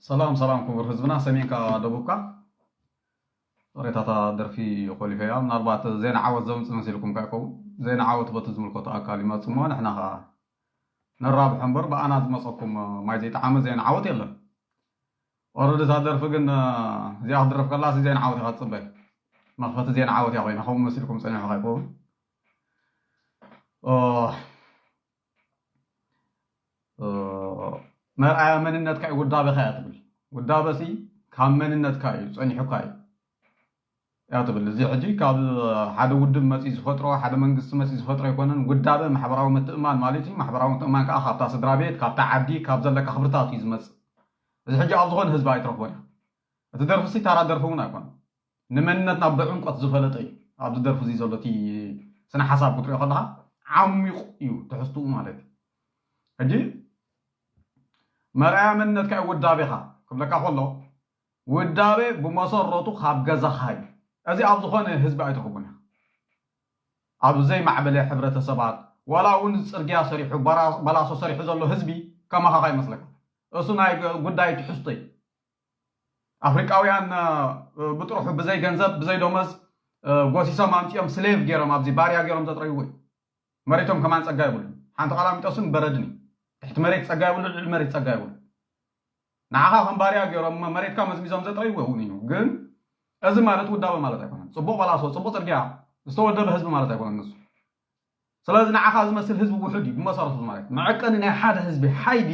ሰላም ሰላም ክቡር ህዝብና ሰሜንካ ደቡብካ። ሬታታ ደርፊ ኮሊፈያ ምናልባት ዜና ዓወት ዘምፅ መሲልኩም ካ ይከውን። ዜና ዓወት በቲ ዝምልከቱ ኣካል ይመፁ እሞ ንሕና ከዓ ነራብሖ እምበር ብኣና ዝመፀኩም ማይ ዘይጠዓመ ዜና ዓወት የለን። ኦረዲ እታ ደርፊ ግን እዚኣ ክድረፍ ከላሲ ዜና ዓወት ኢካ ትፅበይ። መኽፈቲ ዜና ዓወት እያ ኮይና ከምኡ መሲልኩም ፀኒሑ ካ ይከውን። መርኣያ መንነትካ እዩ ውዳበኻ እያ ትብል። ውዳበ ሲ ካብ መንነትካ እዩ ጸኒሑካ እዩ እያ ትብል። እዚ ሕጂ ካብ ሓደ ውድብ መጺ ዝፈጥሮ ሓደ መንግስቲ መጺ ዝፈጥሮ ኣይኮነን። ውዳበ ማሕበራዊ ምትእማን ማለት እዩ። ማሕበራዊ ምትእማን ከዓ ካብታ ስድራ ቤት ካብታ ዓዲ ካብ ዘለካ ክብርታት እዩ ዝመጽእ። እዚ ሕጂ ኣብ ዝኾነ ህዝቢ ኣይትረኽቦን እያ። እቲ ደርፊ ሲ ታራ ደርፊ እውን ኣይኮነን። ንመንነትና ብዕምቆት ዝፈለጠ እዩ። ኣብዚ ደርፊ እዚ ዘሎ እቲ ስነ ሓሳብ ክትሪኦ ከለካ ዓሚቑ እዩ ትሕዝትኡ ማለት እዩ። ሕጂ መርኣያ መንነትካ እዩ ውዳቤኻ ክብለካ ከሎ ውዳቤ ብመሰረቱ ካብ ገዛኻ እዩ። እዚ ኣብ ዝኾነ ህዝቢ ኣይትረኽቦን ኢኻ። ኣብ ዘይማዕበለ ሕብረተሰባት ዋላ እውን ፅርግያ ሰሪሑ በላሶ ሰሪሑ ዘሎ ህዝቢ ከማኻ ይመስለካ። እሱ ናይ ጉዳይ ትሕዝቶ እዩ። ኣፍሪቃውያን ብጥርሑ ብዘይ ገንዘብ ብዘይ ደሞዝ ጎሲሶም ኣምፂኦም ስሌቭ ገይሮም ኣብዚ ባርያ ገይሮም ዘጥረይዎ እዩ። መሬቶም ከማን ፀጋ ይብሉ። ሓንቲ ቃላሚጦስን በረድን እዩ። ትሕቲ መሬት ፀጋ ይብሉ፣ ልዕሊ መሬት ፀጋ ይብሉ። ንዓኻ ከም ባርያ ገይሮም መሬትካ መዝሚዞም ዘጥረይዎ እውን እዩ። ግን እዚ ማለት ውዳበ ማለት ኣይኮነን። ፅቡቅ በላሶ፣ ፅቡቅ ፅርግያ፣ ዝተወደበ ህዝቢ ማለት ኣይኮነን ንሱ። ስለዚ ንዓኻ ዝመስል ህዝቢ ውሑድ እዩ ብመሰረቱ ማለት እዩ። መዐቀኒ ናይ ሓደ ህዝቢ ሓይሊ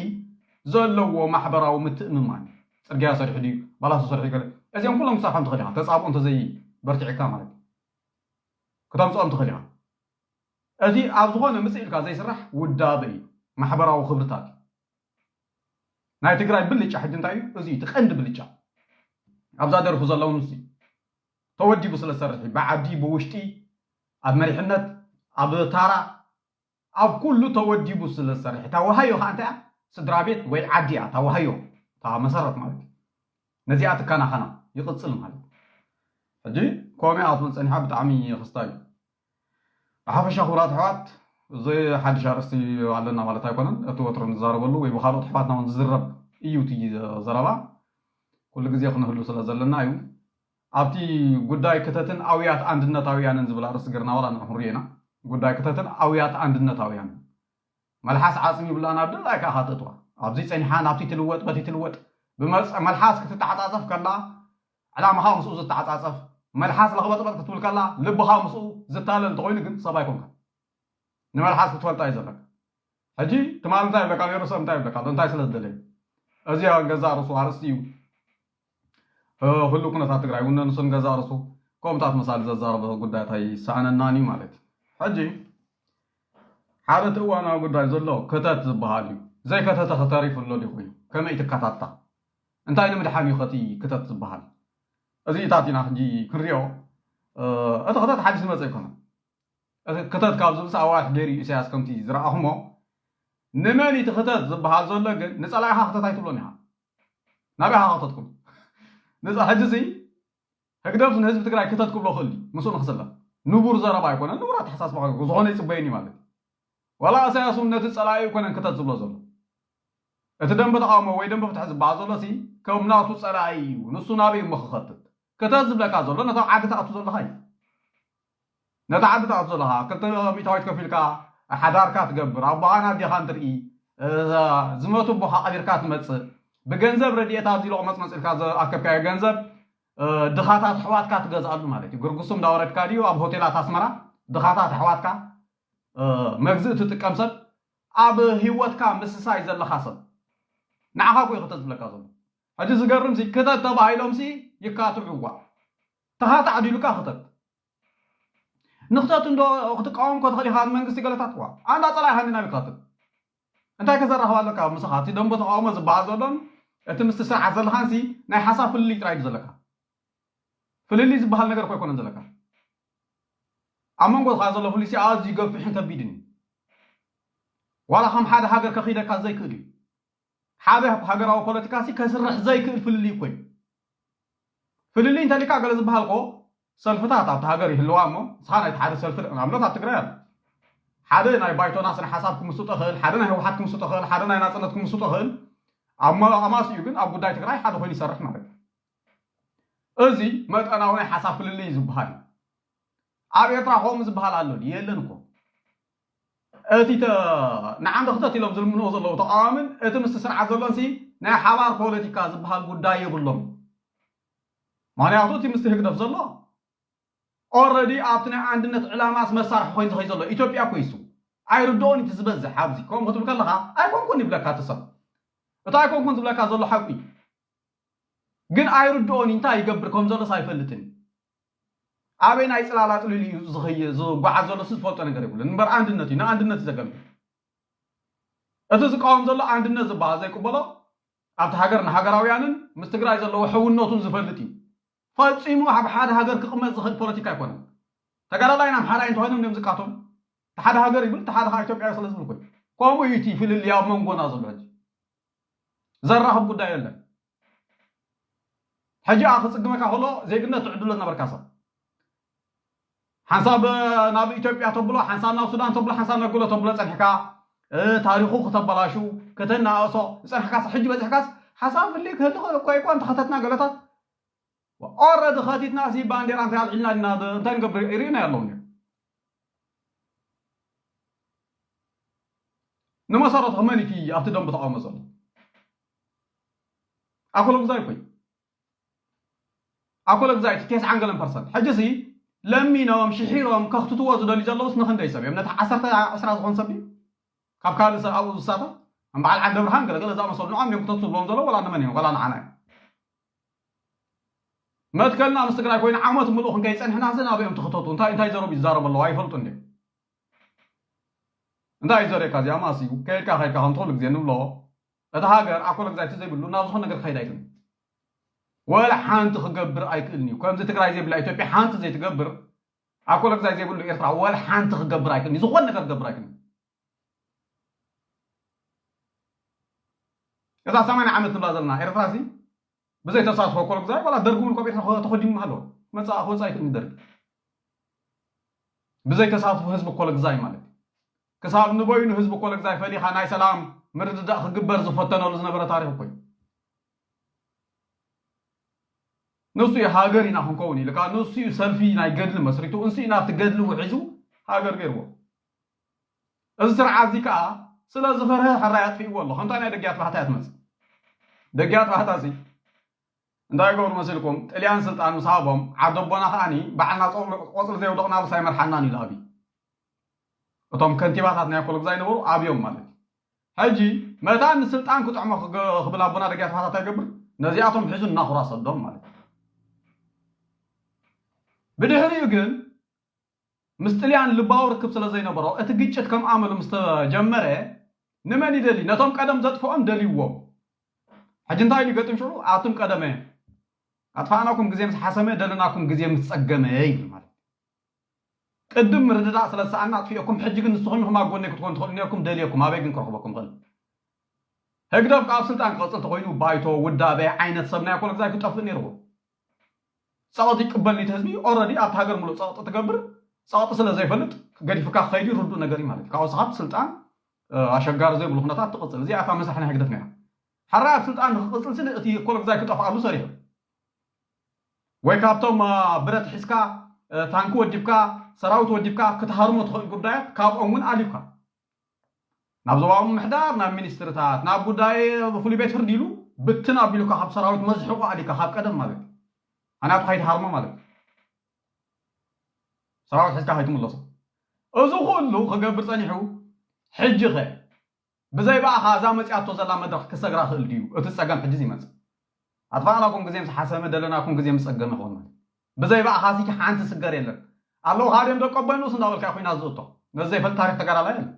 ዘለዎ ማሕበራዊ ምትእምማን እዩ። ፅርግያ ሰሪሑ ድዩ ባላሶ ሰሪሑ ገለ እዚኦም ኩሎም ክሳብ ከም ትኽእል ኢኻ ተፃብኦ እንተዘይ በርቲዕካ ማለት እዩ ክተምፅኦም ትኽእል ኢኻ። እዚ ኣብ ዝኾነ ምፅእ ኢልካ ዘይስራሕ ውዳበ እዩ። ማሕበራዊ ክብርታት እዩ። ናይ ትግራይ ብልጫ ሕጂ እንታይ እዩ? እዚ እዩ እቲ ቀንዲ ብልጫ። ኣብዛ ደርፉ ዘለውን ስ ተወዲቡ ስለ ዝሰርሕ እዩ። ብዓዲ ብውሽጢ ኣብ መሪሕነት ኣብ ታራ ኣብ ኩሉ ተወዲቡ ስለ ዝሰርሕ እታ ወሃዮ ከዓ እንታይ እያ? ስድራ ቤት ወይ ዓዲ እያ እታ ወሃዮ እታ መሰረት ማለት እዩ። ነዚኣ ትከናኸና ይቕፅል ማለት እዩ። ሕጂ ኮሚያ ኣትመፀኒሓ ብጣዕሚ ክስታ እዩ። ብሓፈሻ ክቡራት ኣሕዋት እዚ ሓድሽ ኣርእስቲ ኣለና ማለት ኣይኮነን። እቲ ወትሮ ንዛረበሉ ወይ ብካልኦት ኣሕዋትና እውን ዝዝረብ እዩ እቲ ዘረባ። ኩሉ ግዜ ክንህሉ ስለ ዘለና እዩ። ኣብቲ ጉዳይ ክተትን ኣውያት ኣንድነታውያንን ዝብል ኣርእስቲ ገርና ዋላ ንሕሩ ኢና። ጉዳይ ክተትን ኣውያት ኣንድነታውያንን መልሓስ ዓፅሚ ይብላና ኣብ ድላይካ ኢኻ ተእትዋ። ኣብዚ ፀኒሓ ናብቲ ትልወጥ በቲ ትልወጥ ብመልሓስ ክትተዓፃፀፍ ከላ ዕላምኻ ምስኡ ዝተዓፃፀፍ መልሓስ ለኽበጥበጥ ክትብል ከላ ልብኻ ምስኡ ዝታለል እንተኮይኑ ግን ሰብ ኣይኮንካ። ንመልሓስ ክትፈልጣ እዩ ዘለካ። ሕጂ ትማል እንታይ ይብለካ ነይሩ ሰብ እንታይ ይብለካ ኣሎ እንታይ ስለ ዝደለየ እዚኣ ገዛ ርሱ ኣርስቲ እዩ። ህሉ ኩነታት ትግራይ እውን ንሱን ገዛ ርሱ ከምታት መሳሊ ዘዛረበ ጉዳያት ኣይሰኣነናን እዩ ማለት እዩ። ሕጂ ሓደ እቲ እዋናዊ ጉዳይ ዘሎ ክተት ዝበሃል እዩ። ዘይከተተ ክተሪፍ ኣሎ ዲኹ እዩ ከመይ ትከታታ እንታይ ንምድሓን እዩ ከቲ ክተት ዝበሃል? እዚ እታት ኢና ሕጂ ክንሪኦ። እቲ ክተት ሓዲስ ዝመፀ ኣይኮነን። ክተት ካብ ዝብልስ ኣዋርሕ ገይሩ እዩ ኢሳያስ ከምቲ ዝረኣኹሞ። ንመን እቲ ክተት ዝበሃል ዘሎ ግን ንፀላኢኻ ክተት ኣይትብሎን ኢኻ። ናበይ ኢኻ ክተት ክብሎ? ንዛ ሕጂ እዚ ህግደፍ ንህዝቢ ትግራይ ክተት ክብሎ ክእል እዩ ምስኡ ንክስለፍ። ንቡር ዘረባ ኣይኮነን ንቡር ኣተሓሳስባ ዝኾነ ይፅበየኒ ማለት እዩ። ዋላ ኢሳያስ እውን ነቲ ፀላኢ ኣይኮነን ክተት ዝብሎ ዘሎ። እቲ ደንበ ተቃውሞ ወይ ደንበ ፍትሒ ዝበሃል ዘሎ ሲ ከም ናቱ ፀላኢ እዩ። ንሱ ናበይ እሞ ክኸትት ክተት ዝብለካ ዘሎ ነቶም ዓዲ ትኣቱ ዘለኻ እዩ። ነቲ ዓዲ ትኣቱ ዘለኻ ክልተ ሚታዊት ከፊልካ ሓዳርካ ትገብር ኣቦኻን ኣዴኻን ትርኢ ዝመቱ ኣቦኻ ቀቢርካ ትመፅእ ብገንዘብ ረድኤት ኣብዚ ሎቕ መፅመፅ ኢልካ ዝኣከብካዮ ገንዘብ ድኻታት ኣሕዋትካ ትገዝኣሉ ማለት እዩ። ግርጉሱ እንዳወረድካ ድዩ ኣብ ሆቴላት ኣስመራ ድኻታት ኣሕዋትካ መግዝእ ትጥቀም ሰብ ኣብ ህይወትካ ምስሳይ ዘለኻ ሰብ ንዓኻ ኮይ ክተት ዝብለካ ዘሎ። ሕጂ ዝገርም ሲ ክተት ተባሂሎም ሲ ይካትዑዋ ተኻታዕ ድሉካ ክተት ንክተት እንዶ ክትቃወም ኮ ትኽእል ኢኻ ንመንግስቲ ገለታት ዋ ኣንዳ ፀላኢ ሃኒ ናብ ይካትት እንታይ ከዘራኽብ ኣለካ ምሳኻ እቲ ደንቦ ተቃውሞ ዝበሃል ዘሎን እቲ ምስቲ ስርዓት ዘለኻን ሲ ናይ ሓሳብ ፍልልይ ጥራይ እዩ ዘለካ። ፍልልይ ዝበሃል ነገር ኮ ኣይኮነን ዘለካ። ኣብ መንጎ ዝኻ ዘሎ ፍልልይ ሲ ኣዝዩ ገፊሕን ከቢድን እዩ። ዋላ ከም ሓደ ሃገር ከኺደካ ዘይክእል እዩ። ሓደ ሃገራዊ ፖለቲካ ሲ ከስርሕ ዘይክእል ፍልልይ እኮ እዩ። ፍልልይ እንተሊካ ገለ ዝበሃል ኮ ሰልፍታት ኣብቲ ሃገር ይህልዋ እሞ ንስኻ ናይቲ ሓደ ሰልፊ ንኣብነት ኣብ ትግራይ ኣሎ ሓደ ናይ ባይቶና ስነ ሓሳብ ክምስጦ ክእል ሓደ ናይ ህወሓት ክምስጦ ክእል ሓደ ናይ ናፅነት ክምስጦ ክእል ኣብ ማ- ኣማስዩ ግን ኣብ ጉዳይ ትግራይ ሓደ ኮይኑ ይሰርሕ ማለት እዩ። እዚ መጠናዊ ናይ ሓሳብ ፍልልይ እዩ ዝበሃል እዩ። ኣብ ኤርትራ ከምኡ ዝበሃል ኣሎ ድዩ? የለን እኮ። እቲ ተ- ንዓንዲ ክተት ኢሎም ዝልምንዎ ዘለዉ ተቃዋምን እቲ ምስቲ ስርዓት ዘሎን ሲ ናይ ሓባር ፖለቲካ ዝበሃል ጉዳይ የብሎም። ምክንያቱ እቲ ምስቲ ህግደፍ ዘሎ ኦረዲ ኣብቲ ናይ ኣንድነት ዕላማስ መሳርሒ ኮይኑ ዝኸይ ዘሎ ኢትዮጵያ እኮ ይሱ ኣይርድኦን እቲ ዝበዝሕ ኣብዚ ከምኡ ክትብል ከለኻ ኣይኮንኩን ይብለካ እቲ ሰብ። እቲ ኣይኮንኩን ዝብለካ ዘሎ ሓቂ እዩ። ግን ኣይርድኦን እንታይ ይገብር ከም ዘሎስ ኣይፈልጥን እዩ። ኣበይ ናይ ጽላላ ጽሊሉ እዩ ዝኸይ ዝጓዓዝ ዘሎ ዝፈልጦ ነገር የብሉን እምበር ኣንድነት እዩ ንኣንድነት እዩ ዘገልግል። እቲ ዝቃወም ዘሎ ኣንድነት ዝበሃል ዘይቅበሎ ኣብቲ ሃገር ንሃገራውያንን ምስ ትግራይ ዘለዎ ሕውነቱን ዝፈልጥ እዩ። ፈጺሙ ኣብ ሓደ ሃገር ክቕመጥ ዝኽእል ፖለቲካ ኣይኮነን። ተጋዳላይ ናብ ሓራይ እንተኾይኖም እዮም ዝቃቶም ሓደ ሃገር ይብል ሓደ ኢትዮጵያ ስለ ዝብል ኮይኑ ከምኡ እዩ እቲ ፍልልይ ኣብ መንጎና ዘሎ ሕጂ ዘራኽብ ጉዳይ የለን። ሕጂ ኣ ክጽግመካ ከሎ ዜግነት ትዕድሎ ዝነበርካ ሰብ ሓንሳብ ናብ ኢትዮጵያ ተብሎ ሓንሳብ ናብ ሱዳን ተብሎ ሓንሳብ ናብ ገሎ ተብሎ ጸኒሕካ ታሪኹ ክተበላሹ ከተናእሶ ዝጸንሕካስ ሕጂ በጺሕካስ ሓሳብ ፍልይ ክህሊ ክእል እኮ ይኮ እንተኸተትና ገለታት ኦረዲ ኸቲትና ሲ ባንዴራ እንታይ ኣልዒልና ና እንታይ ንገብር ይርእና ኣለዉ ንመሰረቱ መን እቲ ኣብቲ ደንብ ተቃውሞ ዘሎ ኣኮሎ ግዛይ ኮይ ኣኮሎ ግዛይ እቲ ቴስዓን ገለን ፐርሰንት ሕጂ ሲ ለሚኖም ሽሒሮም ከኽትትዎ ዝደልዩ ዘለውስ ንኽንደይ ሰብ እዮም ነቲ ዓሰርተ ዕስራ ዝኾን ሰብ ካብ ካልእ ሰብ ኣብኡ ዝሳተፍ በዓል ዓንደ ብርሃን ገለገለ ዝኣመሰሉ ንዖም እዮም ክተቱ ዝብሎም ዘሎ ወላ ንመን እዮም ወላ ንዓና እዮም መትከልና ምስ ትግራይ ኮይኑ ዓመት ምሉእ ክንከይፀንሕና ስን ኣበዮም ትኽተቱ እንታይ እንታይ ዘረቡ ይዛረቡ ኣለዉ ኣይፈልጡ እንዲ እንታይ እዩ ዘርእካ እዚኣ ማስ እዩ ከይድካ ከይድካ ከም ትኽሉ ግዜ ንብሎ እቲ ሃገር ኣኮለ ግዛይቲ ዘይብሉ ናብ ዝኾነ ነገር ክኸይድ ኣይክእልን ወላ ሓንቲ ክገብር ኣይክእልን እዩ ከምዚ ትግራይ ዘይብላ ኢትዮጵያ ሓንቲ ዘይትገብር ኣኮለ ግዛይ ዘይብሉ ኤርትራ ወላ ሓንቲ ክገብር ኣይክእልን እዩ ዝኾነ ነገር ክገብር ኣይክእልን እዛ ሰማንያ ዓመት ንብላ ዘለና ኤርትራ ሲ ብዘይ ተሳትፎ ኮሎ ግዛይ ዋላ ደርጊ እውን ኮብ ኤርትራ ተኸዲኑ ኣሎ መፃእ ክወፃእ ኣይክእልን ደርጊ ብዘይ ተሳትፎ ህዝቢ ኮሎ ግዛይ ማለት ክሳብ ንበይኑ ህዝቢ ኮሎ ግዛይ ፈሊኻ ናይ ሰላም ምርድዳእ ክግበር ዝፈተነሉ ዝነበረ ታሪክ እኮ እዩ ንሱ እዩ ሃገር ኢና ክንከውን ኢልካ ንሱ እዩ ሰልፊ ናይ ገድሊ መስሪቱ እንሱ እዩ ናብቲ ገድሊ ውሒዙ ሃገር ገይርዎ እዚ ስርዓት እዚ ከዓ ስለ ዝፈርሀ ሕራይ ኣጥፊእዎ ኣሎ ከምታ ናይ ደጊያት ባህታ እያ ትመፅእ ደጊያት ባህታ እዚ እንታይ ይገብሩ መሲልኩም ጥልያን ስልጣን ምስ ሃቦም ዓደቦና ከዓኒ ባዕልና ቆፅሊ ዘየውደቕናሉስ ኣይመርሓናን ኢሉ ኣብይ እቶም ከንቲባታት ናይ ኮለግዛ ይነበሩ ኣብዮም ማለት እዩ ሕጂ መታን ንስልጣን ክጥዕሞ ክብል ኣቦና ደጊያት ባህታ እንታይ ይገብር ነዚኣቶም ሒዙ እናኹራ ሰዶም ማለት እዩ ብድሕሪኡ ግን ምስ ጥልያን ልባዊ ርክብ ስለ ዘይነበሮ እቲ ግጭት ከም ኣመሉ ምስ ተጀመረ ንመን ይደሊ ነቶም ቀደም ዘጥፍኦም ደልይዎም ሕጂ እንታይ ኢሉ ይገጥም ሽዑ ኣቱም ቀደመ ኣጥፋእናኩም ግዜ ምስ ሓሰመ ደለናኩም ግዜ ምስ ጸገመ ይብል ማለት ቅድም ምርድዳእ ስለ ዝሰኣና ኣጥፊኦኩም ሕጂ ግን ንስኹም ኢኹም ኣብ ጎነይ ክትኮኑ ትኽእሉ ነርኩም ደልየኩም ኣበይ ግን ክረኽበኩም ኽእል ህግደፍ ካብ ስልጣን ክቐፅል ተኮይኑ ባይቶ ውዳበ ዓይነት ሰብ ናይ ኮለግዛይ ክጠፍእ ነይርዎ ፀቕጢ ይቅበል እቲ ህዝቢ ኦረዲ ኣብቲ ሃገር ሙሉእ ፀቕጢ ትገብር ፀቕጢ ስለ ዘይፈልጥ ገዲፍካ ክኸይድ ርዱእ ነገር እዩ ማለት እዩ ካብኡ ስኻብ ስልጣን ኣሸጋሪ ዘይብሉ ኩነታት ትቕፅል እዚኣ እታ መሳሒ ናይ ህግደፍ ነይራ ሓራይ ኣብ ስልጣን ንክቕፅል ስለ እቲ ኮለግዛይ ክጠፍኣሉ ሰሪሑ ወይ ካብቶም ብረት ሒዝካ ታንኪ ወዲብካ ሰራዊት ወዲብካ ክትሃርሞ ትኽእል ጉዳያት ካብኦም እውን ኣልዩካ ናብ ዞባዊ ምምሕዳር ናብ ሚኒስትርታት ናብ ጉዳይ ብፍሉይ ቤት ፍርዲ ኢሉ ብትን ኣቢሉካ ካብ ሰራዊት መዝሕቑ ኣሊካ ካብ ቀደም ማለት እዩ ኣናቱ ከይትሃርሞ ማለት እዩ ሰራዊት ሒዝካ ከይትምለሶ እዚ ኩሉ ክገብር ፀኒሑ ሕጂ ኸ ብዘይ ብኣኻ እዛ መፅያቶ ዘላ መድረክ ክሰግራ ክእል ድዩ እቲ ፀገም ሕጂ ይመፅእ ኣጥፋእናኩም ግዜ ምስ ሓሰመ ደለናኩም ግዜ ምስ ፀገመ ክኾን ማለት ብዘይ ብኣኻ ሲ ሓንቲ ስገር የለን ኣለዉ ካድዮም ደቀቦይ ንኡስ እንዳበልካ ኮይና ዝእቶ ነዚ ዘይፈልጥ ታሪክ ተጋዳላይ የለን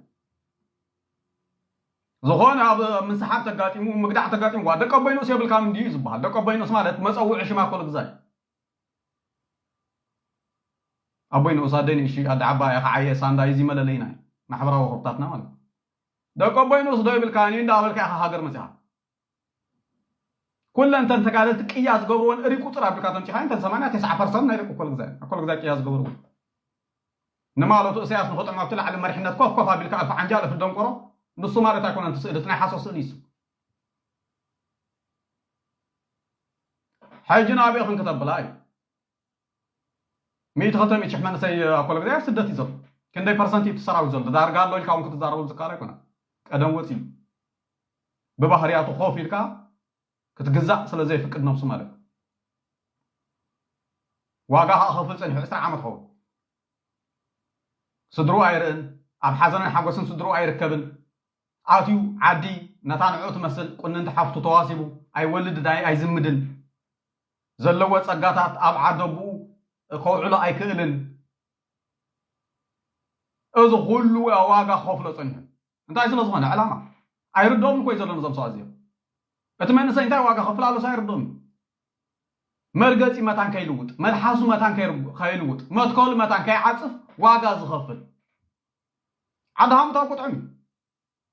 ዝኾነ ኣብ ምስሓብ ተጋጢሙ ምግዳዕ ተጋጢምዋ ደቀቦይ ንኡስ የብልካን እንድዩ ዝበሃል ደቀቦይ ንኡስ ማለት መፀውዒ ሽማ ኮሎ ግዛይ ኣቦይ ንኡስ ኣደይ ንእሽተይ ኣደ ዓባይ እያ ከዓየ ሳንዳ እዚ መለለይና እዩ ማሕበራዊ ክብታትና ማለት ደቀቦይ ንኡስ ዶ ይብልካን እዩ እንዳበልካ ኢኻ ሃገር መፅኻ ኩለን እተን ተጋደልቲ ቅያ ዝገብርወን እሪ ቁፅር ኣቢልካ ተምፂኻዮ እተን ሰማንያ ተስዓ ፐርሰንት ናይ ደቂ ኮልግዛይ ኮልግዛይ ቅያ ዝገብርወን ንማለቱ እሰያስ ንክጥዕሞ ኣብቲ ላዕሊ መሪሕነት ኮፍ ኮፍ ኣቢልካ ኣልፊ ዓንጃል እልፊ ደንቆሮ ንሱ ማለት ኣይኮነን እቲ ስእሊ እቲ ናይ ሓሶት ስእሊ እዩ ሕጂ ናበይ ክንክተብላ እዩ? ሚእቲ ክልተ ሚእቲ ሽሕ መንእሰይ ኣብ ኮሎ ግዜ ኣብ ስደት እዩ ዘሎ። ክንደይ ፐርሰንት እዩ እቲ ሰራዊት ዘሎ? ዳርጋ ኣሎ ኢልካ እውን ክትዛረቡ ዝከኣል ኣይኮነን። ቀደም ወፂኡ ብባህርያቱ ኮፍ ኢልካ ክትግዛእ ስለ ዘይፍቅድ ነብሱ ማለት እዩ። ዋጋ ከዓ ከፍል ፀኒሑ ዕስራ ዓመት ኸውን። ስድሩ ኣይርእን፣ ኣብ ሓዘንን ሓጎስን ስድሩ ኣይርከብን። ኣትዩ ዓዲ ነታ ንዕኡ ትመስል ቁንንቲ ሓፍቱ ተዋሲቡ ኣይወልድን ኣይ- ኣይዝምድን። ዘለዎ ጸጋታት ኣብ ዓደቡኡ ከውዕሎ ኣይክእልን። እዚ ኩሉ ዋጋ ክኸፍሎ ጸኒሑ። እንታይ ስለ ዝኾነ? ዕላማ። ኣይርድኦም እኮ እዩ ዘሎ ነዞም ሰባት እዚኦም። እቲ መንእሰይ እንታይ ዋጋ ከፍል ኣሎስ ኣይርድኦም እዩ። መርገጺ መታን ከይልውጥ፣ መልሓሱ መታን ከይርጉ- ከይልውጥ፣ መትከሉ መታን ከይዓጽፍ ዋጋ ዝኸፍል። ዓዲ ሃሙት ኣብ ቁጥዕም እዩ።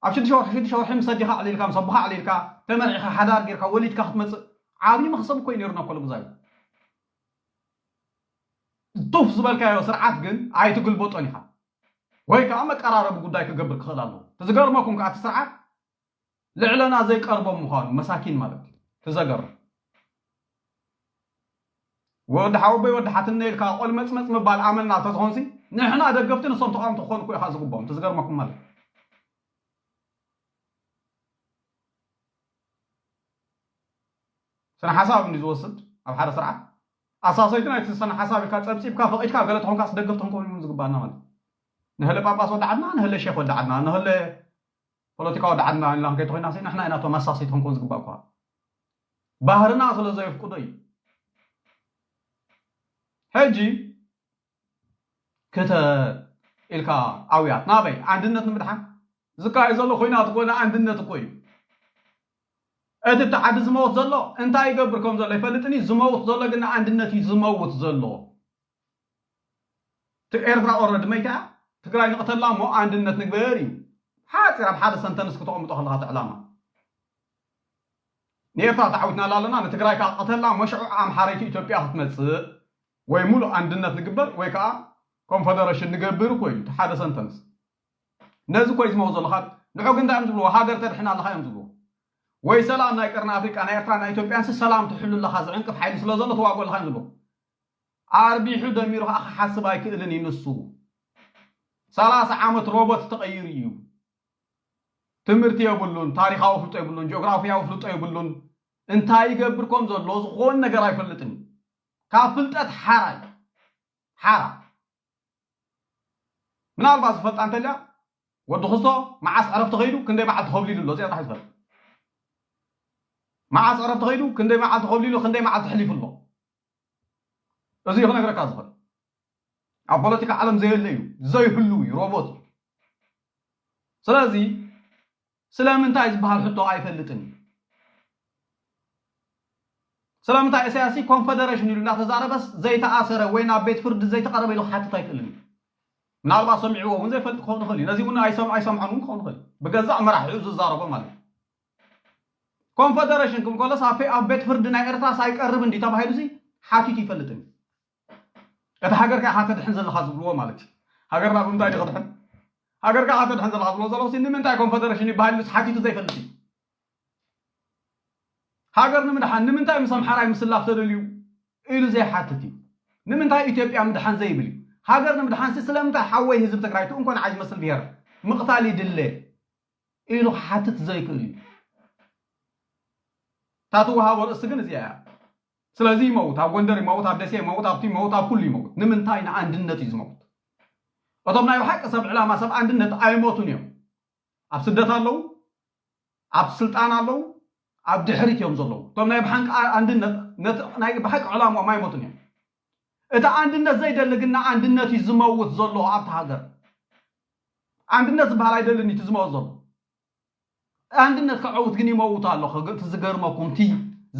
ኣብ ሽዱሽተ ወርሒ ሽዱሽተ ወርሒ ምስ ኣዴኻ ኣዕሊልካ ምስ ኣቦኻ ኣዕሊልካ ተመርዒኻ ሓዳር ጌርካ ወሊድካ ክትመጽእ ዓብዪ መኽሰብ እኮ እዩ ነይሩ ናብ ኮሎ ግዛዩ። ጡፍ ዝበልካዮ ስርዓት ግን ኣይትግልበጦን ኢኻ። ወይ ከዓ መቀራረቢ ጉዳይ ክገብር ክኽእል ኣለዎ። እቲ ዝገርመኩም ከዓ እቲ ስርዓት ልዕለና ዘይቀርቦም ምዃኑ መሳኪን ማለት እዩ። እቲ ዘገርም ወዲ ሓወቦይ ወዲ ሓትነ ኢልካ ቆልመጽመጽ ምባል ኣመልና እንተዝኾንሲ ንሕና ደገፍቲ ንሶም ተቃወምቲ ክኾኑ እኮ ኢኻ ዝግብኦም። እቲ ዝገርመኩም ማለት ስነ ሓሳብ እንዲ ዝወስድ ኣብ ሓደ ስርዓት ኣሳሰይቲ ናይቲ ስነ ሓሳብ ኢልካ ጸብጺብካ ፈቂድካ ገለ ተኾንካስ ደገፍቲ ክንከውን ዝግባና ማለት ንህለ ጳጳስ ወዲ ዓድና ንህለ ሼክ ወዲ ዓድና ንህለ ፖለቲካ ወዲ ዓድና ኢልና ከይተኮይና ንሕና ኢና ቶም ኣሳሰይቲ ክንከውን ዝግባእ እኳ ባህርና ስለ ዘየፍቅዶ እዩ። ሕጂ ክተ ኢልካ ኣውያት ናበይ? ኣንድነት ንምድሓን ዝካየድ ዘሎ ኮይናት እኮ ንኣንድነት እኮ እዩ። እቲ እቲ ዓዲ ዝመውት ዘሎ እንታይ ይገብር ከም ዘሎ ይፈልጥን እዩ። ዝመውት ዘሎ ግን ንኣንድነት እዩ ዝመውት ዘሎ። ት- ኤርትራ ኦረድ መይታ ትግራይ ንቕተላ እሞ ኣንድነት ንግበር እዩ። ሓፂር ኣብ ሓደ ሰንተንስ ክተቐምጦ ከለካ እቲ ዕላማ ንኤርትራ ተዓዊትና ኣለና ንትግራይ ከዓ ቀተላ መሽዑ ኣምሓረይቲ ኢትዮጵያ ክትመፅእ ወይ ሙሉእ ኣንድነት ንግበር ወይ ከዓ ኮንፈደረሽን ንገብር እኮ እዩ እቲ ሓደ ሰንተንስ። ነዚ እኮ እዩ ዝመው ዘለካ። ንዑ ግን እንታይ እዮም ዝብልዎ? ሃገር ተድሕን ኣለካ እዮም ዝብልዎ። ወይ ሰላም ናይ ቀርኒ ኣፍሪቃ ናይ ኤርትራ ናይ ኢትዮጵያንስ ሰላም ትሕሉ ኣለካ ዝዕንቅፍ ሓይሊ ስለ ዘሎ ተዋግኦ ኣለካ እዮም ዝብልዎ። ኣርቢሑ ደሚሩ ከዓ ክሓስብ ኣይክእልን እዩ ንሱ። ሰላሳ ዓመት ሮቦት ተቐይሩ እዩ። ትምህርቲ የብሉን፣ ታሪኻዊ ፍልጦ የብሉን፣ ጂኦግራፊያዊ ፍልጦ የብሉን። እንታይ ይገብር ከም ዘሎ ዝኾን ነገር ኣይፈልጥን እዩ። ካብ ፍልጠት ሓራ እዩ። ሓራ። ምናልባት ዝፈልጣ እንተልያ ወዲ ክስቶ መዓስ ዕረፍቲ ከይዱ ክንደይ መዓልቲ ከብሊሉ ኣሎ እዚኣ ጥራሕ ዝፈልጥ። መዓስ ዕረፍቲ ከይዱ ክንደይ መዓልቲ ከብሊሉ ክንደይ መዓልቲ ሕሊፉ ኣሎ። እዚ ክነግረካ ዝኽእል ኣብ ፖለቲካ ዓለም ዘየለ እዩ ዘይህሉ እዩ ሮቦት እዩ። ስለዚ ስለምንታይ ዝበሃል ሕቶ ኣይፈልጥን እዩ። ስለምንታይ ኢሳያስ ኮንፈደሬሽን ኢሉ እናተዛረበስ ዘይተኣሰረ ወይ ናብ ቤት ፍርዲ ዘይተቐረበ ኢሉ ክሓትት ኣይክእልን እዩ። ምናልባት ሰሚዕዎ እውን ዘይፈልጥ ክኸውን ይኽእል እዩ። ነዚ እውን ኣይሰም ኣይሰምዖን እውን ክኸውን ይኽእል እዩ። ብገዛእ መራሒኡ ዝዛረቦ ማለት እዩ። ኮንፈደሬሽን ክብል ከሎስ ኣብ ኣብ ቤት ፍርዲ ናይ ኤርትራስ ኣይቀርብ እንዲ ተባሂሉ ሲ ሓቲቱ ይፈልጥን እዩ። እቲ ሃገርካ ኢኻ ተድሕን ዘለኻ ዝብልዎ ማለት እዩ። ሃገርና ብምንታይ ዲኻ ተድሕን? ሃገርካ ኢኻ ተድሕን ዘለኻ ዝብልዎ ዘለኹ ሲ ንምንታይ ኮንፈደሬሽን ይበሃል ኢሉስ ሓቲቱ ዘይፈልጥ እዩ። ሃገር ንምድሓን ንምንታይ ምስ ኣምሓራይ ምስላፍ ተደልዩ ኢሉ ዘይሓትት እዩ። ንምንታይ ኢትዮጵያ ምድሓን ዘይብል እዩ። ሃገር ንምድሓን ሲ ስለምንታይ ሓወይ ህዝቢ ትግራይ ትእንኮ ንዓይ ዝመስል ብሄር ምቕታል ይድለ ኢሉ ክሓትት ዘይክእል እዩ። እታ ትወሃቦ ርእሲ ግን እዚኣ እያ። ስለዚ ይመውት፣ ኣብ ጎንደር ይመውት፣ ኣብ ደሴ ይመውት፣ ኣብቲ ይመውት፣ ኣብ ኩሉ ይመውት። ንምንታይ ንኣንድነት እዩ ዝመውት። እቶም ናይ ብሓቂ ሰብ ዕላማ ሰብ ኣንድነት ኣይሞቱን እዮም። ኣብ ስደት ኣለዉ፣ ኣብ ስልጣን ኣለዉ፣ ኣብ ድሕሪት እዮም ዘለዉ። እቶም ናይ ብሓቂ ኣንድነት ነቲ ናይ ብሓቂ ዕላምኦም ኣይሞቱን እዮም። እቲ ኣንድነት ዘይደሊ ግን ንኣንድነት እዩ ዝመውት ዘሎ ኣብቲ ሃገር። ኣንድነት ዝበሃል ኣይደልን እዩ እቲ ዝመውት ዘሎ። ኣንድነት ከዐውት ግን ይመውት ኣሎ። ከግ- እቲ ዝገርመኩም እቲ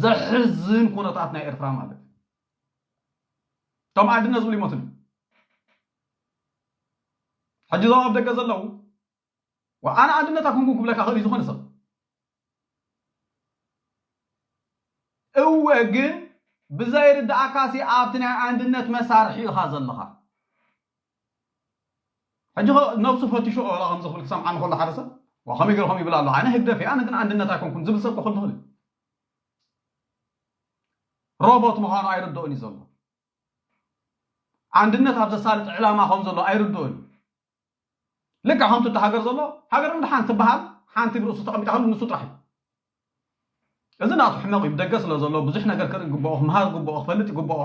ዘሕዝን ኩነታት ናይ ኤርትራ ማለት እዩ። እቶም ኣንድነት ዝብሉ ይሞቱን እዮም። ሕጂ እዞም ኣብ ደገ ዘለዉ ኣነ ኣንድነት ኣኮንኩን ክብለካ ክእል እዩ ዝኾነ ሰብ እወ ግን ብዘይርድኣካ ሲ ኣብቲ ናይ ኣንድነት መሳርሒ ኢኻ ዘለኻ ሕጂ ነብሱ ፈቲሹ ላ ከምዚ ክብል ክሰምዓ ንከሎ ሓደ ሰብ ከመይ ገርኩም ይብል ኣሎ ኣነ ህግደፍ ኣነ ግን ኣንድነት ኣይኮንኩን ዝብል ሰብ ክኽእል ትኽእል ሮቦት ምዃኑ ኣይርድኦን እዩ ዘሎ። ኣንድነት ኣብ ዘሳልጥ ዕላማ ከም ዘሎ ኣይርድኦን እዩ። ልክዕ ከምቲ እቲ ሃገር ዘሎ፣ ሃገር ምድሓን ትበሃል ሓንቲ ብርእሱ ተቐሚጣ ከሉ ንሱ ጥራሕ እዩ። እዚ ናቱ ሕመቕ እዩ። ብደገ ስለ ዘሎ ብዙሕ ነገር ክርኢ ይግብኦ፣ ክምሃር ይግብኦ፣ ክፈልጥ ይግብኦ።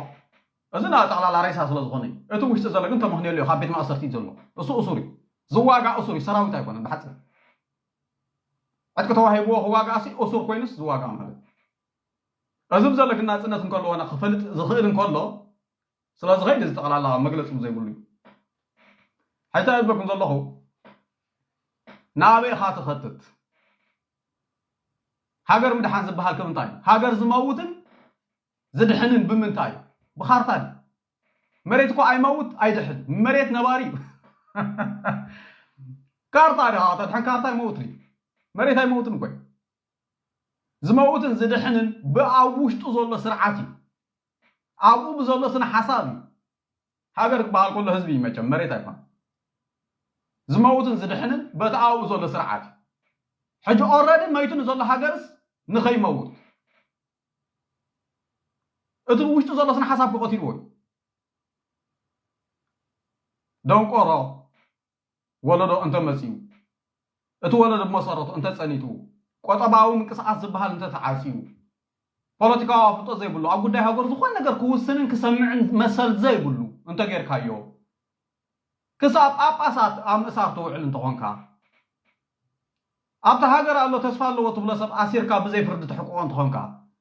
እዚ ናቱ ጠቕላላ ሬሳ ስለ ዝኾነ እዩ። እቲ ውሽጢ ዘሎ ግን ተመኽንየሉ እዩ፣ ካብ ቤት ማእሰርቲ እዩ ዘሎ። እሱ እሱር እዩ። ዝዋጋእ እሱር እዩ፣ ሰራዊት ኣይኮነን ብሓፂር። ዕጥቂ ተዋሂብዎ ክዋጋእ ሲ እሱር ኮይኑስ ዝዋጋእ ማለት እዩ። እዚ ብዘሎ ግን ናፅነት እንከለዎ ክፈልጥ ዝኽእል እንከሎ ስለ ዝኸይድ እዚ ጠቕላላ መግለፂ ዘይብሉ እዩ። ሕጂ እንታይ ይብለኩም ዘለኹ፣ ናበይ ኢኻ ትኸትት? ሃገር ምድሓን ዝበሃል ከም እንታይ እዩ? ሃገር ዝመውትን ዝድሕንን ብምንታይ እዩ? ብካርታ ድዩ? መሬት እኮ ኣይመውት ኣይድሕን፣ መሬት ነባሪ እዩ። ካርታ ድኻ ተድሕን? ካርታ ይመውት ድዩ? መሬት ኣይመውትን እኮ እዩ። ዝመውትን ዝድሕንን ብኣብ ውሽጡ ዘሎ ስርዓት እዩ። ኣብኡ ብዘሎ ስነ ሓሳብ እዩ። ሃገር ክበሃል ከሎ ህዝቢ እዩ መቸም፣ መሬት ኣይኮን። ዝመውትን ዝድሕንን በቲ ኣብኡ ዘሎ ስርዓት እዩ። ሕጂ ኦረዲ መይቱ ንዘሎ ሃገርስ ንኸይመውት እቲ ውሽጡ ዘሎ ስነ ሓሳብ ክቐትልዎ እዩ። ደንቆሮ ወለዶ እንተመፅዩ፣ እቲ ወለዶ ብመሰረቱ እንተፀኒቱ፣ ቆጠባዊ ምንቅስቃስ ዝበሃል እንተተዓፅዩ፣ ፖለቲካዊ ኣፍልጦ ዘይብሉ፣ ኣብ ጉዳይ ሃገር ዝኾነ ነገር ክውስንን ክሰምዕን መሰል ዘይብሉ እንተጌርካዮ፣ ክሳብ ጳጳሳት ኣብ ምእሳር ትውዕል እንተኾንካ፣ ኣብቲ ሃገር ኣሎ ተስፋ ኣለዎ ትብሎ ሰብ ኣሲርካ ብዘይ ፍርዲ ተሕቅቆ እንተኾንካ፣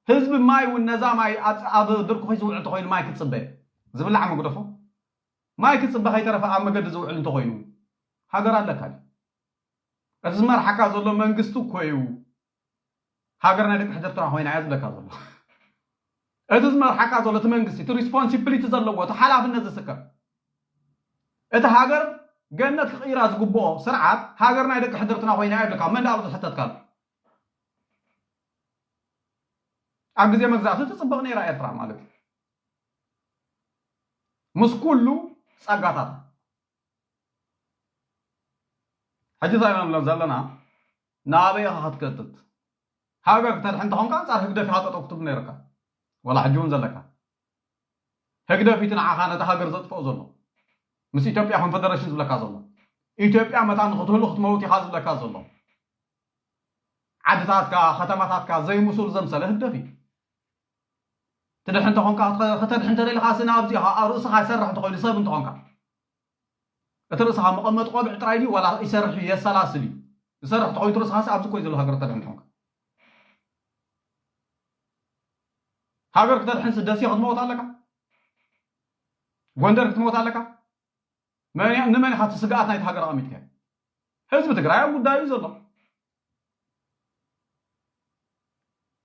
ህዝቢ ማይ እውን ነዛ ማይ ኣብ ኣብ ድርቂ ኮይኑ ዝውዕል እንተኾይኑ ማይ ክትፅበ ዝብላዕ መግደፎ ማይ ክትፅበ ከይተረፈ ኣብ መገዲ ዝውዕል እንተኾይኑ ሃገር ኣለካ ድዩ? እቲ ዝመርሓካ ዘሎ መንግስቲ እኮ እዩ። ሃገር ናይ ደቂ ሕድርትና ኮይና እያ ዝብለካ ዘሎ። እቲ ዝመርሓካ ዘሎ እቲ መንግስቲ እቲ ሪስፖንሲቢሊቲ ዘለዎ እቲ ሓላፍነት ዝስከም እቲ ሃገር ገነት ክቕይራ ዝግብኦ ስርዓት ሃገር ናይ ደቂ ሕድርትና ኮይና እያ ይብለካ። መን ደኣ ዝሕተትካ ኣሎ? ኣብ ግዜ መግዛእቲ ትፅበቕ ነይራ ኤርትራ ማለት እዩ። ምስ ኩሉ ጸጋታት ሕጂ እንታይ ኢና ንብሎም ዘለና? ናበይ ኢኻ ክትከትት? ሃገር ክተድሕን እንተኾንካ ኣንጻር ህግደፍ ኢኻ ጠጠው ክትብል ነይርካ። ዋላ ሕጂ እውን ዘለካ። ህግደፍ እቲ ንዓኻ ነታ ሃገር ዘጥፍኦ ዘሎ። ምስ ኢትዮጵያ ኮንፈደረሽን ዝብለካ ዘሎ። ኢትዮጵያ መታን ንኽትህሉ ክትመውት ኢኻ ዝብለካ ዘሎ። ዓድታትካ፣ ከተማታትካ ዘይምሱል ዘምሰለ ህግደፍ እዩ። ትድሕን እንተኾንካ፣ ክተ-፣ ክተድሕን እንተደሊኻ ስና ኣብዚ ኢኻ፣ ኣብ ርእስኻ ይሰርሕ እንተኾይኑ ሰብ እንተኾንካ። እቲ ርእስኻ መቐመጢ ቆልዑ ጥራይ ድዩ ዋላ ይሰርሕ እዩ፣ የሰላስል እዩ? ዝሰርሕ ተኾይኑ ርእስኻስ ኣብዚ እኮ እዩ ዘሎ ሃገር ተድሕን ተኾንካ። ሃገር ክተድሕንስ ደሴ ክትመውት ኣለካ? ጎንደር ክትመውት ኣለካ? መን እያ-፣ ንመን ኢኻ እቲ ስግኣት ናይቲ ሃገር ኣቐሚጥካዮ? ህዝቢ ትግራይ ኣብ ጉዳዩ እዩ ዘሎ።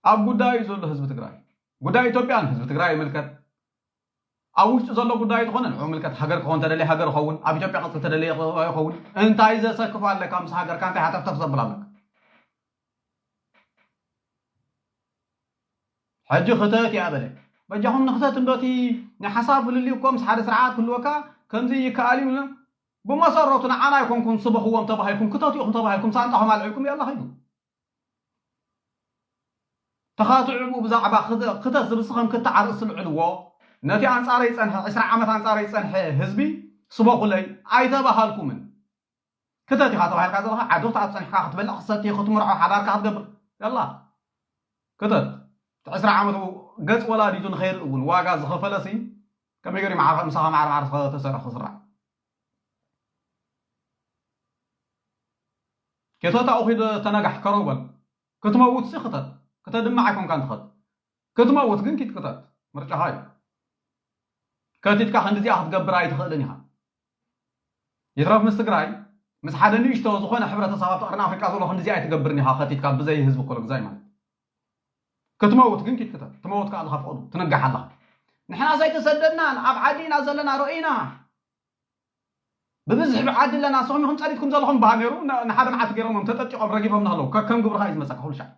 ኣብ ጉዳዩ እዩ ዘሎ ህዝቢ ትግራይ። ጉዳይ ኢትዮጵያ ንህዝቢ ትግራይ ይምልከት። ኣብ ውሽጢ ዘሎ ጉዳይ ዝኾነ ንዕኡ ምልከት። ሃገር ክኾን ተደልየ ሃገር ይኸውን፣ ኣብ ኢትዮጵያ ቅፅል ተደልየ ይኸውን። እንታይ ዘሰክፍ ኣለካ? ምስ ሃገርካ እንታይ ሃተፍተፍ ዘብል ኣለካ? ሕጂ ክተት እያ በለ። በጃኹም ንክተት እንዶ እቲ ናይ ሓሳብ ፍልልይ እኮ ምስ ሓደ ስርዓት ክህልወካ ከምዚ ይከኣል እዩ። ብመሰረቱ ንዓና ኣይኮንኩም ስበኽዎም ተባሂልኩም ክተት ኢኹም ተባሂልኩም ሳንጣኹም ኣልዒልኩም የላ ኸይዱ። ተኻትዑ ብዛዕባ ክተ-፣ ክተት ዝብል ስኸም ክልተ ኣርእስቲ ልዕልዎ። ነቲ ኣንጻረይ ጸንሐ፣ ዕስራ ዓመት ኣንጻረይ ጸንሐ ህዝቢ ስበኹለይ ኣይተባሃልኩምን። ክተት ኢኻ ተባሂልካ ዘለኻ፣ ዓዲ ክትኣቱ ጸኒሕካ ክትበልዕ፣ ክትሰቲ፣ ክትምርዖ፣ ሓዳርካ ክትገብር። የላ። ክተት። እቲ ዕስራ ዓመት ገጽ ወላዲቱ ንኸይርኢ እውን ዋጋ ዝኸፈለሲ፣ ከመይ ገይሩ ማዕረ-፣ ምሳኻ ማዕረ ማዕረ ተሰርሑ ክስራሕ? ኬቶታ ኡኺድ ተነጋሕ ከረው በል። ክትመውት ሲ ክተት። ክተድምዕ ኣይኮንካን ትኸድ። ክትመውት ግን ኪድ ክተት። ምርጫኻ እዩ። ከቲትካ ክንዲዚኣ ክትገብር ኣይትኽእልን ኢኻ። ይትረፍ ምስ ትግራይ፣ ምስ ሓደ ንእሽቶ ዝኾነ ሕብረተሰብ ኣብቲ ቀርኒ ኣፍሪቃ ዘሎ ክንዲዚኣ ኣይትገብርን ኢኻ ከቲትካ ብዘይ ህዝቢ እኮ ግዛይ ማለት። ክትመውት ግን ኪድ ክተት። ትመውት ከኣ ኣለኻ ፍቕዱ፣ ትንጋሕ ኣለኻ። ንሕና ዘይተሰደድናን ኣብ ዓዲ ኢና ዘለና ርኢና። ብብዝሒ ብዓዲ ኣለና፣ ንስኹም ኢኹም ጸኒትኩም ዘለኹም በሃ ነይሩ፣ ን-፣ ንሓደ መዓልቲ ገይሮም እዮም ተጠጢቖም ረጊፎም እናሃለዉ፣ ከከም ግብርኻ እዩ ዝመጸካ ኩሉ ሻዕ።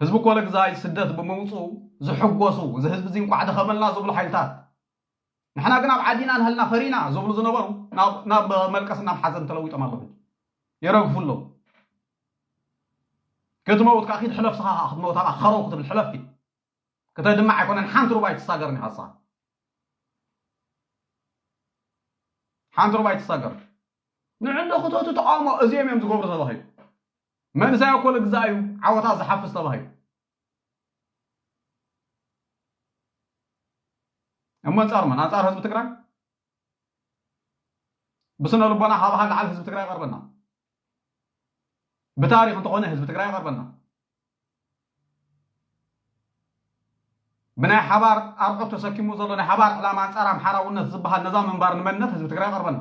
ህዝቢ ኮለ ግዛይ ስደት ብምውፅኡ ዝሕጎሱ፣ እዚ ህዝቢ እዚ እንቋዕ ደኸመልና ዝብሉ ሓይልታት፣ ንሕና ግን ኣብ ዓዲና ንሃልና ፈሪና ዝብሉ ዝነበሩ ናብ፣ ናብ መልቀስ ናብ ሓዘን ተለዊጦም ኣለዉ። ሕጂ የረግፉ ኣለዉ። ክትመውት ከዓ ኪድ ሕለፍ፣ ስኻ ከዓ ክትመውት ኣብኣ ኸረው ክትብል ሕለፍ ኪድ። ክተድምዕ ኣይኮነን፣ ሓንቲ ሩባ ኣይትሳገርን ኢኻ ንስኻ። ሓንቲ ሩባ ኣይትሳገር። ንዕንዶ ክተቱ ተቃውሞ እዚኦም እዮም ዝገብሩ ተባሂሉ። መንእሰይ ኣኮለ ግዛእ እዩ ዓወታት ዝሓፍስ ተባሂሉ። እሞ ኣንጻር መን? ኣንጻር ህዝቢ ትግራይ? ብስነ ልቦና ካብ ንላዕሊ ህዝቢ ትግራይ ይቐርበና። ብታሪኽ እንተኾነ ህዝቢ ትግራይ ይቐርበና። ብናይ ሓባር ኣርዑት ተሰኪሙ ዘሎ ናይ ሓባር ዕላማ ኣንጻር ኣምሓራውነት ዝበሃል ነዛ ምንባር ንመንነት ህዝቢ ትግራይ ይቐርበና።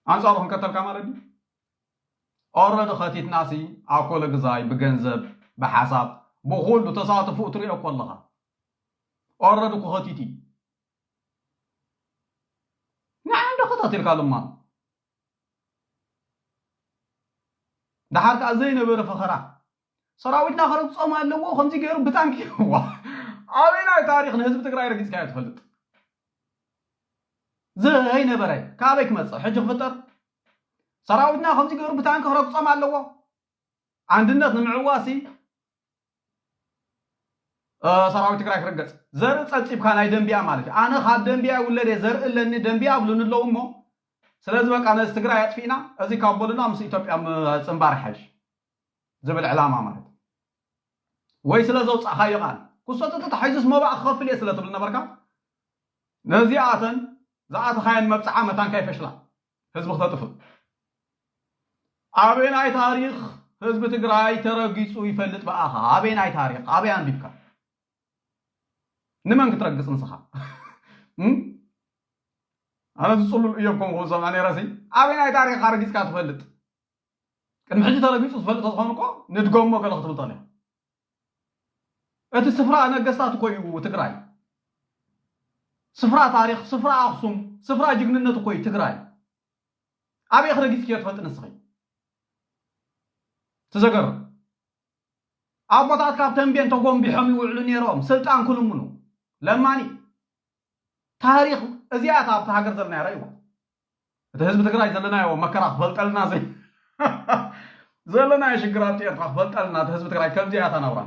ኣንጻሩ ክንከተልካ ማለት እዩ። ኦረዲ ኸቲትናሲ ኣኮለ ግዛይ ብገንዘብ ብሓሳብ ብኹሉ ተሳትፎ ትሪኦ እኮ ኣለኻ። ኦረዲ እኮ ኸቲት እዩ። ንዓይ እንዶ ከታቲልካ ልማ። ደሓር ከኣ ዘይነበረ ፈኸራ። ሰራዊትና ከረግጾም ኣለዎ፣ ከምዚ ገይሩ ብታንኪ። ዋ፣ ኣበይናይ ታሪኽ ንህዝቢ ትግራይ ረጊጽካዮ ትፈልጥ? ዘይነበረ ካበይ ክመጽእ? ሕጂ ክፍጠር? ሰራዊትና ከምዚ ገይሩ ብታንኪ ክረግጾም ኣለዎ። ኣንድነት ንምዕዋሲ፣ እ፣ ሰራዊት ትግራይ ክርገጽ። ዘርኢ ጸብጺብካ ናይ ደንቢያ ማለት እዩ። ኣነ ካብ ደንቢያ ይውለድ እየ፣ ዘርኢ ኣለኒ፣ ደንቢያ ኣብሉኒ ኣለዉ እሞ፣ ስለዚ በቃ ነዚ ትግራይ ኣጥፊእና፣ እዚ ካብ በሉና ምስ ኢትዮጵያ ምጽንባር ይሓይሽ ዝብል ዕላማ ማለት እዩ። ወይ ስለ ዘውጻእካዮ ቃል፣ ክሶት ተታሒዙስ መባእ ክኸፍል እየ ስለ ትብል ነበርካ፣ ነዚኣተን ዝኣተኻየን መብጽዓ መታንካ ይፈሽላ። ህዝቢ ክተጥፍእ። ኣበየናይ ታሪኽ ህዝቢ ትግራይ ተረጊጹ ይፈልጥ ብኣኻ? ኣበየናይ ታሪኽ? ኣበይ ኣንቢብካ? ንመን ክትረግጽ ንስኻ? እም? ኣነ ዝጽሉል እዮም ከምኡ ዝሰምዕ ነይረሲ። ኣበየናይ ታሪኽ ኣረጊጽካ ትፈልጥ? ቅድሚ ሕጂ ተረጊጹ ዝፈልጥ ተዝኾን እኮ ንድገሞ ገለ ክትብል ትኽእል ኢኻ። እቲ ስፍራ ነገስታት እኮ እዩ ትግራይ። ስፍራ ታሪኽ፣ ስፍራ ኣኽሱም፣ ስፍራ ጅግንነት እኮ እዩ ትግራይ። ኣበይ ክረጊጽክዮ ትፈልጥ ንስኺ? ትዘገርም። ኣቦታት ካብ ተንቤን ተጎንቢሖም ይውዕሉ ነይሮም፣ ስልጣን ክልምኑ። ለማኒ። ታሪኽ እዚኣ እታ ኣብቲ ሃገር ዘለናዮ ረእይዋ። እቲ ህዝቢ ትግራይ ዘለናዮ መከራ ክፈልጠልና ዘይ-፣ ዘለናዮ ሽግር ኣብቲ ኤርትራ ክፈልጠልና እቲ ህዝቢ ትግራይ ከምዚኣ እያ እታ ናብራ።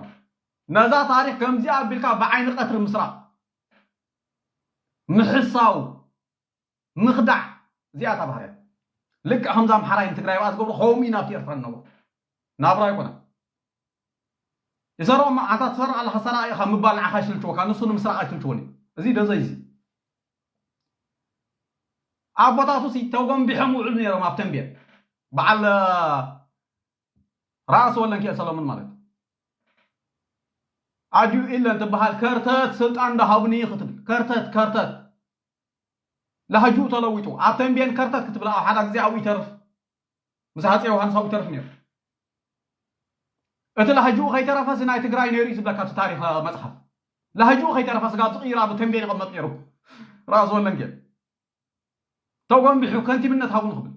ነዛ ታሪኽ ከምዚኣ ኣቢልካ ብዓይኒ ቀትሪ ምስራቕ፣ ምሕሳው፣ ምኽዳዕ፣ እዚኣ እታ ባህርያት። ልክዕ ከምዛ ኣምሓራይ ንትግራይ ብኣ ዝገብሮ ከምኡ ኢና ኣብቲ ኤርትራ ንነብሮ። ናብራ ኣይኮነን። ይሰርዖም ኣንታ ትሰርቕ ኣለኻ ሰራቒ ኢኻ ምባል ንዓኻ ይስልችወካ፣ ንሱ ንምስራቕ ኣይስልችዎን እዩ። እዚ ደዘይ እዚ። ኣቦታቱ ሲ ተጎንቢሖም ውዕሉ ነይሮም ኣብ ተንቤን። በዓል ራእሲ ወለንኪኤል ሰሎሞን ማለት እዩ። ኣዲኡ ኢለን ትበሃል ከርተት ስልጣን እንዳሃቡኒ ክትብል። ከርተት፣ ከርተት። ላህጅኡ ተለዊጡ። ኣብ ተንቤን ከርተት ክትብል ኣብ ሓደ ግዜ ኣብኡ ይተርፍ። ምስ ሃፀይ ዮሃንስ ኣብኡ ይተርፍ ነይሩ። እቲ ላህጅኡ ከይተረፈ እዚ ናይ ትግራይ ነይሩ እዩ ዝብለካ እቲ ታሪኽ መፅሓፍ። ላህጅኡ ከይተረፈ ስጋብ ዝቕይር ኣብ ተንቤን ይቕመጥ ነይሩ። ራእሲ ወለንጌል። ተጎንቢሑ ከንቲብነት ሃቡኒ ክብል።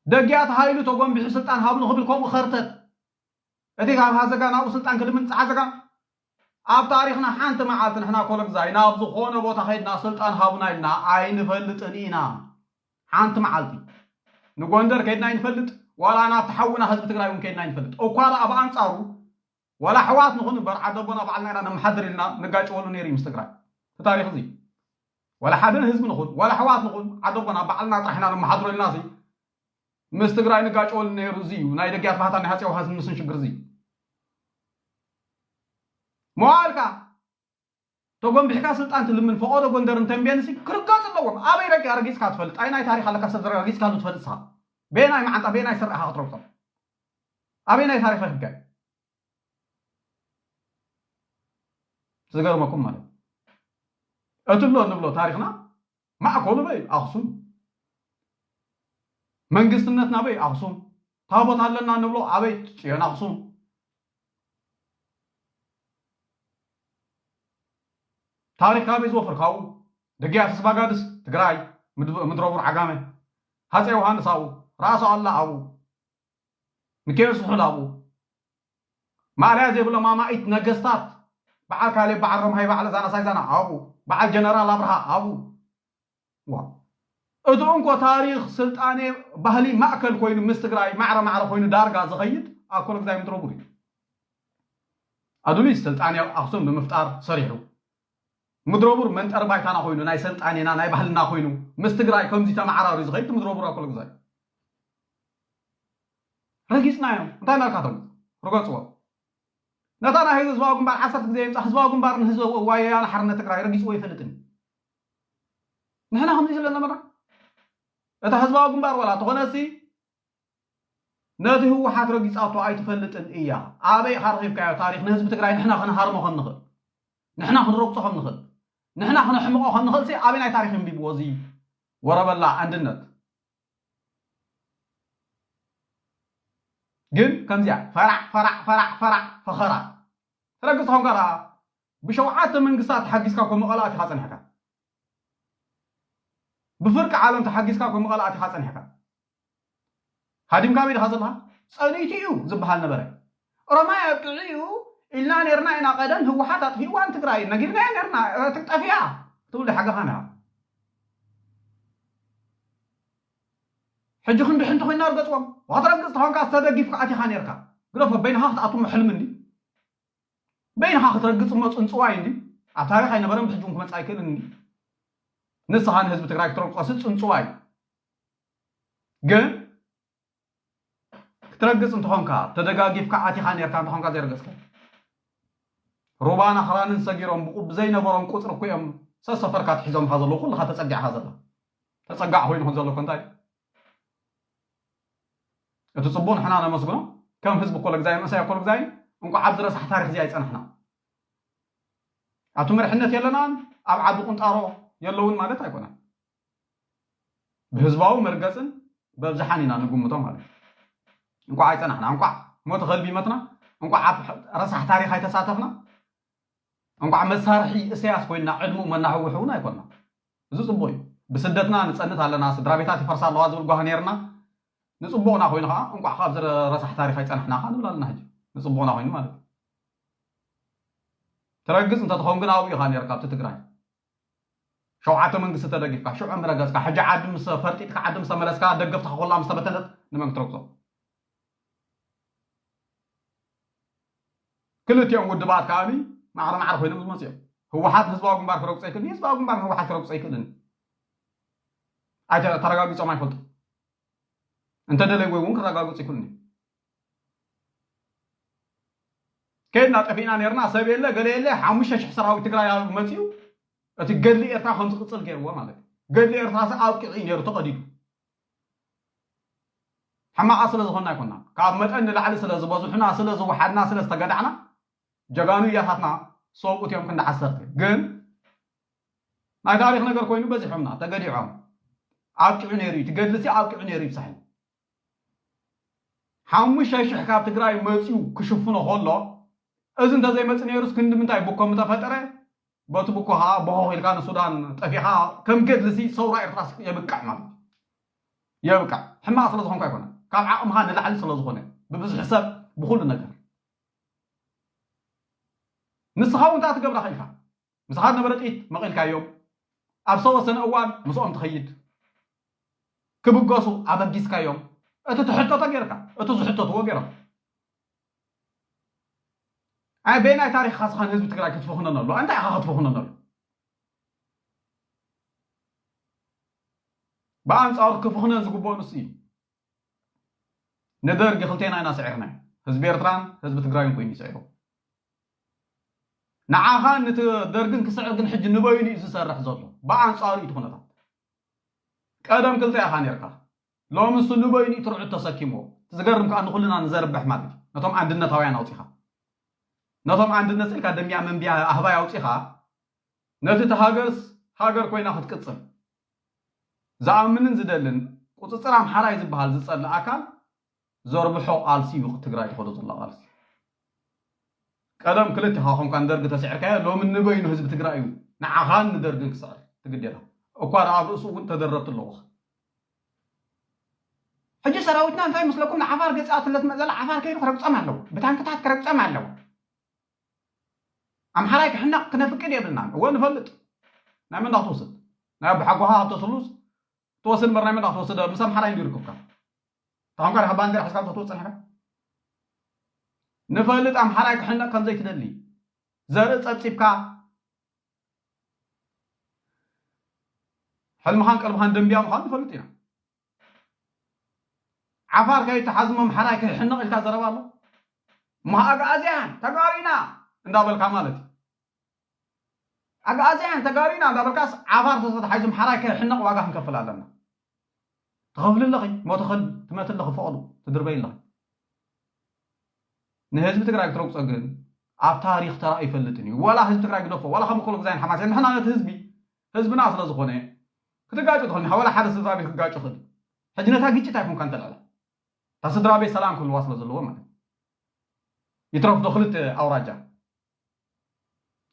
ደግያት ሃይሉ ተጎንቢሑ ስልጣን ሃቡኒ ክብል ከምኡ ከርተት። እቲ ካብ ሃዘጋ ናብኡ ስልጣን ክልምን ጸዓዘጋ ኣብ ታሪኽና ሓንቲ መዓልቲ ንሕና ኮለግዛይ ናብ ዝኾነ ቦታ ከይድና ስልጣን ሃቡና ኢልና ኣይንፈልጥን ኢና። ሓንቲ መዓልቲ ንጎንደር ከይድና ኣይንፈልጥ፣ ዋላ ናብቲ ሓውና ህዝቢ ትግራይ እውን ከይድና ኣይንፈልጥ። እኳ ደኣ ብኣንጻሩ ዋላ ኣሕዋት ንኹን እምበር ዓደቦና ባዕልና ኢና ነመሓድር ኢልና ንጋጨወሉ ነይሩ እዩ ምስ ትግራይ። እቲ ታሪኽ እዚ ዋላ ሓደ ህዝቢ ንኹን ዋላ ኣሕዋት ንኹን ዓደቦና ባዕልና ጥራሕ ኢና ነመሓድሮ ኢልና እዚ ምስ ትግራይ ንጋጨወሉ ነይሩ እዚ እዩ። ናይ ደጊያት ባህታን ናይ ሃፀይ ዮሃንስ ምስን ሽግር እዚ እዩ። መዋእልካ ተጎንቢሕካ ስልጣን ትልምን ፈቐዶ ጎንደርን ተንቤንሲ ክርገጹ ኣለዎም። ኣበይ ረጊ-፣ ረጊጽካ ትፈልጥ? ኣይ ናይ ታሪኽ ኣለካ ሰብ ረጊጽካሉ ትፈልጥ ስኻ? በየናይ መዓንጣ በየናይ ስረ ኢኻ ክትረግጾም? ኣበይ ናይ ታሪኽ ረኪብካዮ? ዝገርመኩም ማለት እቲ ኣሎ እንብሎ ታሪኽና ማእከሉ በይ ኣኽሱም፣ መንግስትነትና በይ ኣኽሱም፣ ታቦት ኣለና እንብሎ ኣበይ ጽዮን ኣኽሱም። ታሪኽ ካበይ ዝወፈር ካብኡ? ደግያት ስባጋድስ ትግራይ፣ ምድ-፣ ምድረ ቡር ዓጋመ፣ ሃፀይ ዮሃንስ ኣብኡ፣ ራእሲ ኣሉላ ኣብኡ፣ ሚካኤል ስሑል ኣብኡ፣ ማእለያ ዘይብሎም ኣማኢት ነገስታት፣ በዓል ካሌብ፣ በዓል ረምሃይ፣ በዓል ዛና ሳይዛና ኣብኡ፣ በዓል ጀነራል ኣብርሃ ኣብኡ። ዋ፣ እቲ እንኮ ታሪኽ፣ ስልጣኔ፣ ባህሊ ማእከል ኮይኑ ምስ ትግራይ ማዕረ ማዕረ ኮይኑ ዳርጋ ዝኸይድ ኣኮለግዛይ ምድረ ቡር እዩ። ኣዱሊስ ስልጣኔ ኣኽሱም ብምፍጣር ሰሪሑ። ምድረቡር መንጠር ባይታና ኮይኑ፣ ናይ ሰልጣኔና ናይ ባህልና ኮይኑ፣ ምስ ትግራይ ከምዚ ተመዓራሪ ዝኸይድ ምድረቡር ኣኮለ ግዛይ ረጊፅናዮም። እንታይ እናልካቶም? ርገፅዎ። ነታ ናይ ህዝባዊ ግንባር ዓሰርተ ግዜ ይምፃ ህዝባዊ ግንባር ንህዝቢ ወያነ ሓርነት ትግራይ ረጊፅዎ ይፈልጥን። ንሕና ከምዚ ዘለና መራ እታ ህዝባዊ ግንባር ዋላ ተኾነሲ ነቲ ህወሓት ረጊፃቶ ኣይትፈልጥን እያ። ኣበይ ኢኻ ረኺብካዮ ታሪኽ ንህዝቢ ትግራይ ንሕና ክንሃርሞ ከም ንኽእል፣ ንሕና ክንረግፆ ከም ንኽእል፣ ንሕና ክነሕምቆ ከም ንኽእል ሲ ኣበይ ናይ ታሪኽ የንቢብዎ እዚ ወረበላ ኣንድነት? ግን ከምዚኣ ፈራዕ ፈራዕ ፈራዕ ፈራዕ ፈኸራ ትረግፅ ተኾንካ ደኣ ብሸውዓተ መንግስታት ተሓጊዝካ እኮ መቐለ ኣቲኻ ጸኒሕካ። ብፍርቂ ዓለም ተሓጊዝካ እኮ መቐለ ኣቲኻ ጸኒሕካ። ሃዲምካ በይ ዲኻ ዘለኻ? ጸኒቱ እዩ ዝበሃል ነበረ። ኦሮማይ ኣብቂዑ እዩ ኢልና ነርና ኢና። ቀደም ህወሓት ኣጥፊእዋ ንትግራይ ነጊርናዮ ነርና። ትጠፍያ ክትብል ሓገኻ ነኻ። ሕጂ ክንድሕን እንተኮይና ርገፅዎም። ዋትረግፅ ተኾንካ ዝተደጊፍካ ኣቲኻ ነርካ። ግደፎ፣ በይንኻ ክትኣቱ ሕልሚ እንዲ። በይንኻ ክትረግፅ እሞ ፅንፅዋይ እንዲ። ኣብ ታሪኽ ኣይነበረን፣ ብሕጂ እውን ክመፅእ ኣይክእልን እንዲ። ንስኻ ንህዝቢ ትግራይ ክትረግፆሲ ፅንፅዋይ። ግን ክትረግፅ እንተኾንካ፣ ተደጋጊፍካ ኣቲኻ ነርካ እንተኾንካ ዘይረገፅካ። ሩባን ኣኽራንን ሰጊሮም ብቁ-፣ ብዘይነበሮም ቁፅሪ እኮ እዮም ሰሰፈርካ ትሒዞምካ ዘለዉ፣ ኩልኻ ተፀጊዕኻ ዘላ። ተፀጋዕ ኮይኑ ከም ዘሎ እኮ እንታይ? እቲ ፅቡቅ ንሕና ነመስግኖ። ከም ህዝቢ ኮለግዛይ፣ መንእሰይ ኮለግዛይ፣ እንቋዕ ኣብዚ ረሳሕ ታሪኽ እዚ ኣይፀናሕና። ኣብቲ መሪሕነት የለናን፣ ኣብ ዓዲ ቁንጣሮ የለውን ማለት ኣይኮነን። ብህዝባዊ መርገፅን በብዝሓን ኢና ንግምቶ ማለት እዩ። እንቋዕ ኣይፀናሕና፣ እንቋዕ ሞት ከልቢ መትና፣ እንቋዕ ኣብ ረሳሕ ታሪኽ ኣይተሳተፍና፣ እንቋዕ መሳርሒ እሰያስ ኮይንና ዕድሙ መናሕውሕ እውን ኣይኮንና። እዚ ፅቡቅ እዩ። ብስደትና ንፀንት ኣለና፣ ስድራ ቤታት ይፈርሳ ኣለዋ ዝብል ጓህ ነይርና። ንፅቡቅና ኮይኑ ከዓ እንቋዕ ካብዚ ረሳሕ ታሪኽ ኣይፀናሕና ከዓ ንብል ኣለና። ሕጂ ንፅቡቅና ኮይኑ ማለት እዩ። ትረግፅ እንተትኸውን ግን ኣብኡ ኢኻ ነይርካ ኣብቲ ትግራይ። ሸውዓተ መንግስቲ ተደጊፍካ ሽዑ ምረገፅካ። ሕጂ ዓዲ ምስ ፈርጢጥካ ዓዲ ምስ ተመለስካ ደገፍትኻ ኩላ ምስ ተበተነት ንመን ክትረግፆ? ክልቲኦም ውድባት ከኣኒ ማዕረ ማዕረ ኮይኖም ዝመፅኡ እዮም። ህወሓት ህዝባዊ ግንባር ክረግፆ ይክእል፣ ህዝባዊ ግንባር ህወሓት ክረግፆ ይክእልን ኣይተ-፣ ተረጋጊፆም ኣይፈልጡ። እንተደለይዎ እውን ክረጋግፁ ይክእሉን እዮም። ከይድና ጠፊእና ነርና፣ ሰብ የለ ገለ የለ፣ ሓሙሽተ ሽሕ ሰራዊት ትግራይ ኣብ መፅኡ እቲ ገድሊ ኤርትራ ከም ዝቕፅል ገይርዎ ማለት እዩ። ገድሊ ኤርትራ ሲ ኣብቂዑ እዩ ነይሩ ተቐዲዱ። ሕማቓ ስለ ዝኾንና ኣይኮንና፣ ካብ መጠን ንላዕሊ ስለ ዝበዝሑና፣ ስለ ዝወሓድና፣ ስለ ዝተገዳዕና ጀጋኑ እያታትና ሰብኡት እዮም ክንዲ ዓሰርተ። ግን ናይ ታሪኽ ነገር ኮይኑ በዚሖምና፣ ተገዲዖም። ኣብቂዑ ነይሩ እዩ፣ እቲ ገድሊ ሲ ኣብቂዑ ነይሩ እዩ ብሳሕል። ሓሙሽተ ሽሕ ካብ ትግራይ መፂኡ ክሽፍኖ ከሎ፣ እዚ እንተዘይመፅእ ነይሩስ ክንዲ ምንታይ ብኮ ምተፈጠረ? በቲ ብኮ ከዓ ቦሆ ኢልካ ንሱዳን ጠፊኻ ከም ገድልሲ ሰውራ ኤርትራ የብቅዕ ማለት እዩ። የብቅዕ። ሕማቕ ስለ ዝኾንኩ ኣይኮነን፣ ካብ ዓቕምኻ ንላዕሊ ስለ ዝኾነ፣ ብብዝሒ ሰብ፣ ብኹሉ ነገር። ንስኻ እውን እንታይ ትገብራ ኢልካ? ምሳኻ ዝነበረ ጥይት መቒልካዮም፣ ኣብ ዝተወሰነ እዋን ምስኦም ትኸይድ፣ ክብገሱ ኣበጊስካዮም። እቲ ትሕተቶ ጌርካ፣ እቲ ዝሕተትዎ ጌሮም። ኣይ በየናይ ታሪኽካ ስኻ ንህዝቢ ትግራይ ክትፍኹነነሉ? እንታይ ኢኻ ክትፍኹነነሉ? ብኣንፃሩ ክፍኹነን ዝግብኦ ንሱ እዩ። ንደርጊ ክልቴና ኢና ስዒርናዮ። ህዝቢ ኤርትራን ህዝቢ ትግራይን ኮይኑ ይስዕሩ። ንዓኻን ንቲ ደርግን ክስዕር ግን ሕጂ ንበይኑ እዩ ዝሰርሕ ዘሎ። ብኣንፃሩ እዩ እቲ ኩነታት። ቀደም ክልተ ኢኻ ነርካ። ሎሚ ንሱ ንበይኑ እዩ ትርዑት ተሰኪምዎ። እቲ ዝገርም ከዓ ንኹልና ንዘርብሕ ማለት እዩ። ነቶም ኣንድነታውያን ኣውፂኻ። ነቶም ኣንድነት ስኢልካ ደምያ መንብያ ኣህባይ ኣውፂኻ። ነቲ እቲ ሃገርስ ሃገር ኮይና ክትቅፅል ዝኣምንን ዝደልን ቁፅፅር ኣምሓራይ ዝበሃል ዝፀልእ ኣካል ዘርብሖ ቃልሲ እዩ ትግራይ ትኸዶ ዘላ ቃልሲ። ቀደም ክልቴኻ ኮንካ ንደርጊ ተስዕርካዮ፣ ሎሚ ንበይኑ ህዝቢ ትግራይ እዩ ንዓኻን ንደርግን ክስዕር ትግደዳ። እኳ ደኣ ኣብ ርእሱ እውን ተደረብቲ ኣለዎ። ሕጂ ሰራዊትና እንታይ ምስለኩም ንዓፋር ገፂኣትለት መዘላ ዓፋር ከይዱ ክረግፆም ኣለዎ። ብታንክታት ክረግፆም ኣለዎ። ኣምሓራይ ክሕነቕ ክነፍቅድ የብልናን። እወ ንፈልጥ። ናይ መን ክትወስድ? ናይ ኣቦሓጎኻ ሃብተስሉስ ትወስድ እምበር ናይ መን ክትወስድ? ምስ ኣምሓራይ እንዲዩ ርክብካ። ታኾንካ ዲኻ ባንዴራ ሒዝካ ክትወፅእ ጸኒሕካ? ንፈልጥ ኣምሓራይ ክሕነቕ ከም ዘይትደሊ። ዘርኢ ጸብጺብካ ሕልምኻን ቀልብኻን ደንብያ ምዃኑ ንፈልጥ ኢና። ዓፋር ከይተሓዝሞ ኣምሓራይ ክሕነቕ ኢልካ ዘረባ ኣሎ። እሞ ኣግኣዝያን ተጋሩ ኢና እንዳበልካ ማለት እዩ። ኣግኣዝያን ተጋሩ ኢና እንዳበልካስ ዓፋር ተተታሒዙ ኣምሓራይ ክሕነቕ ዋጋ ክንከፍል ኣለና። ትኸፍሊ ኣለኺ፣ ሞ ትኸል-፣ ትመቲ ኣለኺ፣ ፈቐዱ ትድርበይ ኣለኺ። ንህዝቢ ትግራይ ክትረግጾ ግን ኣብ ታሪኽ ተራእዩ ኣይፈልጥን እዩ። ዋላ ህዝቢ ትግራይ ግደፎ፣ ዋላ ከም ኮሎግዛይን ሓማሴን፣ ንሕና ነቲ ህዝቢ፣ ህዝብና ስለ ዝኾነ ክትጋጩ ትኽእል ኢኻ። ዋላ ሓደ ስድራ ቤት ክጋጩ ይኽእል እዩ። ሕጂ ነታ ግጭት ኣይኮንካ እንተልዕላ፣ እታ ስድራ ቤት ሰላም ክህልዋ ስለ ዘለዎ ማለት እዩ። ይትረፍ ዶ ክልተ ኣውራጃ።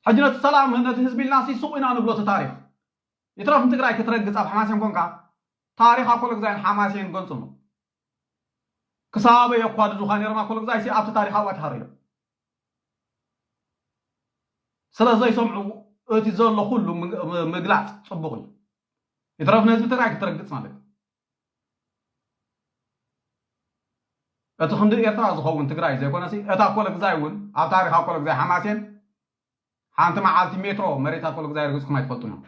ሕጂ ነቲ ሰላም ነቲ ህዝቢ ኢልና ሲ ሱቕ ኢና ንብሎ እቲ ታሪኽ። ይትረፍ ንትግራይ ክትረግጽ ኣብ ሓማሴን ኮንካ፣ ታሪኽ ኣኮሎግዛይን ሓማሴን ገንጽሎ። ክሳበይ የኳድዱኻ ነይሮም ኣኮሎግዛይ ሲ ኣብቲ ታሪኽ ኣብኣ ተሃሪዶም። ስለ ዘይሰምዑ እቲ ዘሎ ኩሉ ምግ-፣ ም-፣ ምግላጽ ጽቡቕ እዩ። ይትረፍ ንህዝቢ ትግራይ ክትረግጽ ማለት እዩ። እቲ ክንዲ ኤርትራ ዝኸውን ትግራይ ዘይኮነሲ፣ እታ ኣኮሎግዛይ እውን ኣብ ታሪኽ ኣኮሎግዛይ ሓማሴን ሓንቲ መዓልቲ ሜትሮ መሬት ኣኮሎግዛይ ረግጽኩም ኣይትፈልጡን ኢኹም።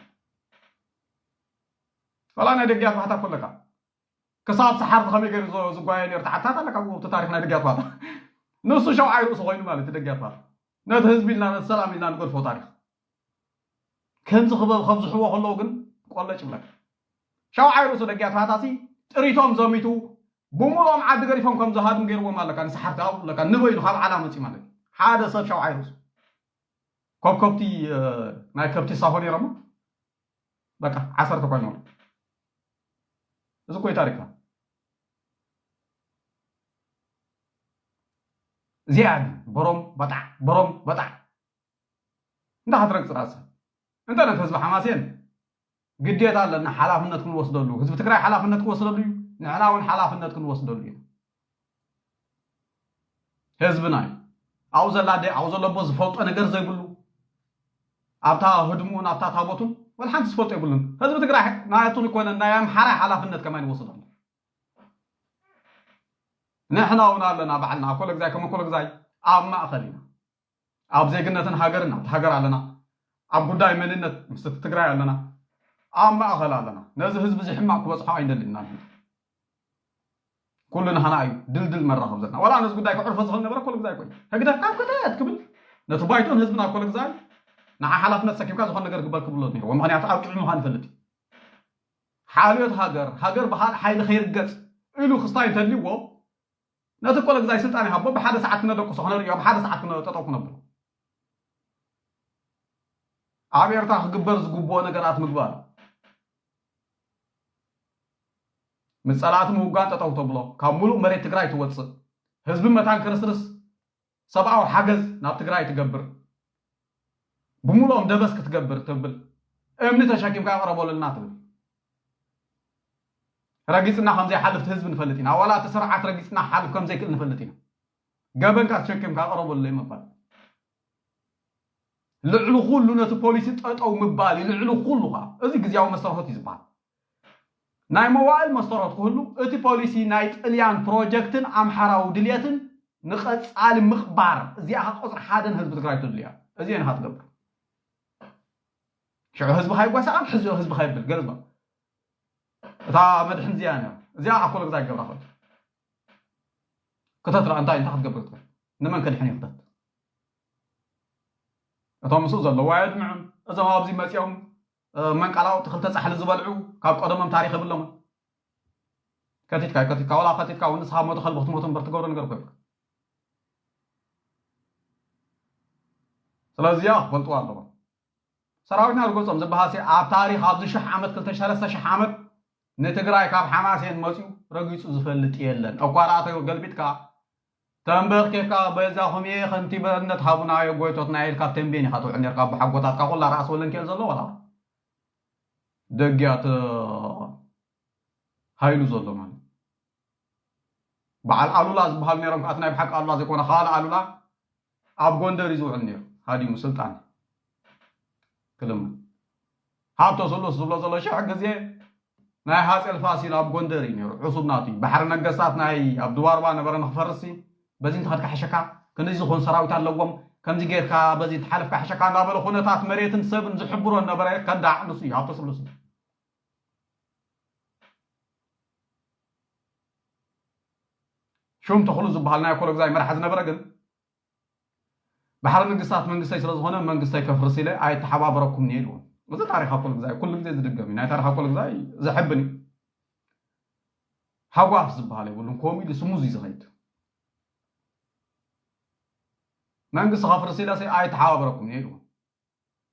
ዋላ ናይ ደጊያት ባህታ ኮለካ። ክሳብ ሰሓርቲ ከመይ ገይሩ ዝ-፣ ዝጓየ ነይሩ ተዓታት ኣለካ፣ ኣብቲ ታሪኽ ናይ ደጊያት ባህታ። ንሱ ሸውዓይ ርእሱ ኮይኑ ማለት እዩ ደጊያት ባህታ። ነቲ ህዝቢ ኢልና፣ ነቲ ሰላም ኢልና ንገድፎ ታሪኽ። ከምዚ ክበብ ከብዝሕዎ ከለዉ ግን ቆለጭ ይብለካ። ሸውዓይ ርእሱ ደጊያት ባህታሲ ጥሪቶም ዘሚቱ፣ ብምሉኦም ዓዲ ገዲፎም ከም ዝሃድሙ ገይርዎም ኣለካ፣ ንሰሓርቲ ኣብኡ ኣለካ፣ ንበይኑ ካብ ዓላ መጺኡ ማለት እዩ። ሓደ ሰብ ሸውዓይ ርእሱ። ኮብኮብቲ፣ እ፣ ናይ ከብቲ ሳሆ ነይሮሞ፣ በቃ፣ ዓሰርተ ኮይኖም። እዚ እኮ እዩ ታሪኽና። እዚኣ ግን በሮም በጣዕ፣ በሮም በጣዕ። እንዳ ክትረግጽ ራእሳ። እንተ ነቲ ህዝቢ ሓማሴን ግዴታ ኣለና ሓላፍነት ክንወስደሉ። ህዝቢ ትግራይ ሓላፍነት ክወስደሉ እዩ። ንሕና እውን ሓላፍነት ክንወስደሉ እዩ። ህዝብና እዩ። ኣብኡ ዘላ ኣደ፣ ኣብኡ ዘሎ ኣቦ ዝፈልጦ ነገር ዘይብሉ፣ ኣብታ ህድሙን ኣብታ ታቦቱን ወላ ሓንቲ ዝፈልጦ የብሉን። ህዝቢ ትግራይ ናቱ ይኮነ ናይ ኣምሓራይ ሓላፍነት ከማን ይወስድ ኣሎ። ንሕና እውን ኣለና ባዕልና፣ ኣኮለግዛይ ከም ኣኮለግዛይ ኣብ ማእኸል ኢና። ኣብ ዜግነትን ሃገርን ኣብቲ ሃገር ኣለና። ኣብ ጉዳይ መንነት ምስ እቲ ትግራይ ኣለና። ኣብ ማእኸል ኣለና። ነዚ ህዝቢ እዚ ሕማቕ ክበፅሖ ኣይንደልን ኢና ንሕና። ኩሉ ናህና እዩ ድልድል መራኸብ ዘለና። ዋላ ነዚ ጉዳይ ከዕርፎ ዝኽእል ነበረ ኣኮለግዛይ ኮይኑ። ህግደፍ ካብ ክተት ክብል ነቲ ባይቶን ህዝብን ኣኮለግዛይ ንዓ ሓላፍነት ሰኪምካ ዝኾነ ነገር ግበር ክብሎ ነይርዎ። ምኽንያቱ ኣብ ቅድሚ ምዃን ይፈልጥ እዩ። ሓልዮት ሃገር፣ ሃገር ብኻልእ ሓይሊ ከይርገጽ ኢሉ ክስታይ እንተልይዎ፣ ነቲ ኣኮለግዛይ ስልጣን ይሃቦ፣ ብሓደ ሰዓት ክነደቁሶ፣ ክነርእዮ፣ ብሓደ ሰዓት ክነ-፣ ጠጠው ክነብሎ። ኣብ ኤርትራ ክግበር ዝግብኦ ነገራት ምግባር። ምስ ጸላእቲ ምውጋን ጠጠው ተብሎ፣ ካብ ሙሉእ መሬት ትግራይ ትወጽእ፣ ህዝቢ መታን ክርስርስ ሰብኣዊ ሓገዝ ናብ ትግራይ ትገብር፣ ብምሉኦም ደበስ ክትገብር ትብል፣ እምኒ ተሸኪምካ ቅረበሉልና ትብል። ረጊጽና ከም ዘይሓልፍ እቲ ህዝቢ ንፈልጥ ኢና። ዋላ እቲ ስርዓት ረጊጽና ክሓልፍ ከም ዘይክእል ንፈልጥ ኢና። ገበንካ ተሸኪምካ ቅረበሉለይ ምባል። ልዕሊ ኩሉ ነቲ ፖሊሲ ጠጠው ምባል እዩ፣ ልዕሊ ኩሉ ኸዓ። እዚ ግዝያዊ መስተርሆት እዩ ዝበሃል። ናይ መዋእል መስተርሆት ክህሉ፣ እቲ ፖሊሲ ናይ ጥልያን ፕሮጀክትን ኣምሓራዊ ድልየትን ንቐጻሊ ምቕባር፣ እዚኣ ቁጽሪ ሓደ ንህዝቢ ትግራይ ተድልያ። እዚኤን ኢኻ ትገብር። ሽዑ ህዝቢ ካይጓሳቓን፣ ሕዚ ህዝቢ ካይብል፣ ገለ ዝበል። እታ መድሕን እዚኣ ነይራ። እዚኣ ኣኮለግዛይ ክገብራ ክእል። ክተት ደኣ እንታይ፣ እንታይ ክትገብር ትኽእል? ንመን ከድሕን እዩ ክተት? እቶም ምስኡ ዘለዉ ኣየድምዑን። እዞም ኣብዚ መጺኦም፣ እ፣ መንቀላውቲ ክልተ ጻሕሊ ዝበልዑ ካብ ቀደሞም ታሪኽ የብሎምን። ከቲትካ፣ ከቲትካ፣ ዋላ ከቲትካ እውን ንስኻ ሞተ ከልቢ ክትሞት እምበር ትገብሮ ነገር እኮ የብልካ። ስለዚ እዚኣ ክፈልጥዋ ኣለዎም። ሰራዊትና ርገጾም ዝበሃልሲ ኣብ ታሪኽ ኣብዚ ሽሕ ዓመት፣ ክልተ ሽሕ፣ ሰለስተ ሽሕ ዓመት ንትግራይ ካብ ሓማሴን መጺኡ ረጊጹ ዝፈልጥ የለን። እኳ ደኣ ተገልቢጥካ ተንበርኪኽካ በዛኹም እየ ከንቲባነት ሃቡና ኣየ ጎይቶትና ኢልካ ኣብ ተንቤን ኢኻ ትውዕል ነርካ። ኣቦሓጎታትካ ኩላ ራእሲ ወለንኬል ዘሎ ዋላ ደጊያት ሃይሉ ዘሎ ማለት። በዓል ኣሉላ ዝበሃሉ ነይሮም፣ ከኣ እቲ ናይ ብሓቂ ኣሉላ ዘይኮነ፣ ካልእ ኣሉላ ኣብ ጎንደር እዩ ዝውዕል ነይሩ። ሃዲሙ ስልጣን ክልምን። ሃብተ ስሉስ ዝብሎ ዘሎ ሽሕ ግዜ ናይ ሃጼ ፋሲል ኣብ ጎንደር እዩ ነይሩ። ዕሱብ ናቱ እዩ። ባሕሪ ነገስታት ናይ ኣብ ድባርባ ነበረ ንኽፈርስ፣ በዚ እንተኸድካ ሕሸካ፣ ክንዲ ዝኾን ሰራዊት ኣለዎም፣ ከምዚ ጌርካ በዚ ተሓለፍካ ሕሸካ እናበለ ኩነታት መሬትን ሰብን ዝሕብሮ ነበረ። ከዳዕ ንሱ እዩ፣ ሃብተ ስሉስ። ሹም ተኽሉ ዝበሃል ናይ ኣኮለግዛይ መራሒ ዝነበረ ግን ባሕሪ ንግስታት መንግስተይ ስለ ዝኾነ መንግስተይ ከፍርስ ኢለ ኣይተሓባበረኩምን እየ ኢልዎ። እዚ ታሪኽ ኣኮለግዛይ ኩሉ ግዜ ዝድገም እዩ። ናይ ታሪኽ ኣኮለግዛይ ዘሕብን እዩ። ሃጓፍ ዝበሃል የብሉን። ከምኡ ኢሉ ስሙዝ እዩ ዝኸይድ። መንግስቲ ከፍርስ ኢለ ኣይተሓባበረኩምን እየ ኢልዎ።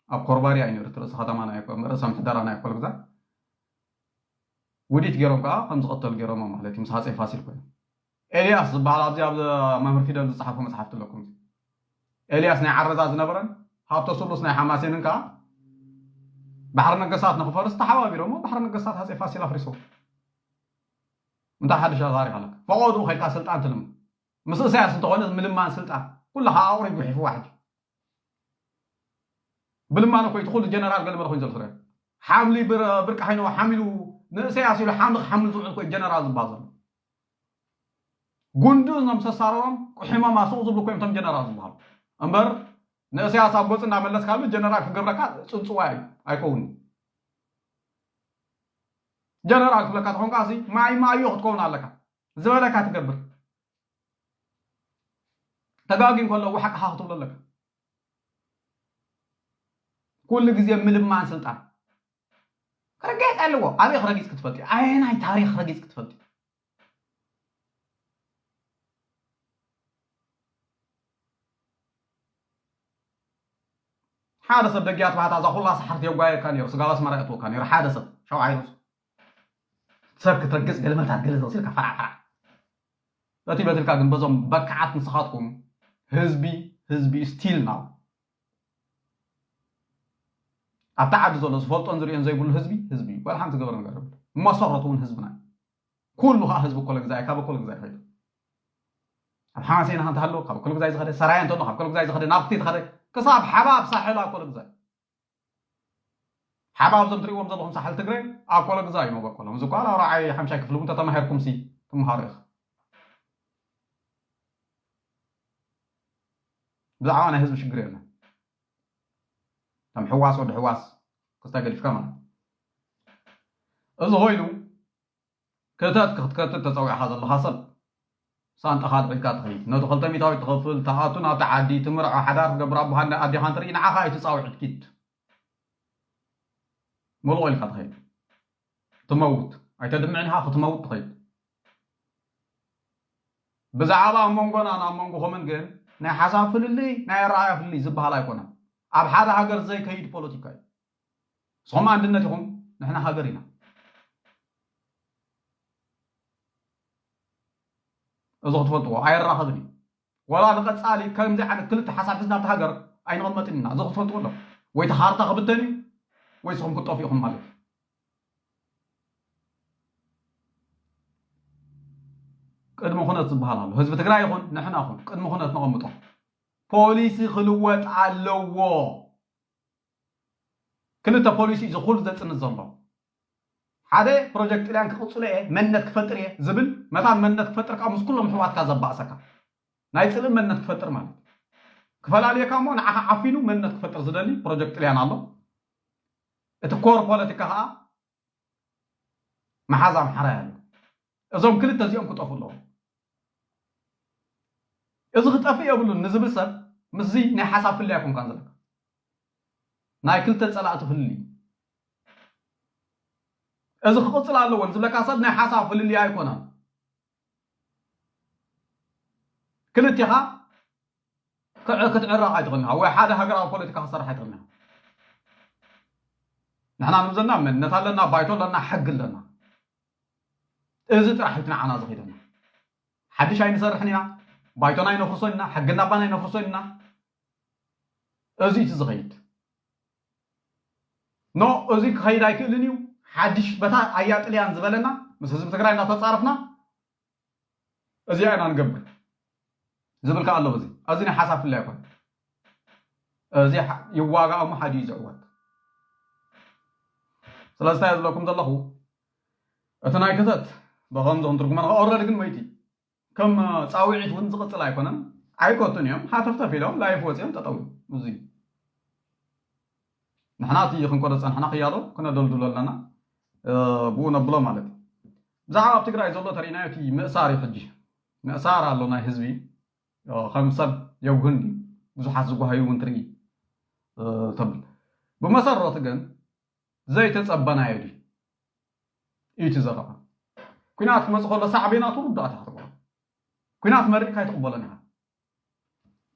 ኣብ ኮርባሪ እዩ ነይሩ፣ እቲ ርእሰ ከተማ ናይ ኮ-፣ ርእሰ ምሕደራ ናይ ኮልግዛ። ውዲት ገይሮም ከዓ ከም ዝቐተሉ ገይሮሞ ማለት እዩ፣ ምስ ሃፀይ ፋሲል ኮይኑ። ኤልያስ ዝበሃል ኣብዚ ኣብ መምህር ፊደል ዝፀሓፎ መፅሓፍቲ ኣለኩም። ኤልያስ ናይ ዓረዛ ዝነበረን ሃብተ ስሉስ ናይ ሓማሴንን ከዓ ባሕሪ ነገስታት ንክፈርስ ተሓባቢሮሞ ባሕሪ ነገስታት ሃፀይ ፋሲል ኣፍሪሶ። እንታይ ሓድሽ ታሪክ ኣለካ? ፈቐድኡ ከይድካ ስልጣን ትልምን። ምስ እሳያስ እንተኾነ ምልማን ስልጣን ኩሉ ከዓ ኣቑሪቡ ጉሒፍዋ ሕጂ። ብልማኖ እኮ እዩ እቲ ኩሉ ጀነራል ገለመለ ኮይኑ ዘሎ ትሪኦ። ሓምሊ ብር-፣ ብርቂ ሓይነዎ ሓሚሉ ንእሰያስ ኢሉ ሓምሊ ክሓምል ዝውዕል እኮ እዩ ጀነራል ዝበሃል ዘሎ። ጉንዲ እዞም ሰሳሮም ቁሒሞም ኣስቕ ዝብሉ እኮ እዮም እቶም ጀነራል ዝበሃሉ። እምበር ንእሰያስ ኣብ ገጹ እናመለስካሉ ጀነራል ክገብረካ ጽንጽዋይ እዩ፣ ኣይከውንን። ጀነራል ክብለካ ተኾንካ ሲ ማይ ማዮ ክትከውን ኣለካ። ዝበለካ ትገብር። ተጋጊ እንከሎ ዋሕቃኻ ክትብሎ ኣለካ። ኩሉ ግዜ ምልማን ስልጣን። ክርገጽ ኣለዎ። ኣበይ ክረጊጽ ክትፈልጥ እዩ? ኣየናይ ታሪኽ ክረጊጽ ክትፈልጥ እዩ? ሓደ ሰብ ደጊያ ትባህታ እዛ ኩላ ሰሓርቲ የጓየካ ነይሩ፣ ስጋብ ኣስመራ የእትወካ ነይሩ። ሓደ ሰብ ሸውዓይ ሩስ ሰብ ክትረግጽ ገለመታት ገለ ተወሲድካ ፈራዕ ፈራዕ። በቲ በትልካ ግን በዞም በክዓት ንስኻትኩም ህዝቢ፣ ህዝቢ ስቲል ናው ኣብታ ዓዲ ዘሎ ዝፈልጦን ዝርእዮን ዘይብሉ ህዝቢ፣ ህዝቢ እዩ። ዋላ ሓንቲ ዝገበረ ነገር የብሉ። መሰረቱ እውን ህዝብና እዩ። ኩሉ ከዓ ህዝቢ ኮለግዛይ፣ ካብ ኮለግዛይ ይኸይዱ። ኣብ ሓማሴን ሃ እንተሃለወ፣ ካብ ኮለግዛይ ዝኸደ፣ ሰራየ እንተሎ፣ ካብ ኮለግዛይ ዝኸደ፣ ናብ ክቲ ዝኸደ፣ ክሳብ ሓባብ ሳሕል ኣብ ኮለግዛይ። ሓባብ እዞም ትርእይዎም ዘለኹም ሳሕል ትግረ ኣብ ኮለግዛይ እዩ መበቆሎም። እዚ እኳ ኣብ ራብዓይ ሓምሻይ ክፍሊ እውን ተተማሂርኩም ሲ ትምሃሩ ኢኹም። ብዛዕባ ናይ ህዝቢ ሽግር የለን። ከም ሕዋስ ወዲ ሕዋስ ክስታይ ገዲፍካ ማለት። እዚ ኮይኑ ክተት ክትከትት ተጸዊዕኻ ዘለኻ ሰብ ሳንጣኻ ኣልዒልካ ትኸይድ። ነቲ ክልተ ሚእታዊት ትኸፍል፣ ትኣቱ ናብቲ ዓዲ፣ ትምርዖ፣ ሓዳር ትገብር ኣቦኻ እንዳ ኣዴኻ እንትርኢ ንዓኻ እዩ እቲ ጻውዒት ኪድ። ሞልቖ ኢልካ ትኸይድ። ትመውት። ኣይተድምዕን ኢኻ፣ ክትመውት ትኸይድ። ብዛዕባ ኣብ መንጎናን ኣብ መንጎኹምን ግን ናይ ሓሳብ ፍልልይ፣ ናይ ኣረኣእያ ፍልልይ ዝበሃል ኣይኮነን። ኣብ ሓደ ሃገር ዘይከይድ ፖለቲካ እዩ። ንስኹም ኣንድነት ኢኹም፣ ንሕና ሃገር ኢና። እዚ ክትፈልጥዎ፣ ኣየራኸብን እዩ። ዋላ ንቐጻሊ ከምዚ ዓይነት ክልተ ሓሳብ ሒዝና ኣብቲ ሃገር ኣይንቕመጥን ኢና። እዚ ክትፈልጥዎ ኣሎ። ወይ እቲ ካርታ ክብተን እዩ፣ ወይ ንስኹም ክትጠፍኡ ኢኹም ማለት እዩ። ቅድሚ ኩነት ዝበሃል ኣሎ። ህዝቢ ትግራይ ይኹን ንሕና ይኹን ቅድሚ ኩነት ነቐምጦ። ፖሊሲ ክልወጥ ኣለዎ። ክልተ ፖሊሲ እዩ እዚ ኩሉ ዘጽንት ዘሎ። ሓደ ፕሮጀክት ጥልያን ክቕጽሎ እየ፣ መንነት ክፈጥር እየ ዝብል፣ መታን መንነት ክፈጥር ከዓ ምስ ኩሎም ኣሕዋትካ ዘባእሰካ። ናይ ጽልኢ መንነት ክፈጥር ማለት እዩ። ክፈላልየካ እሞ ንዓኻ ዓፊኑ መንነት ክፈጥር ዝደሊ ፕሮጀክት ጥልያን ኣሎ። እቲ ኮር ፖለቲካ ከዓ መሓዛ ኣምሓራይ ኣሎ። እዞም ክልተ እዚኦም ክጠፍኡ ኣለዎም። እዚ ክጠፍእ የብሉን ንዝብል ሰብ ምስዚ ናይ ሓሳብ ፍልልይ ኣይኮንካን ዘለካ። ናይ ክልተ ጸላእቲ ፍልልይ እዩ። እዚ ክቕጽል ኣለዎ ንዝብለካ ሰብ ናይ ሓሳብ ፍልልይ ኣይኮነን። ክልቴኻ ክዕ-፣ ክትዕረቕ ኣይትኽእልን ኢኻ፣ ወይ ሓደ ሃገራዊ ፖለቲካ ክትሰርሕ ኣይትኽእልን ኢኻ። ንሕና ንብዘና መንነት ኣለና፣ ባይቶ ኣለና፣ ሕጊ ኣለና። እዚ ጥራሕ እዩ እቲ ንዓና ዘኺደና። ሓድሽ ኣይንሰርሕን ኢና፣ ባይቶና ኣይነፍርሶን ኢና፣ ሕጊ እንዳባና ኣይነፍርሶን ኢና። እዚ እቲ ዝኸይድ። ኖ፣ እዚ ክኸይድ ኣይክእልን እዩ። ሓድሽ በታ ኣያ ጥልያን ዝበለና ምስ ህዝቢ ትግራይ እንዳተጻረፍና እዚኣ ኢና ንገብር ዝብል ከኣ ኣሎ። እዚ፣ እዚ ናይ ሓሳብ ፍላይ ኣይኮነ። እዚ ሓ-፣ ይዋጋእ እሞ ሓደ እዩ ዝዕወት። ስለዚ እንታይ ዝብለኩም ዘለኹ፣ እቲ ናይ ክተት ብኸምዚ ክንትርጉሞ ንኸ-፣ ኦረዲ ግን መይቲ ከም ጻውዒት እውን ዝቕጽል ኣይኮነን። ኣይቆቱን እዮም። ሃተፍተፍ ኢሎም ላይፍ ወፂኦም ጠጠው። እዚ ንሕና እቲ ክንቆዶ ፀንሕና ክያሎ ክነደልድሎ ኣለና። ብኡ ነብሎ ማለት እዩ። ብዛዕባ ኣብ ትግራይ ዘሎ ተሪእናዮ እቲ ምእሳር እዩ። ሕጂ ምእሳር ኣሎ ናይ ህዝቢ። ከም ሰብ የጉህን ብዙሓት ዝጓሃዩ እውን ትርኢ ተብል። ብመሰረቱ ግን ዘይተፀበናዮ ድዩ እዩ እቲ ዘረባ። ኩናት ክመፅእ ከሎ ሳዕቤናቱ ርዳእታ ክትገብሮ። ኩናት መሪቕካ ኣይትቕበሎን ኢኻ።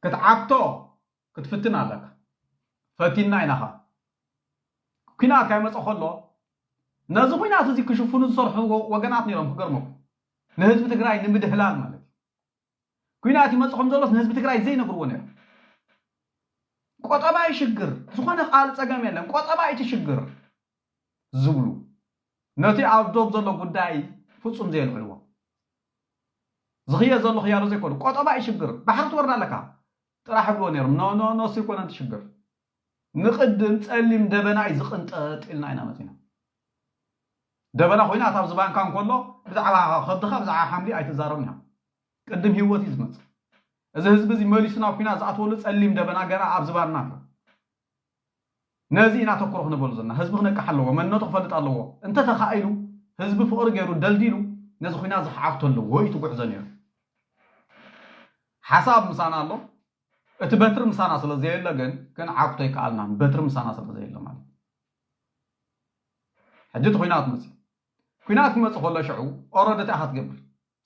ክትዓግቶ ክትፍትን ኣለካ። ፈቲና ኢናኻ። ኩናት ካይመፀ ከሎ ነዚ ኩናት እዚ ክሽፍኑ ዝሰርሑ ወገናት ነይሮም። ክገርመኩም፣ ንህዝቢ ትግራይ ንምድህላል ማለት እዩ። ኩናት ይመፅእ ከም ዘሎስ ንህዝቢ ትግራይ ዘይነግርዎ ነይሮም። ቆጠባ ይሽግር፣ ዝኾነ ቃል ፀገም የለን፣ ቆጠባ እቲ ሽግር ዝብሉ ነቲ ኣብ ዶብ ዘሎ ጉዳይ ፍፁም ዘየልዕልዎ። ዝኽየ ዘሎ ክያዶ ዘይኮኑ ቆጠባ ይሽግር፣ ባሕሪ ትወርድ ኣለካ ጥራሕ ይብልዎ ነይሮም። ኖ ኖ ኖ፣ እሱ ይኮነ እቲ ሽግር። ንቕድም ፀሊም ደበና እዩ ዝቕንጠጥ ኢልና ኢና መፂና። ደበና ኮይና እታ ኣብዚ ባንካ እንከሎ ብዛዕባ ከብድኻ ብዛዕባ ሓምሊ ኣይትዛረብን ኢኻ። ቅድም ህይወት እዩ ዝመፅእ። እዚ ህዝቢ እዚ መሊሱ ናብ ኩናት ዝኣትወሉ ፀሊም ደበና ገና ኣብ ዝባንና ኣሎ። ነዚ ኢና ተኩሮ ክነበሉ ዘለና። ህዝቢ ክነቅሕ ኣለዎ፣ መንነቱ ክፈልጥ ኣለዎ። እንተተኻኢሉ ህዝቢ ፍቕሪ ገይሩ ደልዲሉ ነዚ ኩናት ዝሓፍቶ ኣለዎ እዩ ትጉዕዞ ነይሩ። ሓሳብ ምሳና ኣሎ። እቲ በትሪ ምሳና ስለ ዘየለ ግን ክንዓግቶ ኣይከኣልናን። በትሪ ምሳና ስለ ዘየለ ማለት እዩ። ሕጂ እቲ ኩናት መፅእ። ኩናት ክመፅእ ከሎ ሽዑ ኦረደት ኢኻ ትገብር።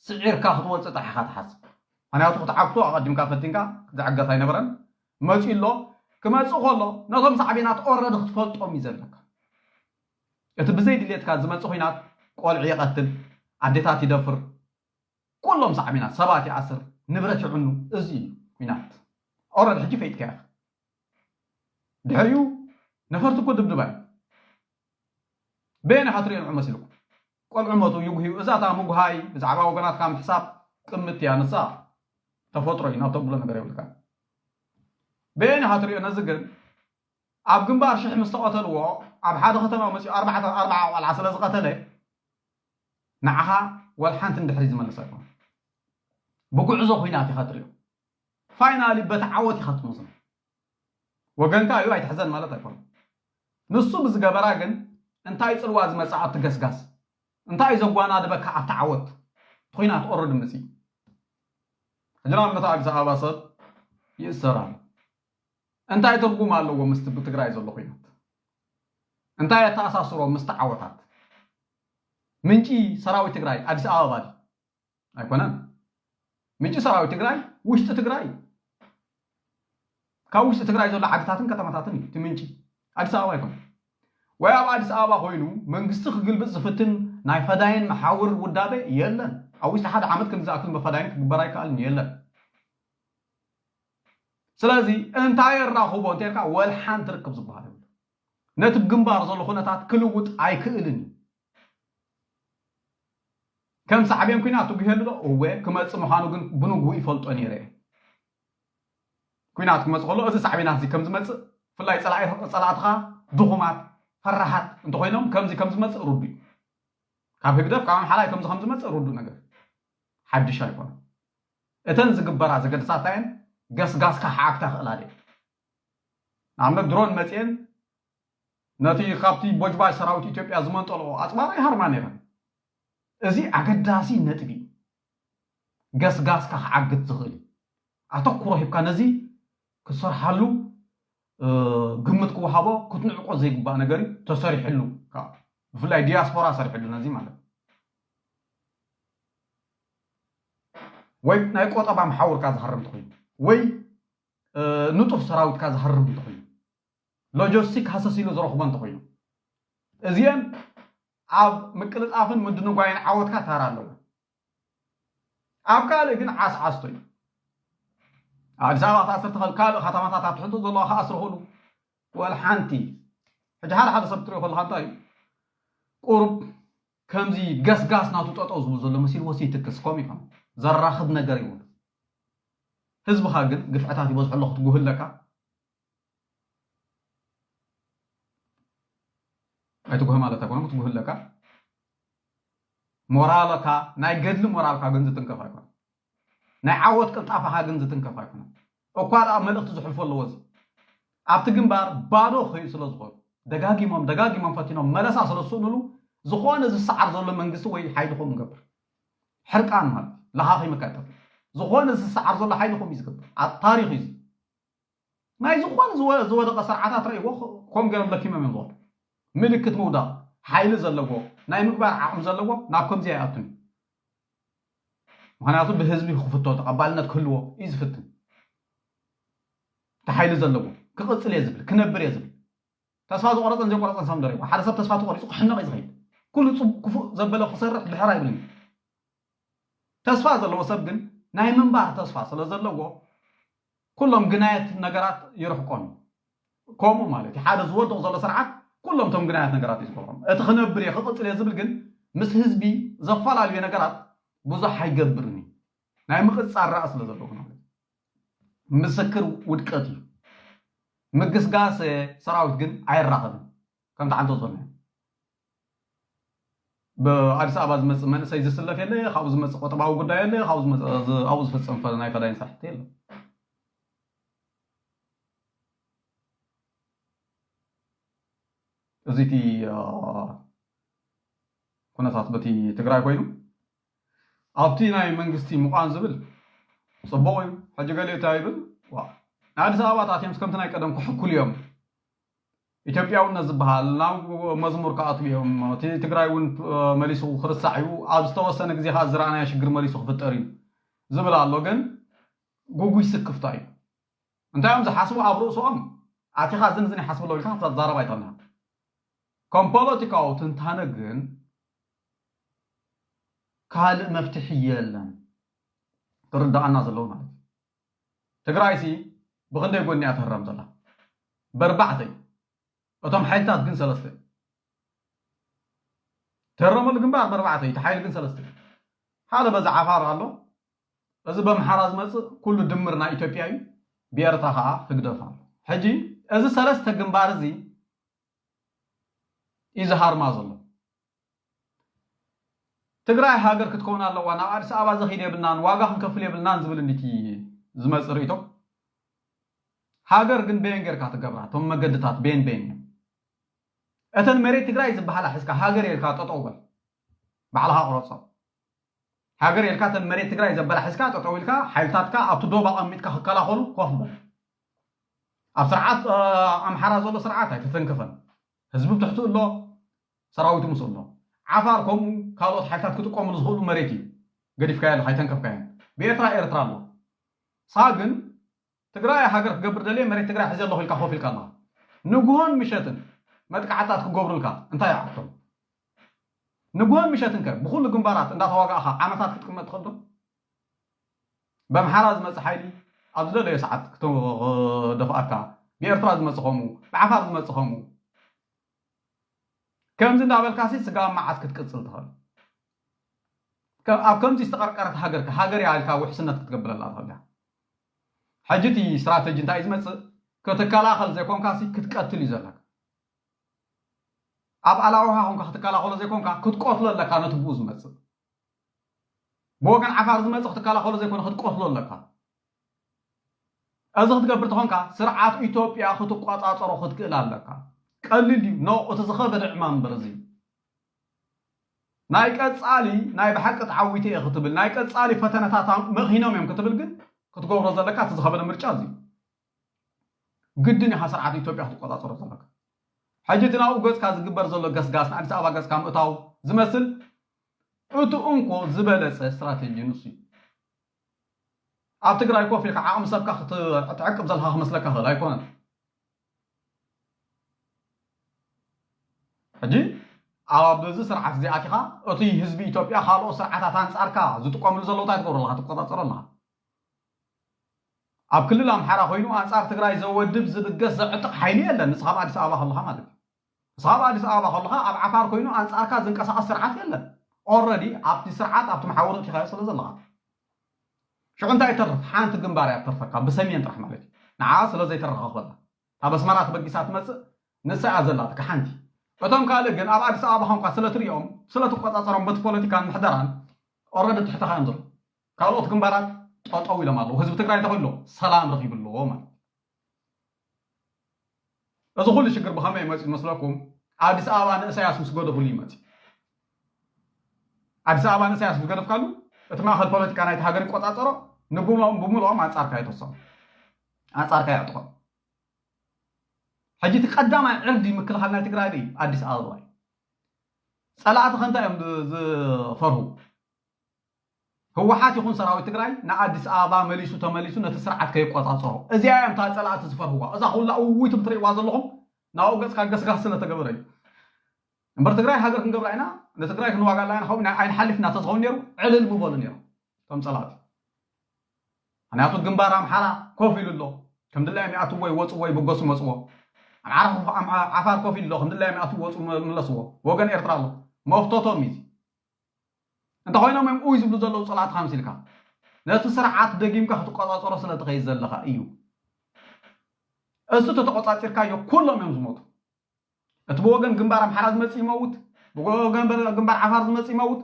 ስዒርካ ክትወፅእ ጥራሕ ኢኻ ትሓስብ። ምክንያቱ ክትዓግቶ ኣቐዲምካ ፈቲንካ ዝዕገት ኣይነበረን። መፂኡ ኣሎ። ክመፅእ ከሎ ነቶም ሳዕቤናት ኦረዲ ክትፈልጦም እዩ ዘለካ። እቲ ብዘይ ድሌትካ ዝመፅእ ኩናት ቆልዑ ይቐትል፣ ኣዴታት ይደፍር፣ ኩሎም ሳዕቤናት ሰባት ይኣስር፣ ንብረት ይዕኑ። እዚ እዩ ኩናት። ኦረዲ ሕጂ ፈይጥካ ኢኻ። ድሕሪኡ ነፈርቲ እኮ ድብድባ እዩ። በየን ኢኻ ትሪኦ ንዑ መሲልኩም? ቆልዑ ሞቱ ይጉህዩ። እዛ እታ ምጉሃይ ብዛዕባ ወገናትካ ምሕሳብ ቅምት እያ። ንሳ ተፈጥሮ እዩ፣ ናብ ተብሎ ነገር የብልካ። በየን ኢኻ ትሪኦ? ነዚ ግን ኣብ ግንባር ሽሕ ምስ ተቐተልዎ ኣብ ሓደ ከተማ መፂኡ ኣርባዕተ ኣርባዓ ቆልዓ ስለ ዝቐተለ ንዓኻ ወላ ሓንቲ ንድሕሪ ዝመልስ ኣይኮነ። ብጉዕዞ ኩናት ኢኻ ትሪኦ። ፋይናሊ በቲ ዓወት ኢኻ ትመዝኖ። ወገንካ እዩ ኣይትሕዘን ማለት ኣይኮነ። ንሱ ብዝገበራ ግን እንታይ ጽልዋ ዝመጽእ ኣብቲ ገስጋስ? እንታይ ዘጓናድበካ ኣብቲ ዓወት? እቲ ኩናት ኦረዲ መጺኡ። ሕጂ ንኣብነት ኣዲስ ኣበባ ሰብ ይእሰር ኣሎ። እንታይ ትርጉም ኣለዎ ምስቲ ብትግራይ ዘሎ ኩናት? እንታይ የተኣሳስሮ ምስቲ ዓወታት? ምንጪ ሰራዊት ትግራይ ኣዲስ ኣበባ ድዩ? ኣይኮነን። ምንጪ ሰራዊት ትግራይ ውሽጢ ትግራይ እዩ። ካብ ውሽጢ ትግራይ ዘሎ ዓድታትን ከተማታትን እዩ እቲ ምንጪ። ኣዲስ ኣበባ ኣይኮነን። ወይ ኣብ ኣዲስ ኣበባ ኮይኑ መንግስቲ ክግልብጥ ዝፍትን ናይ ፈዳይን መሓውር ውዳበ የለን። ኣብ ውሽጢ ሓደ ዓመት ከምዚ ዝኣክል መፈዳይን ክግበር ኣይከኣልን የለን። ስለዚ እንታይ የራኽቦ እንተልካ ወልሓንቲ ርክብ ዝበሃል የብሉ። ነቲ ግንባር ዘሎ ኩነታት ክልውጥ ኣይክእልን እዩ። ከም ሳዕቤን ኩናት ትጉሄሉ ዶ? እወ፣ ክመጽእ ምዃኑ ግን ብንግሁ ይፈልጦ ነይረ እየ። ኩናት ክመጽእ ከሎ እዚ ሳዕቤናት እዚ ከም ዝመጽእ፣ ብፍላይ ጸላኢ-፣ ጸላእትኻ ድኹማት፣ ፈራሓት እንተኾይኖም ከምዚ ከም ዝመጽእ ርዱእ እዩ። ካብ ህግደፍ፣ ካብ ኣምሓላይ ከምዚ ከም ዝመጽእ ርዱእ ነገር። ሓድሽ ኣይኮነን። እተን ዝግበራ ዘገድሳት እየን፣ ገስጋስካ ክዓግታ ክእላ ድየን? ንኣብነት ድሮን መጽየን ነቲ ካብቲ ቦጅባጅ ሰራዊት ኢትዮጵያ ዝመንጠልኦ ኣጽዋር ይሃርማ ነይረን። እዚ ኣገዳሲ ነጥቢ እዩ። ገስጋስካ ክዓግት ዝኽእል እዩ። ኣተኩሮ ሂብካ ነዚ ክትሰርሓሉ፣ እ፣ ግምት ክወሃቦ ክትንዕቆ ዘይግባእ ነገር እዩ። ተሰሪሕሉ ከዓ ብፍላይ ዲያስፖራ ሰሪሕሉ ነዚ ማለት እዩ። ወይ ናይ ቆጠባ መሓውርካ ዝሃርም እንተኾይኑ ወይ፣ እ፣ ንጡፍ ሰራዊትካ ዝሃርም እንተኾይኑ ሎጂስቲክ ሃሰስ ኢሉ ዝረኽቦ እንተኾይኑ እዚአን ኣብ ምቅልጣፍን ምድንጓይን ዓወትካ ታራ ኣለዎ። ኣብ ካልእ ግን ዓስዓስቶ እዩ። ኣዲስ ኣበባ ክትኣስር ትኽእል፣ ካልእ ከተማታት ኣብ ትሕቲ ዘለዋ ክኣስር ይኽእሉ። ወላ ሓንቲ ሕጂ ሓደ ሓደ ሰብ ትሪኦ ከለካ እንታይ እዩ ቁሩብ ከምዚ ገስጋስ ናቱ ጠጠው ዝብል ዘሎ መሲልዎ ይትክስ። ከምኡ ይኮን ዘራኽብ ነገር ይብሉ። ህዝብኻ ግን ግፍዕታት ይበዝሑ ኣሎ ክትጉህ ኣለካ። ኣይትጉህ ማለት ኣይኮነን፣ ክትጉህ ኣለካ። ሞራልካ፣ ናይ ገድሊ ሞራልካ ግን ዝትንከፍ ኣይኮነን። ናይ ዓወት ቅልጣፈኻ ግን ዝትንከፍ ኣይኮነን። እኳ ደኣ መልእኽቲ ዝሕልፎ ኣለዎ። እዚ ኣብቲ ግንባር ባዶ ክኸዩ ስለ ዝኾኑ፣ ደጋጊሞም ደጋጊሞም ፈቲኖም መለሳ ስለ ዝስእኑሉ፣ ዝኾነ ዝሰዓር ዘሎ መንግስቲ ወይ ሓይሊ ከምኡ ይገብር። ሕርቃን ማለት እዩ። ለኻኺ መካተል። ዝኾነ ዝሰዓር ዘሎ ሓይሊ ከምኡ እዩ ዝገብር። ኣብ ታሪኽ እዩ እዚ። ናይ ዝኾነ ዝወ-፣ ዝወደቐ ስርዓታት ረእይዎ፣ ከምኡ ገይሮም ለኪሞም እዮም ዝወድቁ። ምልክት ምውዳቕ፣ ሓይሊ ዘለዎ፣ ናይ ምግባር ዓቕሚ ዘለዎ ናብ ከምዚ ኣይኣቱን እዩ። ምኽንያቱ ብህዝቢ ክፍቶ፣ ተቐባልነት ክህልዎ እዩ ዝፍትን። እቲ ሓይሊ ዘለዎ፣ ክቕጽል እየ ዝብል፣ ክነብር እየ ዝብል። ተስፋ ዝቆረጸን ዘይቆረጸን ሰብ ንደረይዎ። ሓደ ሰብ ተስፋ ተቆሪጹ ክሕነቕ እዩ ዝኸይድ። ኩሉ ጽቡቕ ክፉእ ዘበለ ክሰርሕ ድሕር ኣይብልን እዩ። ተስፋ ዘለዎ ሰብ ግን ናይ ምንባር ተስፋ ስለ ዘለዎ፣ ኩሎም ግናየት ነገራት ይርሕቆም። ከምኡ ማለት እዩ። ሓደ ዝወድቕ ዘሎ ስርዓት ኩሎም እቶም ግናያት ነገራት እዩ ዝገብሮም። እቲ ክነብር እየ፣ ክቕጽል እየ ዝብል ግን ምስ ህዝቢ ዘፈላልዩ ነገራት ብዙሕ ኣይገብርን እዩ። ናይ ምቕጻል ራእይ ስለ ዘለዎ ማለት እዩ። ምስክር ውድቀት እዩ። ምግስጋስ ሰራዊት ግን ኣይራኸብን። ከምቲ ዓንቶ ዘሎ ብኣዲስ ኣበባ ዝመጽእ መንእሰይ ዝስለፍ የለ፣ ካብኡ ዝመጽእ ቆጠባዊ ጉዳይ የለ፣ ካብኡ ዝመጽእ ዝ-፣ ኣብኡ ዝፍጸም ፈ-፣ ናይ ፈዳይን ስራሕቲ የለ። እዚ እቲ፣ አ፣ ኩነታት በቲ ትግራይ ኮይኑ፣ ኣብቲ ናይ መንግስቲ ምቋን ዝብል ጽቡቕ እዩ። ሕጂ ገሊኡ እንታይ ይብል? ዋ፣ ናይ ኣዲስ ኣበባ ኣትዮም ከምቲ ናይ ቀደም ክሕኩሉ እዮም። ኢትዮጵያውነት ዝበሃል ናብ መዝሙር ክኣትዉ እዮም። እቲ ትግራይ እውን፣ እ፣ መሊሱ ክርሳዕ እዩ። ኣብ ዝተወሰነ ግዜ ከዓ ዝረኣናዮ ሽግር መሊሱ ክፍጠር እዩ ዝብል ኣሎ። ግን ጉጉይ ስክፍታ እዩ። እንታይ እዮም ዝሓስቡ ኣብ ርእሶም? ኣቲኻ ዝን ዝን ይሓስቡ ኣለዉ ኢልካ ክትዛረብ ኣይተልናን። ከም ፖለቲካዊ ትንታነ ግን ካልእ መፍትሒ የለን። ክርድኣና ዘለዎ ማለት እዩ። ትግራይሲ ብኽንደይ ጎኒ እያ ትህረም ዘላ? በርባዕተ እዩ። እቶም ሓይልታት ግን ሰለስተ እዮም። ትህረመሉ ግንባር በርባዕተ እዩ፣ እቲ ሓይሊ ግን ሰለስተ እዩ። ሓደ በዚ ዓፋር ኣሎ፣ እዚ በምሓራ ዝመጽእ ኩሉ ድምር ናይ ኢትዮጵያ እዩ፣ ብኤርትራ ከዓ ህግደፍ ኣሎ። ሕጂ እዚ ሰለስተ ግንባር እዚ እዩ ዝሃርማ ዘሎ። ትግራይ ሃገር ክትከውን ኣለዋ፣ ናብ ኣዲስ ኣበባ ዘኺድ የብልናን፣ ዋጋ ክንከፍል የብልናን ዝብል እንዲቲ ዝመጽእ ርእይቶ። ሃገር ግን በየን ጌርካ ትገብራ? እቶም መገድታት በየን በየን እዮም? እተን መሬት ትግራይ ዝበሃላ ሒዝካ ሃገር ኢልካ ጠጠው በል። ባዕልኻ ቁረጾ። ሃገር ኢልካ እተን መሬት ትግራይ ዘበላ ሒዝካ ጠጠው ኢልካ ሓይልታትካ ኣብቲ ዶብ ኣቐሚጥካ ክከላኸሉ ኮፍ በል። ኣብ ስርዓት፣ እ፣ ኣምሓራ ዘሎ ስርዓት ኣይተተንከፈን። ህዝቢ ብትሕቱ ኣሎ፣ ሰራዊቱ ምስኡ ኣሎ። ዓፋር ከምኡ ካልኦት ሓይልታት ክጥቀምሉ ዝኽእሉ መሬት እዩ። ገዲፍካዮ ኣለኻ፣ ኣይተንከፍካዮን። ብኤርትራ ኤርትራ ኣሎ። ንስኻ ግን ትግራይ ሃገር ክገብር ደልየ መሬት ትግራይ ሕዘ ኣለኹ ኢልካ ኮፍ ኢልካ ኣለኻ። ንግሆን ምሸትን መጥቃዕታት ክገብሩልካ እንታይ ይዓግቶም? ንግሆን ምሸትን ከ ብኹሉ ግንባራት እንዳተዋጋእኻ ዓመታት ክትቅመጥ ትኽእል ዶ? በምሓራ ዝመጽእ ሓይሊ ኣብ ዝደለዮ ሰዓት ክደፍኣካ፣ ብኤርትራ ዝመጽእ ከምኡ፣ ብዓፋር ዝመጽእ ከምኡ። ከምዚ እንዳበልካሲ ስጋብ መዓስ ክትቅጽል ትኽእል? ከ-፣ ኣብ ከምዚ ዝተቐርቀረት ሃገር ከ ሃገር እያ ኢልካ ውሕስነት ክትገብረላ ትኽእል ዲኻ? ሕጂ እቲ ስትራተጂ እንታይ እዩ ዝመጽእ? ክትከላኸል ዘይኮንካሲ ክትቀትል እዩ ዘለካ። ኣብ ኣላውሃ ኮንካ ክትከላኸሎ ዘይኮንካ ክትቀትሎ ኣለካ ነቲ ብኡ ዝመጽእ። ብወገን ዓፋር ዝመጽእ ክትከላኸሎ ዘይኮነ ክትቀትሎ ኣለካ። እዚ ክትገብር ተኾንካ ስርዓት ኢትዮጵያ ክትቆጻጸሮ ክትክእል ኣለካ። ቀሊል ድዩ? ኖ፣ እቲ ዝኸበደ ዕማም እምበር እዚ። ናይ ቀጻሊ ናይ ብሓቂ ተዓዊተ እየ ክትብል፣ ናይ ቀጻሊ ፈተነታት መኺኖም እዮም ክትብል ግን ክትገብሮ ዘለካ እቲ ዝኸበደ ምርጫ እዚ እዩ። ግድን ኢኻ ስርዓት ኢትዮጵያ ክትቆጻጸሮ ዘለካ። ሕጂ እቲ ናብኡ ገጽካ ዝግበር ዘሎ ገስጋስ ንኣዲስ ኣበባ ገጽካ ምእታው ዝመስል እቲ እንኮ ዝበለጸ ስትራቴጂ ንሱ እዩ። ኣብ ትግራይ ኮፍ ኢልካ ዓቕሚ ሰብካ ክት-፣ ክትዕቅብ ዘለካ ክመስለካ ክእል ኣይኮነን። ሕጂ ኣብ እዚ ስርዓት እዚ ኣቲኻ እቲ ህዝቢ ኢትዮጵያ ካልኦት ስርዓታት ኣንጻርካ ዝጥቀምሉ ዘለዉ እንታይ ትገብሮ ኣለኻ? ትቆጻጸሮ ኣለኻ። ኣብ ክልል ኣምሓራ ኮይኑ ኣንጻር ትግራይ ዘወድብ ዝብገስ ዘዕጥቕ ሓይሊ የለን። ንስኻ ኣብ ኣዲስ ኣበባ ከለኻ ማለት እዩ። ንስኻ ኣብ ኣዲስ ኣበባ ከለኻ ኣብ ዓፋር ኮይኑ ኣንጻርካ ዝንቀሳቐስ ስርዓት የለን። ኦልረዲ ኣብቲ ስርዓት ኣብቲ መሓውር እቲኻዮ ስለ ዘለኻ። ሽዑ እንታይ ይተርፍ? ሓንቲ ግንባር እያ ትተርፈካ ብሰሜን ጥራሕ ማለት እዩ። ንዓ ስለ ዘይተረኻኽበላ። ካብ ኣስመራ ተበጊሳ ትመጽእ ንሳ እያ ዘላትካ ሓንቲ። እቶም ካልእ ግን ኣብ ኣዲስ ኣበባ ኾንካ ስለ ትሪኦም፣ ስለ ትቆጻጸሮም በቲ ፖለቲካን ምሕደራን ኦልረዲ ትሕተኻ እዮም ዘለዉ። ካልኦት ግንባራት ጠጠው ኢሎም ኣለዉ። ህዝቢ ትግራይ እንታይ ኮይኑ ኣሎ? ሰላም ረኺቡ ኣለዎ ማለት እዩ። እዚ ኩሉ ሽግር ብኸመይ እዩ መፂኡ መስለኩም? ኣዲስ ኣበባ ንእሳያስ ምስ ገደፉሉ እዩ መፂኡ። ኣዲስ ኣበባ ንእሳያስ ምስ ገደፍካሉ እቲ ማእኸል ፖለቲካ ናይቲ ሃገር ይቆፃፀሮ፣ ንብምልኦም ብሙሉኦም ኣንፃርካ ይተሰሙ፣ ኣንፃርካ የዕጥቖም። ሕጂ እቲ ቀዳማይ ዕርዲ ምክልኻል ናይ ትግራይ እዩ ኣዲስ ኣበባ እዩ። ፀላእቲ ከንታ እዮም ዝ- ዝፈርሁ። ህወሓት ይኹን ሰራዊት ትግራይ ንኣዲስ ኣበባ መሊሱ ተመሊሱ ነቲ ስርዓት ከይቆፃፀሮ እዚኣ እዮም እታ ፀላእቲ ዝፈርህዋ። እዛ ኩላ እውይትም ትርእይዋ ዘለኹም ናብኡ ገፅካ ገስጋስ ስለተገበረ እዩ። እምበር ትግራይ ሃገር ክንገብራ ኢና፣ ንትግራይ ክንዋጋላ ኢና፣ ከምኡ ኢና ኣይንሓልፍ እናተዝኸውን ነይሩ ዕልል ምበሉ ነይሩ እቶም ፀላእቲ። ምክንያቱ ግንባር ኣምሓራ ኮፍ ኢሉ ኣሎ። ከም ድላዮም ይኣትዎ ይወፅዎ ይብገሱ መፅዎ። ኣምሓራ ኮፍ- ኣምሓ- ዓፋር ኮፍ ኢሉ ኣሎ። ከም ድላዮም ይኣትዎ ይወፅዎ መለስዎ። ወገን ኤርትራ ኣሎ። መፍቶቶም እዩ እዚ። እንተኾይኖም እዮም ኡይ ዝብሉ ዘለዉ ፀላእትኻ መሲልካ። ነቲ ስርዓት ደጊምካ ክትቆፃፀሮ ስለ ትኸይድ ዘለኻ እዩ። እሱ ተተቆፃፂርካዮ ኩሎም እዮም ዝሞቱ። እቲ ብወገን ግንባር ኣምሓራ ዝመፅእ ይመውት፣ ብወገን ግንባር ዓፋር ዝመፅእ ይመውት።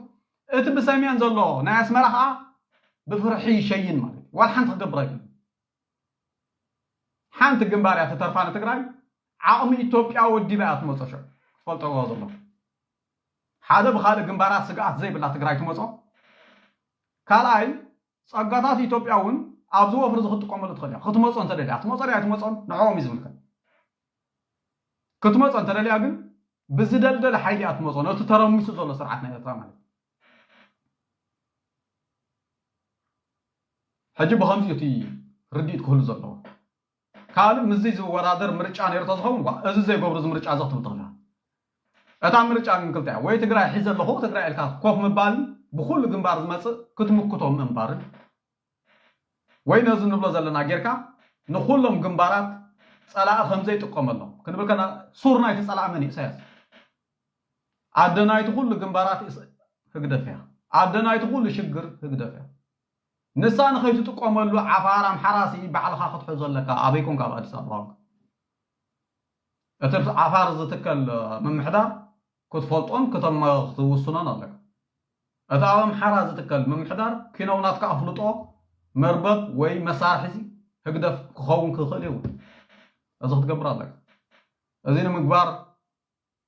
እቲ ብሰሜን ዘሎ ናይ ኣስመራ ከዓ ብፍርሒ ይሸይን ማለት እዩ። ዋላ ሓንቲ ክገብር ኣይክእልን። ሓንቲ ግንባር እያ ትተርፋ ንትግራይ። ዓቕሚ ኢትዮጵያ ወዲባ እያ ትመፆ። ሽዑ ክትፈልጠዎ ዘሎ ሓደ ብካልእ ግንባራት ስግኣት ዘይብላ ትግራይ ትመፆ። ካልኣይ ፀጋታት ኢትዮጵያ እውን ኣብዚ ወፍሪ እዚ ክትጥቀመሉ ትኽእል እያ። ክትመፆ እንተደልያ ክትመፆ ድያ ኣይትመፆን ንዕኦም እዩ ዝምልከት። ክትመፆ እንተደልያ ግን ብዝደልደለ ሓይሊ እያ ትመፆ። ነቲ ተረሚሱ ዘሎ ስርዓት ናይ ኤርትራ ማለት እዩ። ሕጂ ብኸምዚ እቲ ርድኢት ክህሉ ዘለዎ ካልእ ምስዚ ዝወዳደር ምርጫ ነይሩ ተዝኸውን ኳ እዚ ዘይገብሩ እዚ ምርጫ እዚ ክትብል ትኽእል እታ ምርጫ ግን ክልተ እያ። ወይ ትግራይ ሒዘ ኣለኹ ትግራይ ኢልካ ኮፍ ምባልን ብኩሉ ግንባር ዝመፅእ ክትምክቶ ምእንባርን ወይ ነዚ ንብሎ ዘለና ጌርካ ንኩሎም ግንባራት ፀላኢ ከምዘይጥቀመሎም ክንብል ከና ሱር ናይቲ ፀላኢ መን እዩ? ኢሳያስ። ኣደ ናይቲ ኩሉ ግንባራት ህግደፍ እያ። ኣደ ናይቲ ኩሉ ሽግር ህግደፍ እያ። ንሳ ንኸይትጥቀመሉ ዓፋር ኣምሓራሲ ባዕልኻ ክትሕዞ ኣለካ። ኣበይ ኮንካ ኣብ ኣዲስ ኣበባ ኮንካ እቲ ዓፋር ዝትከል ምምሕዳር ክትፈልጦን ክትውስኖን ኣለካ። እቲ ኣብ ኣምሓራ ዝትከል ምምሕዳር ኪነው ናትካ ኣፍልጦ መርበብ ወይ መሳርሒ ህግደፍ ክኸውን ክኽእል ይውን እዚ ክትገብር ኣለካ። እዚ ንምግባር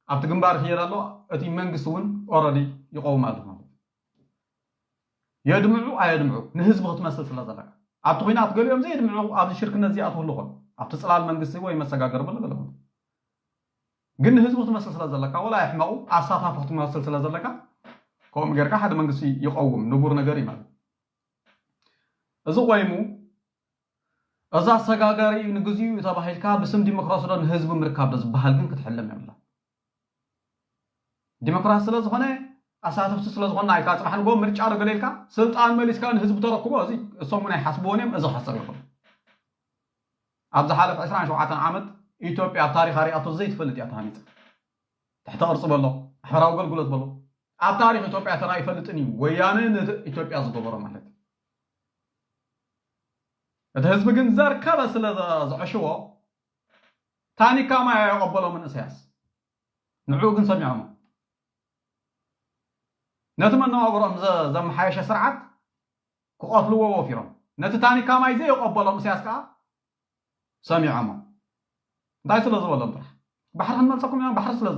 ኣብቲ ግንባር ይኽየድ ኣሎ። እቲ መንግስቲ እውን ኦረዲ ይቀውም ኣሎ ማለት የድምዑ ኣየድምዑ ንህዝቢ ክትመስል ስለ ዘለካ ኣብቲ ኩናት ገሊኦም ዘየድምዑ ኣብዚ ሽርክነት እዚኣ ትህሉ ኾን ኣብቲ ፅላል መንግስቲ ወይ መሰጋገር በለ ገለ ግን ንህዝቢ ክትመስል ስለ ዘለካ ወላ ይሕመቑ ኣሳታፊ ክትመስል ስለ ዘለካ ከምኡ ጌርካ ሓደ መንግስቲ ይቀውም ንቡር ነገር እዩ ማለት እዚ ቆይሙ እዛ ኣሰጋጋሪ እዩ ንግዚኡ እዩ ተባሂልካ ብስም ዲሞክራሲ ዶ ንህዝቢ ምርካብ ዶ ዝበሃል ግን ክትሕለም የብላ። ዲሞክራሲ ስለ ዝኾነ ኣሳተፍቲ ስለ ዝኾንና ኢልካ ፅባሕ ንጎ ምርጫ ዶ ገለ ኢልካ ስልጣን መሊስካ ንህዝቢ ተረክቦ እዚ እሶም እውን ኣይሓስብዎን እዮም እዚ ክሕሰብ ይኽእል። ኣብ ዝሓለፈ ዕስራን ሸውዓተን ዓመት ኢትዮጵያ ኣብ ታሪኻ ሪኣቶ ዘይትፈልጥ እያ ተሃኒፃ። ትሕተ ቅርፂ በሎ ማሕበራዊ ኣገልግሎት በሎ ኣብ ታሪክ ኢትዮጵያ ተራ ይፈልጥን እዩ ወያነ ንኢትዮጵያ ዝገበሮ ማለት እቲ ህዝቢ ግን ዘርከበ ስለ ዘዕሽዎ ታኒካ ማይ ኣየቀበሎምን እሳያስ ንዕኡ ግን ሰሚዖሞ ነቲ መነባብሮም ዘመሓየሸ ስርዓት ክቐትልዎ ወፊሮም ነቲ ታኒካ ማይ ዘየቀበሎም እሳያስ ከዓ ሰሚዖሞ እንታይ ስለ ዝበሎም ጥራሕ ባሕሪ ክንመልሰኩም ኢና ባሕሪ ስለ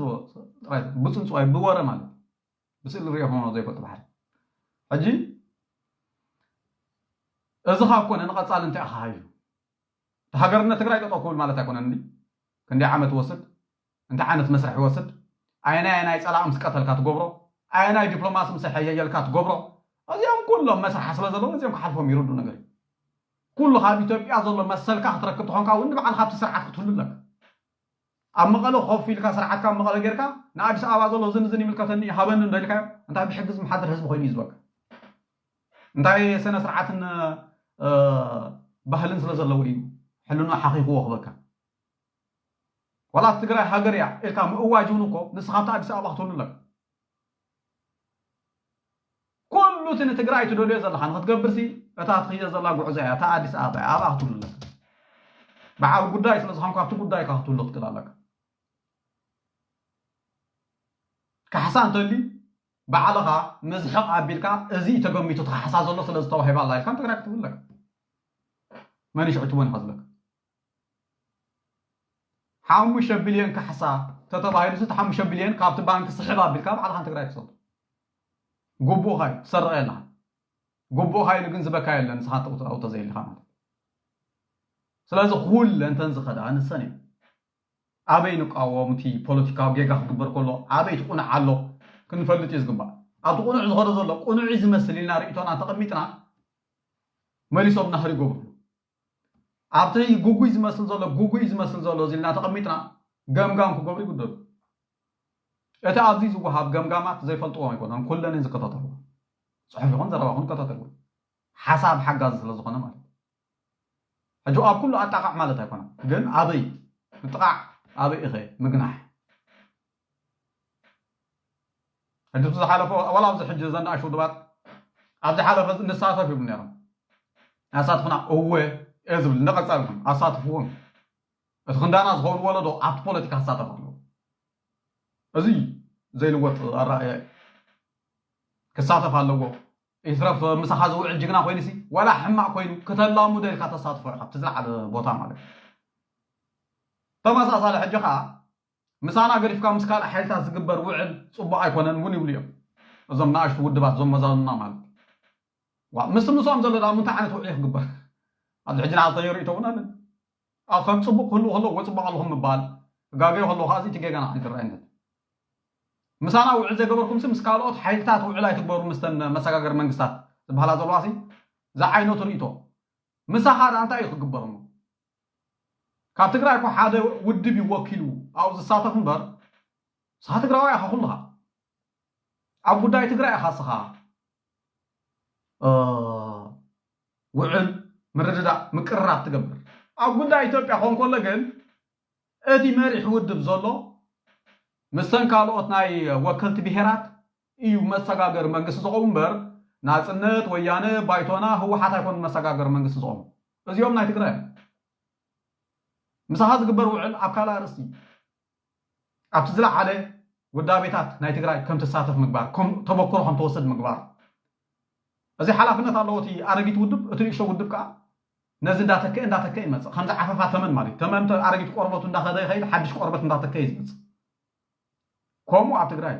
ጥራይ ብፅንፅዋይ ብወረ ማለት ብስእሊ ሪኦ ከመኖ ዘይፈልጡ ባሕሪ ሕጂ እዚ ካብ ኮነ ንቐፃሊ እንታይ ኢኻ ሃዩ ሃገርነት ትግራይ ጠጠው ክብል ማለት ኣይኮነን ክንደይ ዓመት ይወስድ እንታይ ዓይነት መስርሕ ይወስድ ኣየናይ ኣየናይ ፀላእ ምስ ቀተልካ ትገብሮ ኣየናይ ዲፕሎማሲ ምስ ኣሐየየልካ ትገብሮ እዚኦም ኩሎም መስርሓ ስለ ዘለዎም እዚኦም ክሓልፎም ይርዱ ነገር እዩ ኩሉ ካብ ኢትዮጵያ ዘሎ መሰልካ ክትረክብ ተኾንካ እውን ንባዕልካ ኣብቲ ስርዓት ክትህሉ ኣለካ ኣብ መቐለ ኮፍ ኢልካ ስርዓትካ ኣብ መቐለ ጌርካ ንኣዲስ ኣበባ ዘሎ ዝን ዝን ይምልከተኒ ሃበኒ እንዶ ኢልካዮ እንታይ ብሕጊ ዝመሓደር ህዝቢ ኮይኑ እዩ ዝበካ እንታይ ስነ ስርዓትን ባህልን ስለ ዘለዎ እዩ ሕልና ሓኺኽዎ ክበካ ዋላ ትግራይ ሃገር እያ ኢልካ ምእዋጅ እውን እኮ ንስኻ ኣብቲ ኣዲስ ኣበባ ክትህሉ ኣለካ ኩሉ እቲ ንትግራይ ትደልዮ ዘለኻ ንክትገብርሲ እታ ትኽዮ ዘላ ጉዕዞ እያ እታ ኣዲስ ኣበባ እያ ኣብኣ ክትህሉ ኣለካ በዓል ጉዳይ ስለ ዝኾንኩ ኣብቲ ጉዳይካ ክትህሉ ክትክእል ኣለካ ካሕሳ እንተልዩ ባዕልኻ ምዝሕቕ ኣቢልካ እዚ እዩ ተገሚቱ ተሓሳ ዘሎ ስለ ዝተዋሂባ ኣላ ኢልካ ንትግራይ ክትብለካ መን ይሽዕትቦን ኢኻ ዝብለካ። ሓሙሽተ ቢልዮን ካሕሳ ተተባሂሉ እቲ ሓሙሽተ ቢልዮን ካብቲ ባንክ ስሕብ ኣቢልካ ባዕልኻ ንትግራይ ክሰጡ ግቡእኻ እዩ ትሰርቕ የለኻ። ግቡእኻ ኢሉ ግን ዝበካ የለን ንስኻ ተዘይልካ ማለት። ስለዚ ኩለን ተን ዝኸዳ ንሰን እዩ። ኣበይ ንቃወም እቲ ፖለቲካዊ ጌጋ ክግበር ከሎ ኣበይ ትቁንዕ ኣሎ ክንፈልጥ እዩ ዝግባእ። ኣብቲ ቁኑዕ ዝኸዶ ዘሎ ቁኑዕ እዩ ዝመስል ኢልና ርእቶና ተቐሚጥና መሊሶም ናህሪ ይገብሩ። ኣብቲ ጉጉይ ዝመስል ዘሎ ጉጉይ ዝመስል ዘሎ እዚ ኢልና ተቐሚጥና ገምጋም ክገብሩ ይግደዱ። እቲ ኣብዚ ዝወሃብ ገምጋማት ዘይፈልጥዎም ኣይኮነን፣ ኩለን ዝከታተልዎ ጽሑፍ ይኹን ዘረባ ይኹን ይከታተልዎ ሓሳብ ሓጋዚ ስለ ዝኾነ ማለት እዩ። ሕጂ ኣብ ኩሉ ኣጣቃዕ ማለት ኣይኮነን፣ ግን ኣበይ ምጥቃዕ ኣበይ ኢኸ ምግናሕ ሕጂ ዝሓለፈ ዋላ ኣብዚ ሕጂ ዘናእሽ ውድባት ኣብዚ ሓለፈ ንሳተፍ ይብሉ ነይሮም ኣሳትፉና እወ እየ ዝብል እንደቀጻልኩም ኣሳትፍዎም እቲ ክንዳና ዝኸውን ወለዶ ኣብቲ ፖለቲካ ክሳተፍ ኣለዎ እዚ ዘይልወጥ ኣረኣያ ክሳተፍ ኣለዎ ይትረፍ ምሳኻ ዝውዕል ጅግና ኮይኑሲ ዋላ ሕማቕ ኮይኑ ክተላሙ ደልካ ተሳትፎ ኢኻ ኣብቲ ዝለዓለ ቦታ ማለት ተመሳሳሊ ሕጂ ከዓ ምሳና ገዲፍካ ምስ ካልእ ሓይልታት ዝግበር ውዕል ፅቡቅ ኣይኮነን እውን ይብሉ እዮም እዞም ንኣሽቱ ውድባት እዞም መዛኑና ማለት ዋ ምስ ምሶም ዘሎ ዳ ምንታይ ዓይነት ውዕል ክግበር ኣብዚ ሕጂ ንዓልተ የርእቶ እውን ኣለን ኣብ ከም ፅቡቅ ክህልው ከለዎ ፅቡቅ ኣለኹም ምባል ክጋገዩ ከለዉ ከዓ እቲ ጌጋና ኣይትረኣየንን ምሳና ውዕል ዘይገበርኩምሲ ምስ ካልኦት ሓይልታት ውዕል ኣይትግበሩ ምስተን መሰጋገር መንግስታት ዝበሃላ ዘለዋሲ ዝዓይነቱ ርእቶ ምሳኻ ዳ እንታይ እዩ ክግበር እሞ ካብ ትግራይ እኮ ሓደ ውድብ እዩ ወኪሉ ኣብኡ ዝሳተፍ እምበር ንስኻ ትግራዋይ ኢኻ ኩልኻ ኣብ ጉዳይ ትግራይ ኢኻ ስኻ ውዕል ምርድዳእ ምቅርራብ ትገብር ኣብ ጉዳይ ኢትዮጵያ ኾን ከሎ ግን እቲ መሪሕ ውድብ ዘሎ ምስተን ካልኦት ናይ ወከልቲ ብሄራት እዩ መሰጋገር መንግስቲ ዝኸውን እምበር ናፅነት ወያነ ባይቶና ህወሓት ኣይኮን መሰጋገር መንግስቲ ዝኸውን እዚኦም ናይ ትግራይ ምሳኻ ዝግበር ውዕል ኣብ ካልእ ኣርእስቲ ኣብቲ ዝለዓለ ውዳቤታት ናይ ትግራይ ከም ትሳተፍ ምግባር ተመክሮ ከም ትወስድ ምግባር እዚ ሓላፍነት ኣለዎ እቲ ኣረጊት ውድብ እቲ ንእሽቶ ውድብ ከዓ ነዚ እንዳተከ እንዳተከ ይመፅእ ከምዚ ዓፈፋ ተመን ማለት ተመን ኣረጊት ቆርበቱ እንዳኸደ ይኸይድ ሓድሽ ቆርበት እንዳተከ እዩ ዝመፅእ ከምኡ ኣብ ትግራይ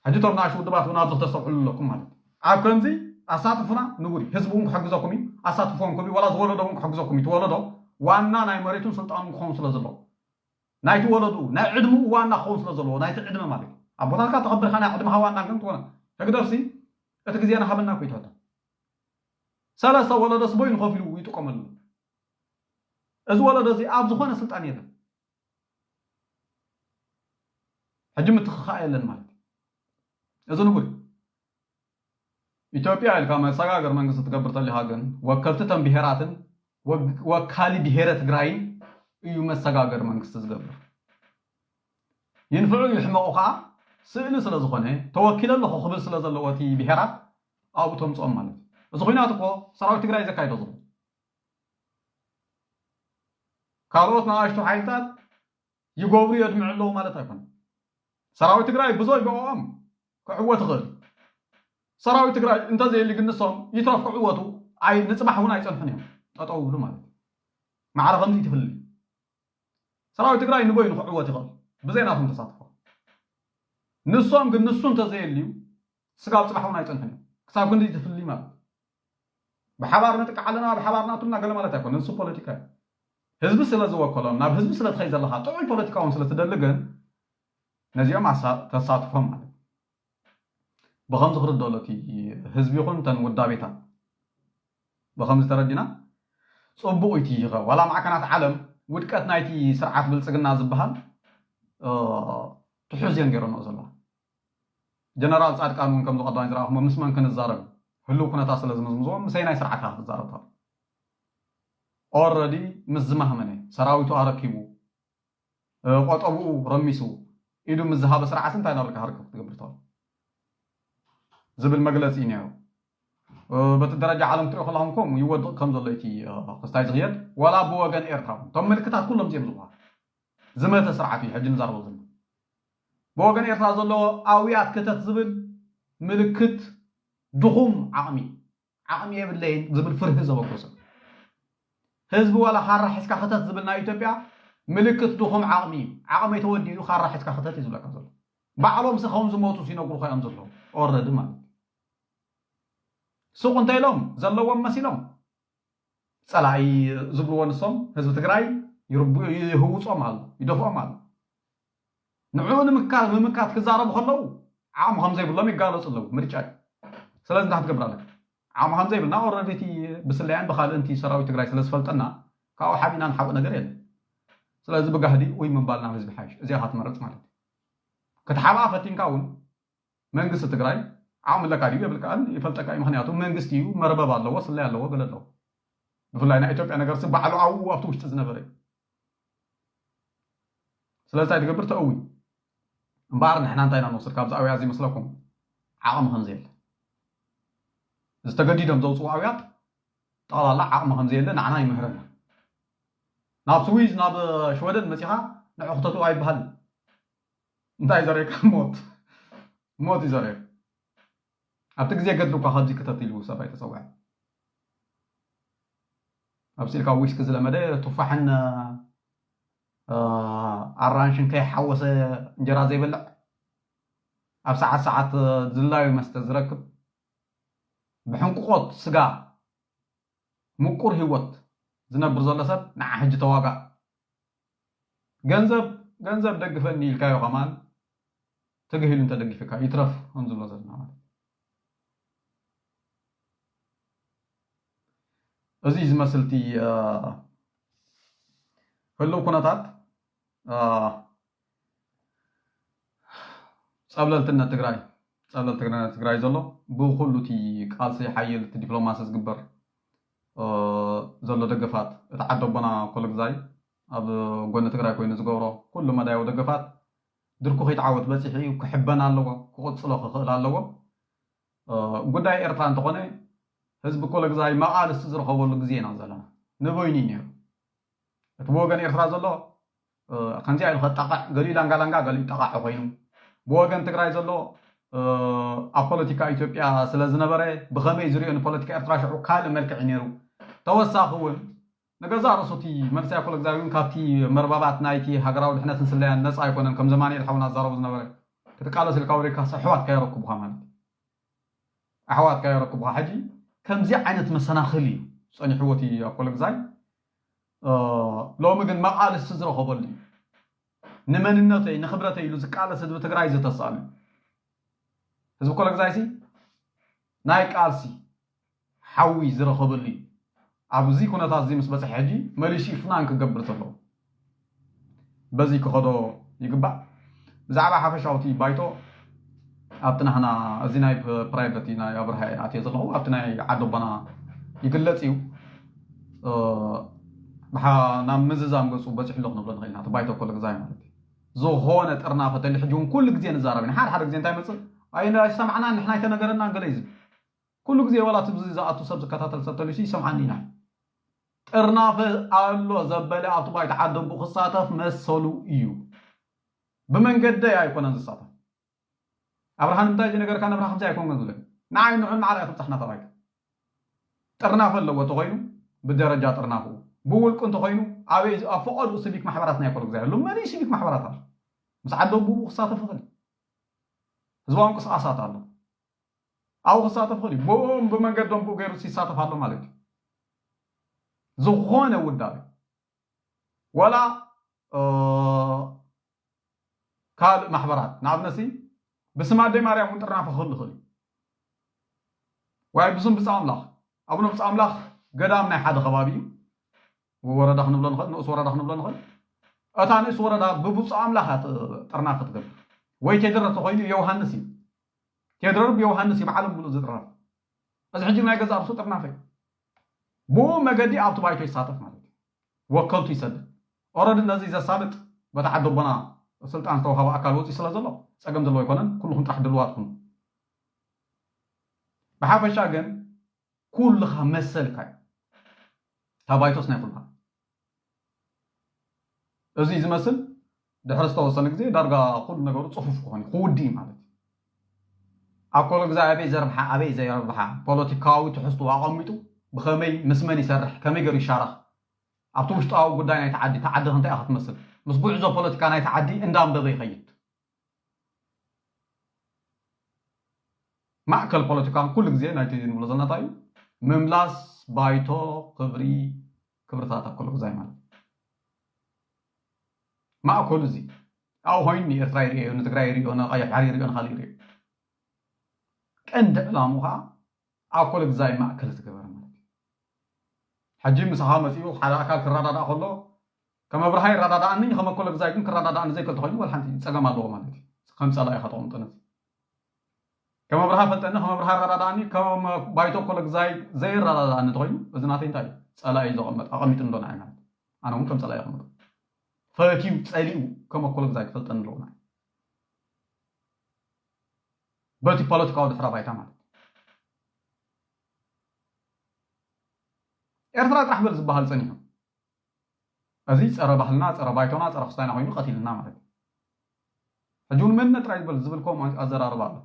ሕጂ ቶም ንኣሽ ውድባት እውን ኣብዚ ክተስተውዕሉ ኣለኩም ማለት ኣብ ከምዚ ኣሳትፉና ንቡር ህዝቢ እውን ክሕግዘኩም እዩ ኣሳትፎም ክብ ዋላ ዝወለዶ እውን ክሕግዘኩም እዩ ትወለዶ ዋና ናይ መሬቱን ስልጣኑን ክኸውን ስለ ዘለዎ ናይቲ ወለዱ ናይ ዕድምኡ ዋና ክኸውን ስለ ዘለዎ ናይቲ ዕድመ ማለት ኣብ ቦታካ ተኸብርካ ናይ ዕድምካ ዋና ግን ትኾነ ህግደፍሲ እቲ ግዜና ሃበና እኮ ይትወታ ሰለስተ ወለዶስ ቦይ ንኸፊሉ ይጥቀመሉ እዚ ወለዶ እዚ ኣብ ዝኾነ ስልጣን የለን ሕጂ ምትኽኻእ የለን ማለት እዩ እዚ ንቡር ኢትዮጵያ ኢልካ መሰጋገር መንግስቲ ትገብር ተሊኻ ግን ወከልቲ ተን ብሄራትን ወካሊ ብሄረ ትግራይን እዩ መሰጋገር መንግስቲ ዝገብር ይንፍዑ ይሕመቑ ከዓ ስእሊ ስለ ዝኾነ ተወኪለ ኣለኹ ክብል ስለ ዘለዎ እቲ ብሄራት ኣብኡ ተምፅኦም ማለት እዩ እዚ ኩናት እኮ ሰራዊት ትግራይ ዘካይዶ ዘሎ ካልኦት ንኣሽቱ ሓይልታት ይገብሩ የድምዑ ኣለዉ ማለት ኣይኮነ ሰራዊት ትግራይ ብዙ ይበኦም ክዕወት ይኽእል ሰራዊት ትግራይ እንተዘየሊ ግን ንሶም ይትረፍ ክዕወቱ ኣይ ንፅባሕ እውን ኣይፀንሑን እዮም ጠጠው ይብሉ ማለት እዩ ማዕረ ከምዚ ትፍልል ሰራዊት ትግራይ ንበይኑ ክዕወት ይኽእል ብዘይ ናቶም ተሳትፎ ንሶም ግን ንሱ እንተዘየልዩ ስጋብ ፅባሕ እውን ኣይፀንሕን እዩ ክሳብ ክንዲ ትፍልይ ማለት ብሓባር ንጥቃዕ ኣለና ብሓባር ናቱና ገለ ማለት ኣይኮነ ንሱ ፖለቲካ እዩ ህዝቢ ስለ ዝወከሎም ናብ ህዝቢ ስለ ትኸይ ዘለካ ጥዑይ ፖለቲካ እውን ስለ ትደሊ ግን ነዚኦም ተሳትፎም ማለት ብኸምዚ ክርደሎ እቲ ህዝቢ ይኹን ተን ውዳቤታት ብኸምዚ ተረዲና ፅቡቕ እዩ ይኸ ዋላ ማዕከናት ዓለም ውድቀት ናይቲ ስርዓት ብልፅግና ዝበሃል ትሑዝ እየን ገይረንኦ ዘለዋ ጀነራል ፃድቃን እውን ከምዚ ቀዳማይ ዝረኣኹሞ ምስ መን ክንዛረብ ህልው ኩነታት ስለ ዝምዝምዝዎም ምሰይ ናይ ስርዓት ክትዛረብ ኦረዲ ምስ ዝማህመነ ሰራዊቱ ኣረኪቡ ቆጠብኡ ረሚሱ ኢዱ ምስ ዝሃበ ስርዓት እንታይ ናበልካ ክርከብ ክትገብር ትኽእል ዝብል መግለፂ እዩ ነይሩ በቲ ደረጃ ዓለም ትሪኦ ከለኹም ከምኡ ይወድቕ ከም ዘሎ እቲ ክስታይ ዝኽየድ ዋላ ብወገን ኤርትራ እቶም ምልክታት ኩሎም እዚኦም ዝበሃል ዝመተ ስርዓት እዩ ሕጂ ንዛረቦ ዘለና ብወገን ኤርትራ ዘሎ ኣውያት ክተት ዝብል ምልክት ድኹም ዓቕሚ፣ ዓቕሚ የብለይን ዝብል ፍርሂ ዘበገሶ ህዝቢ፣ ዋላ ካራ ሒዝካ ክተት ዝብል ናይ ኢትዮጵያ ምልክት ድኹም ዓቕሚ እዩ። ዓቕመይ ተወዲኡ፣ ካራ ሒዝካ ክተት እዩ ዝብለካ ዘሎ። ባዕሎም ሲ ከም ዝሞቱ ሲነግሩኻ እዮም ዘለዉ። ኦረዲ ማለት እዩ። ሱቕ እንተ ኢሎም ዘለዎም መሲሎም ጸላኢ ዝብልዎ ንሶም ህዝቢ ትግራይ ይርቡ-፣ ይህውጾም ኣሎ፣ ይደፍኦም ኣሎ። ንዕኡ ንምካ-፣ ምምካት ክዛረቡ ከለዉ ዓቕሚ ከም ዘይብሎም ይጋለጹ ኣለዉ። ምርጫ እዩ። ስለዚ እንታይ ክትገብር ኣለካ? ዓቕሚ ከም ዘይብልና ኦረዲ እቲ ብስለያን ብኻልእ እንቲ ሰራዊት ትግራይ ስለ ዝፈልጠና ካብኡ ሓቢና ንሓብእ ነገር የለን። ስለዚ ብጋህዲ ውይ ምባል ናብ ህዝቢ ሓይሽ። እዚኣ ኢኻ ትመርጽ ማለት እዩ። ክትሓብኣ ፈቲንካ እውን መንግስቲ ትግራይ ዓቕሚ ኣለካ ድዩ የብልካን ይፈልጠካ እዩ። ምኽንያቱ መንግስቲ እዩ፣ መርበብ ኣለዎ፣ ስለያ ኣለዎ፣ ገለ ኣለዎ። ብፍላይ ናይ ኢትዮጵያ ነገር ሲ ባዕሉ ኣብኡ ኣብቲ ውሽጢ ዝነበረ እዩ። ስለዚ እንታይ ትገብር? ተእዊ። እምበኣር ንሕና እንታይ ኢና ንወስድ ካብዚ ኣውያ እዚ ይመስለኩም? ዓቕሚ ከም ዘየለ። እዚ ተገዲዶም ዘውፅኡ ኣውያት ጠቕላላ ዓቕሚ ከም ዘየለ ንዓና ይምህረና። ናብ ስዊዝ፣ ናብ ሽወደን መፂኻ ንዑ ክተትው ኣይበሃልን። እንታይ ዘርእየካ? ሞት። ሞት እዩ ዘርእየካ። ኣብቲ ግዜ ገድሊ እኳ ከምዚ ክተት ኢሉ ሰብ ኣይተፀውዐ። ኣብ ስኢልካ ዊስኪ ዝለመደ ቱፋሕን፣ እ፣ ኣራንሽን ከይሓወሰ እንጀራ ዘይበልዕ፣ ኣብ ሰዓት ሰዓት ዝላዩ መስተ ዝረክብ፣ ብሕንቁቆት ስጋ ምቁር ህይወት ዝነብር ዘሎ ሰብ ንዓ ሕጂ ተዋጋእ። ገንዘብ፣ ገንዘብ ደግፈኒ ኢልካዮ ከማን ትግህ ኢሉ እንተደጊፍካ ይትረፍ ከም ዝብሎ ዘለና ማለት እዩ። እዚ ዝመስል እቲ፣ እ፣ ህልው ኩነታት፣ እ፣ ጸብለልትነት ትግራይ፣ ጸብለልትነት ትግራይ ዘሎ ብኩሉ እቲ ቃልሲ ሓይል እቲ ዲፕሎማሲ ዝግበር፣ እ፣ ዘሎ ደገፋት እቲ ዓዲ ኣቦና ኮለግዛይ ኣብ ጎኒ ትግራይ ኮይኑ ዝገብሮ ኩሉ መዳያዊ ደገፋት ድርኩ ከይተዓወት በፂሑ እዩ። ክሕበን ኣለዎ፣ ክቕፅሎ ክኽእል ኣለዎ። እ፣ ጉዳይ ኤርትራ እንተኾነ ህዝቢ ኮለግዛይ መቓልስቲ ዝረኸበሉ ግዜ ኢና ዘለና። ንበይኑ እዩ ነይሩ። እቲ ብወገን ኤርትራ ዘሎ፣ እ፣ ከምዚኣ ኢሉ ከጣቕዕ፣ ገሊኡ ላንጋ ላንጋ፣ ገሊኡ ጠቓዒ ኮይኑ፣ ብወገን ትግራይ ዘሎ፣ እ፣ ኣብ ፖለቲካ ኢትዮጵያ ስለ ዝነበረ ብኸመይ ዝሪኦ ንፖለቲካ ኤርትራ ሽዑ ካልእ መልክዕ እዩ ነይሩ። ተወሳኺ እውን ንገዛእ ርእሱ እቲ መንእሰይ ኮለግዛይ እውን ካብቲ መርባባት ናይቲ ሃገራዊ ድሕነትን ስለያን ነፃ ኣይኮነን። ከም ዘማንኤል ሓውና ዝዛረቡ ዝነበረ ክትቃለስ ኢልካ ወሪድካስ ኣሕዋትካ የረክቡኻ ማለት እዩ። ኣሕዋትካ የረክቡኻ። ሕጂ ከምዚ ዓይነት መሰናኽል እዩ ጸኒሕዎ እቲ ኣኮለግዛይ። እ፣ ሎሚ ግን መቓልስቲ ዝረኸበሉ እዩ። ንመንነተይ ንኽብረተይ ኢሉ ዝቃለስ ህዝቢ ትግራይ ዝተስኣሉ እዩ። ህዝቢ ኮለግዛይሲ ናይ ቃልሲ ሓዊ ዝረኸበሉ እዩ። ኣብዚ ኩነታት እዚ ምስ በፅሐ ሕጂ መሊሱ እዩ ፍናን ክገብር ዘለዎ። በዚ ክኸዶ ይግባእ። ብዛዕባ ሓፈሻዊ እቲ ባይቶ ኣብቲ ናህና፣ እዚ ናይ ፕ-፣ ፕራይቨት ናይ ኣብርሃ ኣትየ ዘለኹ፣ ኣብቲ ናይ ዓዲ ኣቦና ይግለጽ እዩ። እ፣ ብሓ-፣ ናብ ምዝዛም ገጹ በጺሑ ኣሎ ክንብሎ ንኽእል ኢና። እቲ ባይቶ ኮለግዛይ ማለት እዩ። ዝኾነ ጥርናፈ ተልዩ ሕጂ እውን ኩሉ ግዜ ንዛረብ ኢና። ሓደ ሓደ ግዜ እንታይ ይመጽእ? ኣይ-፣ ኣይሰማዕናን፣ ንሕና ኣይተነገረናን ገለ እዩ ዝብል። ኩሉ ግዜ ዋላ እቲ ብዚ ዝኣቱ ሰብ ዝከታተል ሰብ ተልዩሲ ይሰምዓኒ ኢና። ጥርናፈ ኣሎ ዘበለ ኣብቲ ባይቶ ዓዲ ኣቦኡ ክሳተፍ መሰሉ እዩ። ብመንገደይ ኣይኮነን ዝሳተፍ። ኣብርሃ ንምንታይ ዘይነገርካ? ነብርሃ ከምዚ ኣይኮንኩን ዝብለኒ። ንዓይ ንዑን ማዕረ ኣይትብጻሕ እናተባይካ። ጥርናፈ ኣለዎ እንተኾይኑ ብደረጃ ጥርናፍኡ፣ ብውልቁ እንተኾይኑ ኣበይ ዝ-፣ ኣብ ፈቐድኡ ሲቪክ ማሕበራት ናይ ኮለግዛይ ኣሎ። መን እዩ ሲቪክ ማሕበራት ኣሎ? ምስ ዓዲ ኣቦኡ ክሳተፍ ይኽእል። ህዝባዊ ምንቅስቃሳት ኣሎ። ኣብኡ ክሳተፍ ይኽእል እዩ። ብእኦም ብመንገዶም ብኡ ገይሩ ይሳተፍ ኣሎ ማለት እዩ። ዝኾነ ውዳቤ ዋላ፣ እ፣ ካልእ ማሕበራት ንኣብነትሲ ብስም ኣደይ ማርያም እውን ጥርናፈ ክህሉ ይኽእል እዩ። ዋይ ብስም ብፃ ኣምላኽ፣ ኣቡነ ብፃ ኣምላኽ ገዳም ናይ ሓደ ከባቢ እዩ። ወረዳ ክንብሎ ንኽእል፣ ንኡስ ወረዳ ክንብሎ ንኽእል። እታ ንኡስ ወረዳ ብብፁዕ ኣምላኽ እያ ት-፣ ጥርናፈ ትገብር። ወይ ቴድሮ ተኾይኑ ዮሃንስ እዩ። ቴድሮ ብዮሃንስ እዩ ብዓለም ሙሉእ ዝጥረፍ። እዚ ሕጂ ናይ ገዛእ ርእሱ ጥርናፈ እዩ። ብኡ መገዲ ኣብቲ ባይቶ ይሳተፍ ማለት እዩ። ወከልቱ ይሰድድ። ኦረዲ ነዚ ዘሳልጥ በቲ ዓዲ ኣቦና ስልጣን ዝተዋሃበ ኣካል ወፂኡ ስለ ዘሎ ፀገም ዘለዎ ኣይኮነን። ኩልኹም ጥራሕ ድልዋት ኩኑ። ብሓፈሻ ግን ኩልኻ መሰልካ እዩ። እታ ባይቶስ ናይ ኩልኻ። እዚ ዝመስል ድሕሪ ዝተወሰነ ግዜ ዳርጋ ኩሉ ነገሩ ጽፉፍ ክኾን እዩ፣ ክውዲ እዩ ማለት እዩ። ኣኮለጉዛይ ኣበይ ዘርብሓ ኣበይ ዘየርብሓ ፖለቲካዊ ትሕዝቱ ኣቐሚጡ ብኸመይ ምስ መን ይሰርሕ ከመይ ገይሩ ይሻረኽ ኣብቲ ውሽጣዊ ጉዳይ ናይቲ ዓዲ እታ ዓዲ እንታይ እያ ክትመስል ምስ ጉዕዞ ፖለቲካ ናይቲ ዓዲ እንዳንበበ ይኸይድ። ማእከል ፖለቲካን ኩሉ ግዜ ናይቲ ንብሎ ዘለና እንታይ እዩ? ምምላስ ባይቶ ክብሪ ክብርታት ኣኮለጉዛይ ማለት ማእከሉ እዚ ኣብኡ ኮይኑ ንኤርትራ ይርእዮ ንትግራይ ይርእዮ ንቀይሕ ባሕሪ ይርእዮ ንካሊእ ይርእዮ። ቀንዲ ዕላሙ ከዓ ኣኮለጉዛይ ማእከል ዝገበረ ማለት እዩ። ሕጂ ምሳኻ መፂኡ ሓደ ኣካል ክረዳዳእ ከሎ ከም ኣብርሃ ይረዳዳእኒ ከም ኣኮለጉዛይ ግን ክረዳዳእኒ ዘይክእል ተኮይኑ ወላ ሓንቲ ፀገም ኣለዎ ማለት እዩ። ከም ፀላኢ ኢኻ ተቐምጦ ነዚ ከም ኣብርሃ ፈልጠኒ ከም ኣብርሃ ይረዳዳእኒ ከም ባይቶ ኣኮለጉዛይ ዘይረዳዳእኒ ተኮይኑ እዚ ናተይ እንታይ እዩ? ፀላኢ እዩ ዘቐመጥ ኣቐሚጡ እንዶ ንዓይ ማለት እዩ። ኣነ እውን ከም ፀላኢ ይቐምጦ ፈትዩ ፀሊኡ ከም ኣኮለጉዛይ ክፈልጠኒ ኣለዎ ንዓይ በቲ ፖለቲካዊ ድሕረ ባይታ ማለት ኤርትራ ጥራሕ በል ዝበሃል ጸኒሑ እዚ ጸረ ባህልና ጸረ ባይቶና ጸረ ክስታይና ኮይኑ ቀቲልና ማለት እዩ። ሕጂ እውን መንነት ጥራይ ዝበል ዝብል ከምኡ ኣዘራርባ ኣሎ።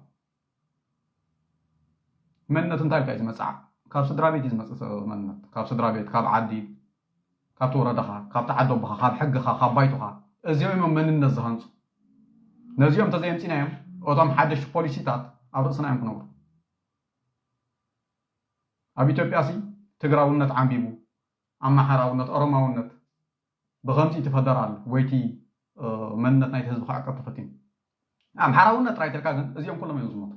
መንነት እንታይ ኢልካ እዩ ዝመጽዓ? ካብ ስድራ ቤት እዩ ዝመጽእ ሰብ መንነት ካብ ስድራ ቤት ካብ ዓዲ ካብቲ ወረዳኻ ካብቲ ዓዲ ኣቦኻ ካብ ሕግኻ ካብ ባይቶኻ እዚኦም እዮም መንነት ዝሃንጹ። ነዚኦም እንተዘየምጺናዮም እቶም ሓደሽቲ ፖሊሲታት ኣብ ርእስና እዮም ክነብሩ። ኣብ ኢትዮጵያ ሲ ትግራውነት ዓንቢቡ ኣማሓራውነት ኦሮማውነት ብኸምዚ እቲ ፈደራል ወይቲ መንነት ናይቲ ህዝቢ ክዕቀብ ተፈቲኑ ኣምሓራውነት ጥራይ ተልካ ግን እዚኦም ኩሎም እዮም ዝሞቱ።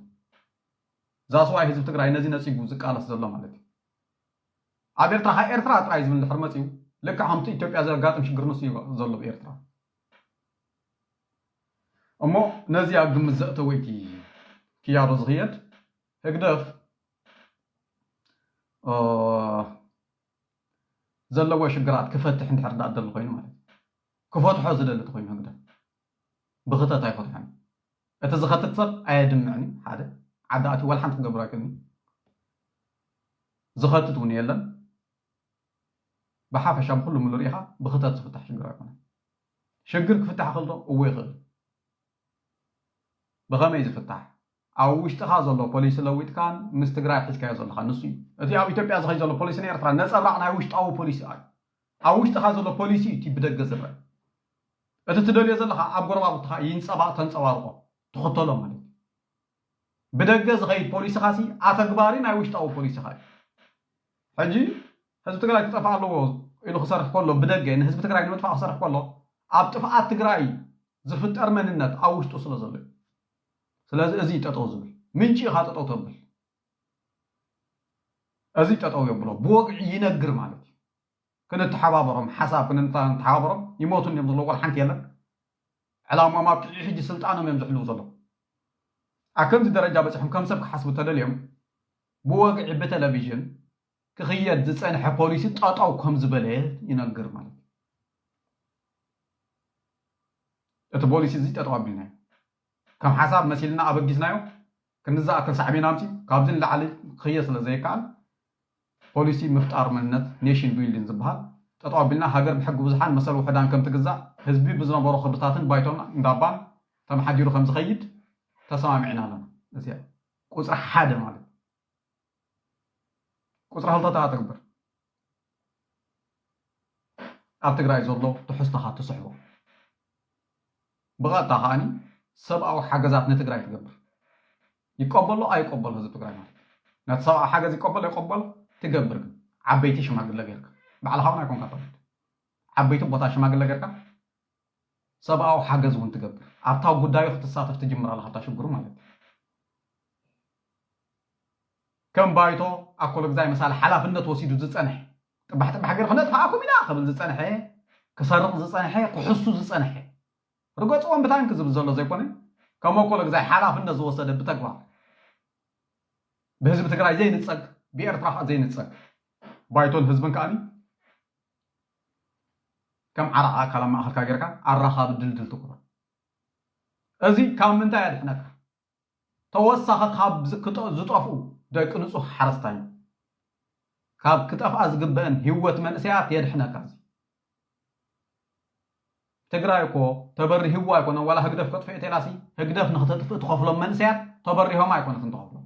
ዛስዋይ ህዝቢ ትግራይ ነዚ ነፂጉ ዝቃለስ ዘሎ ማለት እዩ። ኣብ ኤርትራ ካብ ኤርትራ ጥራይ ዝብል ድሕር መፅኡ ልክዕ ከምቲ ኢትዮጵያ ዘጋጥም ሽግር ንሱ እዩ ዘሎ ብኤርትራ። እሞ ነዚ ኣብ ግምት ዘእተወ እቲ ክያዶ ዝኽየድ ህግደፍ ዘለዎ ሽግራት ክፈትሕ እንድሕር ዳኣ ደሊ ኮይኑ ማለት እዩ። ክፈትሖ ዝደሊ ተኮይኑ ህግደፍ ብክተት ኣይፈትሖን። እቲ ዝኸትት ሰብ ኣየድምዕን እዩ። ሓደ ዓዲ ኣትዩ ዋላ ሓንቲ ክገብር ኣይክእልን እዩ። ዝኸትት እውን የለን። ብሓፈሻ ብኩሉ ምሉ ርኢኻ ብክተት ዝፍታሕ ሽግር ኣይኮነን። ሽግር ክፍታሕ ይኽእል ዶ? እወ ይኽእል። ብኸመይ ዝፍታሕ? ኣብ ውሽጥኻ ዘሎ ፖሊሲ ለዊጥካን ምስ ትግራይ ሒዝካዮ ዘለኻ ንሱ እዩ። እቲ ኣብ ኢትዮጵያ ዝኸይ ዘሎ ፖሊሲ ንኤርትራ ነፀብራቕ ናይ ውሽጣዊ ፖሊሲ እዩ። ኣብ ውሽጥኻ ዘሎ ፖሊሲ እዩ እቲ ብደገ ዝረአ። እቲ ትደልዮ ዘለኻ ኣብ ጎረባብትኻ ይንፀባቕ ተንፀባርቆ ትኽተሎ ማለት እዩ። ብደገ ዝኸይድ ፖሊሲኻ ሲ ኣተግባሪ ናይ ውሽጣዊ ፖሊሲኻ እዩ። ሕጂ ህዝቢ ትግራይ ክጠፍእ ኣለዎ ኢሉ ክሰርሕ ከሎ ብደገ ንህዝቢ ትግራይ ንምጥፋእ ክሰርሕ ከሎ ኣብ ጥፍኣት ትግራይ ዝፍጠር መንነት ኣብ ውሽጡ ስለ ዘሎ እዩ። ስለዚ እዚ እዩ ጠጠው ዝብል ምንጪ ኢኻ ጠጠው ተብል። እዚ ጠጠው የብሎ ብወግዒ ይነግር ማለት እዩ። ክንተሓባበሮም ሓሳብ ክንተሓባበሮም ይሞቱ እዮም ዘለዉ ቆል ሓንቲ የለን። ዕላሞም ኣብ ጥዒ ሕጂ ስልጣኖም እዮም ዝሕልው ዘለዉ። ኣብ ከምዚ ደረጃ በፂሖም ከም ሰብ ክሓስቡ ተደልዮም ብወግዒ ብቴሌቪዥን ክኽየድ ዝፀንሐ ፖሊሲ ጠጠው ከም ዝበለ ይነግር ማለት እዩ። እቲ ፖሊሲ እዚ ጠጠው ኣቢልናዮ ከም ሓሳብ መሲልና ኣበጊስናዮ ክንዝኣክል ሳዕቤን ኣምፂ ካብዚ ንላዕሊ ክኽየድ ስለ ዘይከኣል ፖሊሲ ምፍጣር መንነት ኔሽን ቢልዲን ዝበሃል ጠጠው ኣቢልና ሃገር ብሕጊ ብዙሓን መሰል ውሕዳን ከም ትግዛእ ህዝቢ ብዝነበሮ ክብርታትን ባይቶን እንዳባን ተመሓዲሩ ከም ዝኸይድ ተሰማሚዕና ኣለና። እዚኣ ቁፅሪ ሓደ ማለት ቁፅሪ ክልተ ተግብር ኣብ ትግራይ ዘሎ ትሕዝቶኻ ትስሕቦ ብቐጥታ ከዓኒ ሰብኣዊ ሓገዛት ንትግራይ ትገብር ይቀበሎ ኣይቀበሎ ህዝቢ ትግራይ ማለት ነቲ ሰብኣዊ ሓገዝ ይቀበሎ ኣይቀበሎ ትገብር ግን ዓበይቲ ሽማግለ ጌርካ ባዕልኻ እውን ኣይኮንካ ተወልድ ዓበይቲ ቦታ ሽማግለ ጌርካ ሰብኣዊ ሓገዝ እውን ትገብር ኣብታ ጉዳዩ ክትሳተፍ ትጅምር ኣለካ ኣብታ ሽግሩ ማለት እዩ። ከም ባይቶ ኣኮለግዛይ መሳሊ ሓላፍነት ወሲዱ ዝፀንሐ ጥባሕ ጥባሕ ገይሩ ክነጥፍኣኩም ኢና ክብል ዝፀንሐ ክሰርቕ ዝፀንሐ ክሕሱ ዝፀንሐ ርገፅዎም ብታንኪ ዝብል ዘሎ ዘይኮነ ከም ኣኮለግዛይ ሓላፍነት ዝወሰደ ብተግባር ብህዝቢ ትግራይ ዘይንፀግ ብኤርትራ ከዓ ዘይንፀግ ባይቶን ህዝብን ከዓኒ ከም ዓራቕ ኣካል ኣብ ማእኸልካ ጌርካ ኣራኻቢ ድልድል ትኩኖ። እዚ ካብ ምንታይ ኣድሕነካ? ተወሳኺ ካብ ዝጠፍኡ ደቂ ንፁህ ሓረስታይ ካብ ክጠፍኣ ዝግበአን ህይወት መንእሰያት የድሕነካ። እዚ ትግራይ እኮ ተበሪህዋ ኣይኮነን። ዋላ ህግደፍ ከጥፍእ ተላሲ ህግደፍ ንክተጥፍእ ትኸፍሎም መንእሰያት ተበሪሆም ኣይኮነትን ትኸፍሎም።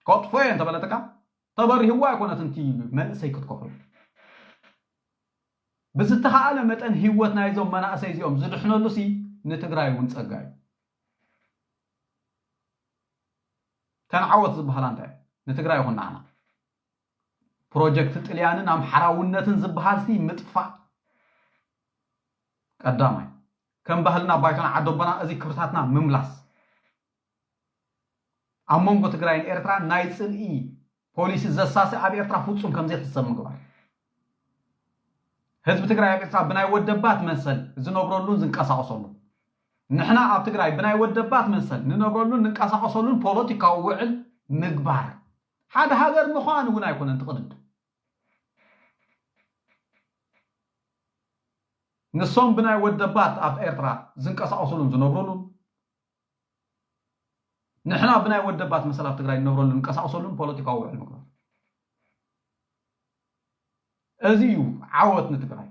ከጥፍኦ እየ እንተበለትካ ተበሪህዋ ኣይኮነትን እቲ መንእሰይ ክትከፍሎ። ብዝተኻኣለ መጠን ህይወት ናይዞም መናእሰይ እዚኦም ዝድሕነሉ ሲ ንትግራይ እውን ጸጋ እዩ። ተን ዓወት ዝበሃላ እንታይ እዩ? ንትግራይ ይኹን ንዓና ፕሮጀክት ጥልያንን ኣምሓራውነትን ዝበሃል ሲ ምጥፋእ ቀዳማይ። ከም ባህልና ባይቶና ዓደቦና እዚ ክብርታትና ምምላስ። ኣብ መንጎ ትግራይን ኤርትራን ናይ ጽልኢ ፖሊሲ ዘሳሲ ኣብ ኤርትራ ፍጹም ከም ዘይሕሰብ ምግባር። ህዝቢ ትግራይ ኣብ ኤርትራ ብናይ ወደባት መሰል ዝነብረሉን ዝንቀሳቐሰሉን፣ ንሕና ኣብ ትግራይ ብናይ ወደባት መሰል ንነብረሉን ንንቀሳቐሰሉን ፖለቲካዊ ውዕል ምግባር። ሓደ ሃገር ምዃን እውን ኣይኮነን ትቕድድ። ንሶም ብናይ ወደባት ኣብ ኤርትራ ዝንቀሳቐሱሉን ዝነብሩሉን፣ ንሕና ብናይ ወደባት መሰል ኣብ ትግራይ ንነብረሉን ንንቀሳቐሰሉን ፖለቲካዊ ውዕል ምግባር። እዚ እዩ ዓወት ንትግራይ።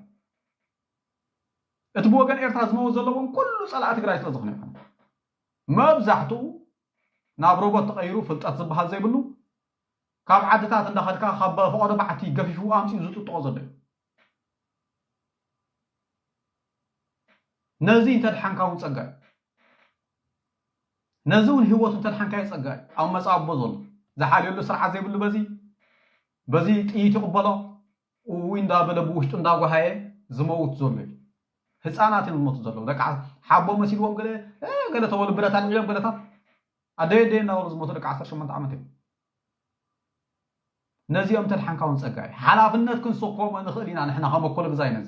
እቲ ብወገን ኤርትራ ዝመውት ዘለዎም ኩሉ ጸላኢ ትግራይ ስለ ዝኾነ ይኾነ። መብዛሕትኡ ናብ ሮቦት ተቐይሩ ፍልጠት ዝበሃል ዘይብሉ ካብ ዓድታት እንዳኸድካ ካብ ፈቐዶ በዓቲ ገፊፉ ኣምፂኡ ዝጥጥቖ ዘሎ እዩ። ነዚ እንተድሓንካ እውን ጸጋ እዩ። ነዚ እውን ህይወቱ እንተድሓንካዮ ጸጋ እዩ። ኣብ መጻቦ ዘሎ ዝሓልየሉ ስርዓት ዘይብሉ በዚ በዚ ጥይት ይቕበሎ እዊ እንዳበለ ብውሽጡ እንዳጓሃየ ዝመውት ዘሎ እዩ። ህፃናት እዮም ዝሞቱ ዘለዉ። ደቂ ሓቦ መሲልዎም ገለ እ፣ ገለ ተበሉ ብረት ኣልዒሎም ገለታት ኣደየ ኣደየ እናበሉ ዝሞቱ ደቂ ዓሰርተ ሸሞንተ ዓመት እዮም። ነዚኦም ተድሓንካ እውን ጸጋ እዩ። ሓላፍነት ክንስከሞ ንኽእል ኢና ንሕና ከም ኣኮሎ ግዛይ ነዚ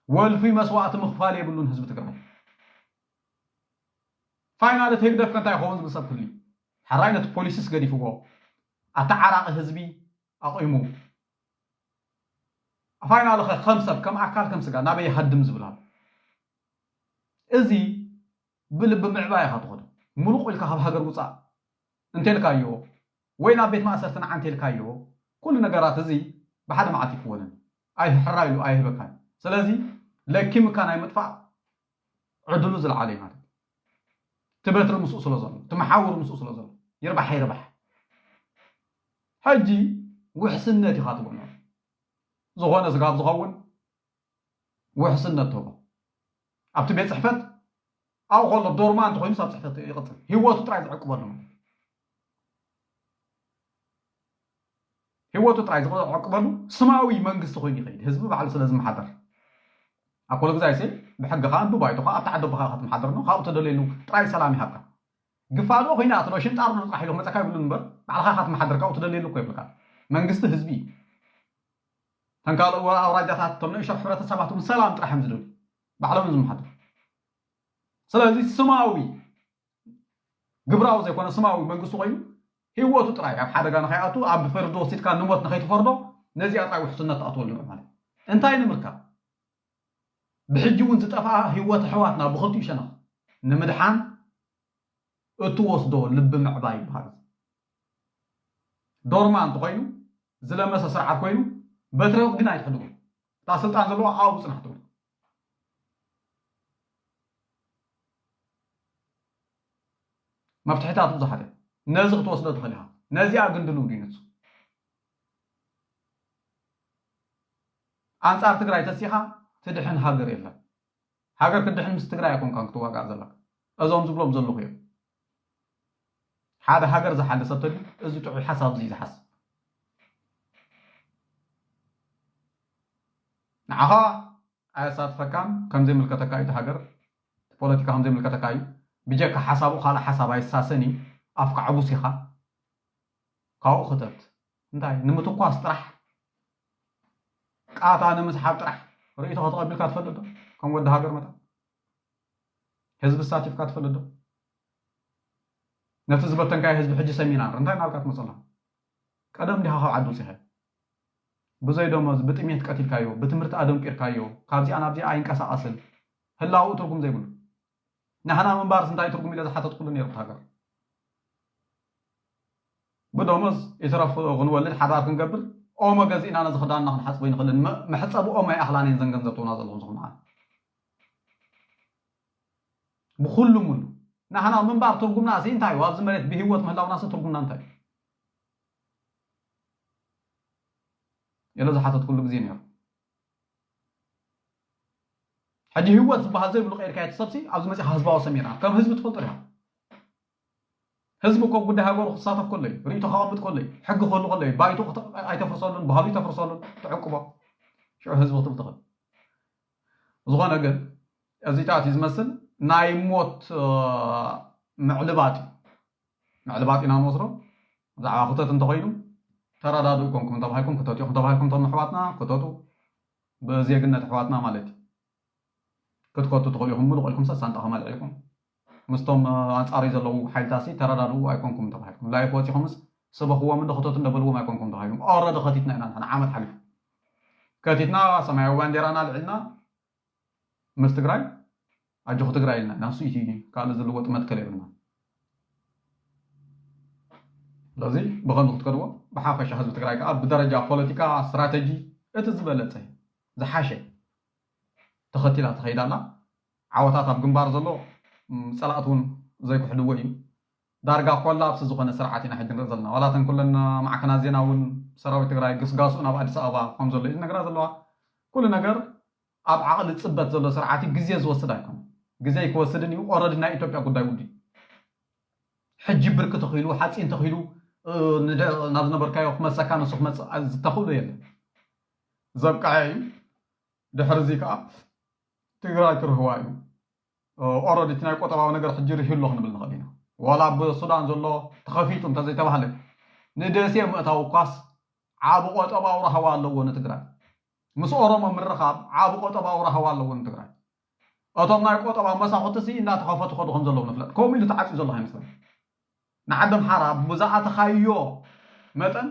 ወልፊ መስዋእቲ ምኽፋል የብሉን ህዝቢ ትግራይ። ፋይናል እቲ ህግደፍ ከ እንታይ ይኸውን ዝብል ሰብ ክህሉ እዩ። ሕራይ ነቲ ፖሊሲስ ገዲፍዎ ኣተዓራቒ ህዝቢ ኣቑሙ። ፋይናል ኸ ከም ሰብ ከም ኣካል ከም ስጋ ናበይ ይሃድም ዝብል ኣሎ። እዚ ብልቢ ምዕባይ ኢኻ ትኸዶ። ሙሉቕ ኢልካ ካብ ሃገር ውፃእ እንተልካዮ ወይ ናብ ቤት ማእሰርቲ ንዓ እንተልካዮ ኩሉ ነገራት እዚ ብሓደ መዓልቲ ይክወንን። ኣይ ሕራይ ኢሉ ኣይህበካን። ስለዚ ለኪምካ ናይ ምጥፋእ ዕድሉ ዝለዓለ እዩ ማለት እዩ። ትበትሪ ምስኡ ስለ ዘሎ ትመሓውር ምስኡ ስለ ዘሎ ይርባሕ ይርባሕ። ሕጂ ውሕስነት ኢኻ ትብሎ ዝኾነ ስጋብ ዝኸውን ውሕስነት ትህቦ ኣብቲ ቤት ፅሕፈት ኣብኡ ከሎ ዶርማ እንተኮይኑ ኣብ ፅሕፈት ይቕፅል ህይወቱ ጥራይ ዝዕቅበሉ ማለት እዩ። ህይወቱ ጥራይ ዝዕቅበሉ ስማዊ መንግስቲ ኮይኑ ይኸይድ ህዝቢ ባዕሉ ስለ ዝመሓደር ኣብ ኮሎ ግዛይ ሲ ብሕግኻ ብባይቶኻ ኣብቲ ዓዲ ኣቦኻ ክትመሓደር ነው ካብኡ ተደልየሉ ጥራይ ሰላም ይሃብካ። ግፋ ዶ ኮይና ትሎ ሽንጣር ዶ ጥራሕ ኢሎም መፀካ ይብሉ እምበር ባዕልኻ ኢኻ ትመሓደር ካብኡ ትደልየሉ እኮ ይብልካ። መንግስቲ ህዝቢ እዩ። ተን ካልእ ኣውራጃታት እቶም ንእሽቶ ሕብረተሰባት እውን ሰላም ጥራሕ እዮም ዝደልዩ ባዕሎም እዮም ዝመሓደሩ። ስለዚ ስማዊ ግብራዊ ዘይኮነ ስማዊ መንግስቲ ኮይኑ ህይወቱ ጥራይ ኣብ ሓደጋ ንኸይኣቱ ኣብ ፍርዲ ወሲድካ ንሞት ንኸይትፈርዶ ነዚኣ ጥራይ ውሕስነት ትኣትወሉ ማለት እንታይ ንምርካብ ብሕጂ እውን ዝጠፍኣ ህይወት ኣሕዋትና ብኽልቲኡ ሸነኽ ንምድሓን እትወስዶ ልቢ ምዕባይ ይበሃል። ዶርማ እንተኮይኑ ዝለመሰ ስርዓት ኮይኑ በትሪ ግን ኣይትሕድጉ። እታ ስልጣን ዘለዋ ኣብኡ ፅናሕ ትብሉ። መፍትሕታት ብዙሓት እዮም። ነዚ ክትወስዶ ትኽእል ኢኻ። ነዚኣ ግን ድልው ድዩ ንሱ? ኣንጻር ትግራይ ተሲኻ ትድሕን ሃገር የለን። ሃገር ክትድሕን ምስ ትግራይ ኣይኮንካን ክትዋጋእ ዘለካ። እዞም ዝብሎም ዘለኹ እዮም። ሓደ ሃገር ዝሓሊ ሰብ ተልዩ እዚ ጥዑይ ሓሳብ እዚ እዩ ዝሓስብ። ንዓኻ ኣየሳትፈካን ከም ዘይምልከተካ እዩ እቲ ሃገር እቲ ፖለቲካ ከም ዘይምልከተካ እዩ። ብጀካ ሓሳቡ ካልእ ሓሳብ ኣይሳሰን እዩ። ኣፍካ ዕቡስ ኢኻ። ካብኡ ክተት እንታይ ንምትኳስ ጥራሕ ቃታ ንምስሓብ ጥራሕ ርእይቶ ከተቐቢልካ ትፈልጥ ዶ? ከም ወዲ ሃገር መጠን ህዝቢ ኣሳቲፍካ ትፈልጥ ዶ? ነቲ ዝበተንካዮ ህዝቢ ሕጂ ሰሚናር እንታይ እናበልካ ትመፀና? ቀደም ዲኻ ካብ ዓዲ ውፂኻዮ? ብዘይ ደሞዝ ብጥሜት ቀቲልካዮ፣ ብትምህርቲ ኣደንቂርካዮ፣ ካብዚኣ ናብዚኣ ኣይንቀሳቐስን ህላውኡ ትርጉም ዘይብሉ። ንሕና ምንባርስ እንታይ ትርጉም ኢለ ዝሓተትኩሉ ነይሩ እቲ ሃገር። ብደሞዝ ይትረፍ ክንወልድ ሓዳር ክንገብር ኦሞ ገዚእና ነዚ ክዳንና ክንሓፅቦ ይንኽእልን መ- መሕፀቢ ኦሞ ኣይኣኽላን እየን ዘን ገንዘብ ትህቡና ዘለኹም ዝኾነ ብኩሉ ሙሉ ንሕና ምንባር ትርጉምና ሲ እንታይ እዩ ኣብዚ መሬት ብህይወት ምህላውና ሲ ትርጉምና እንታይ እዩ ኢለ ዝሓተት ኩሉ ግዜ ነይሩ ሕጂ ህይወት ዝበሃል ዘይብሉ ቀይርካ እቲ ሰብሲ ኣብዚ መፂኻ ህዝባዊ ሰሚርና ከም ህዝቢ ትፈልጦ ዲኻ ህዝቢ እኮ ጉዳይ ሃገሩ ክሳተፍ ከሎ እዩ ርእይቶ ከቐምጥ ከሎ እዩ ሕጊ ክህሉ ከሎ እዩ ባይቶ ኣይተፍርሰሉን ባህሉ ኣይተፍርሰሉን ትዕቅቦ ሽዑ ህዝቢ ክትብል ትኽእል ዝኾነ ግን እዚታት እዩ ዝመስል ናይ ሞት ምዕልባጥ እዩ ምዕልባጥ ኢና ንወስዶ ብዛዕባ ክተት እንተኮይኑ ተረዳድኡ ኮንኩም ተባሂልኩም ክተት ኢኹም ተባሂልኩም ቶም ኣሕዋትና ክተቱ ብዜግነት ኣሕዋትና ማለት እዩ ክትከቱ ትኽእሉ ኢኹም ምሉቕ ኢልኩም ሰሳንጣ ከማልዕ ኢኹም ምስቶም ኣንጻሪ ዘለዉ ሓይልታሲ ተረዳድኡ ኣይኮንኩም ተባሂልኩም ላይፍ ወፂኹምስ ስበኽዎም እንዶ ክተቱ እንደበልዎም ኣይኮንኩም ተባሂልኩም ኦረዲ ከቲትና ኢና ንሕና ዓመት ሓሊፉ ከቲትና ሰማያዊ ባንዴራና ልዕልና ምስ ትግራይ ኣጆኹ ትግራይ ኢልና ኢና እሱ ኢቲ ካልእ ዝልወጥ መትከል የብልና ስለዚ ብኸምዚ ክትከድዎ ብሓፈሻ ህዝቢ ትግራይ ከዓ ብደረጃ ፖለቲካ ስትራተጂ እቲ ዝበለፀ ዝሓሸ ተኸቲላ ተኸይዳ ኣላ ዓወታት ኣብ ግንባር ዘሎ ፀላእቲ እውን ዘይክሕድዎ እዩ ዳርጋ ኮላፕስ ዝኾነ ስርዓት ኢና ሕጂ ንርኢ ዘለና ዋላተን ኩለን ማዕከናት ዜና እውን ሰራዊት ትግራይ ግስጋስኡ ናብ ኣዲስ ኣበባ ከም ዘሎ እዩ ዝነግራ ዘለዋ ኩሉ ነገር ኣብ ዓቕሊ ፅበት ዘሎ ስርዓት እዩ ግዜ ዝወስድ ኣይኮነ ግዜ ኣይክወስድን እዩ ኦረዲ ናይ ኢትዮጵያ ጉዳይ ውዲ ሕጂ ብርክ ተኽኢሉ ሓፂን ተኽኢሉ ናብ ዝነበርካዮ ክመፀካ ንሱ ክመፅእ ዝተኽእሎ የለን ዘብቅዐ እዩ ድሕሪ እዚ ከዓ ትግራይ ክርህዋ እዩ ኦረዲ እቲ ናይ ቆጠባዊ ነገር ሕጂ ርህዩ ኣሎ ክንብል ንኽእል ኢና ዋላ ኣብ ሱዳን ዘሎ ተኸፊቱ እንተዘይተባህለ ንደሴ ምእታው እኳስ ዓብ ቆጠባዊ ራህዋ ኣለዎ ንትግራይ ምስ ኦሮሞ ምርኻብ ዓብ ቆጠባዊ ራህዋ ኣለዎ ንትግራይ እቶም ናይ ቆጠባ መሳኹቲ ሲ እንዳተኸፈቱ ከዱ ከም ዘለዉ ንፍለጥ ከምኡ ኢሉ ተዓፅዩ ዘሎ ኣይመስለን ንዓዲ ኣምሓራ ብዝኣተኻዮ መጠን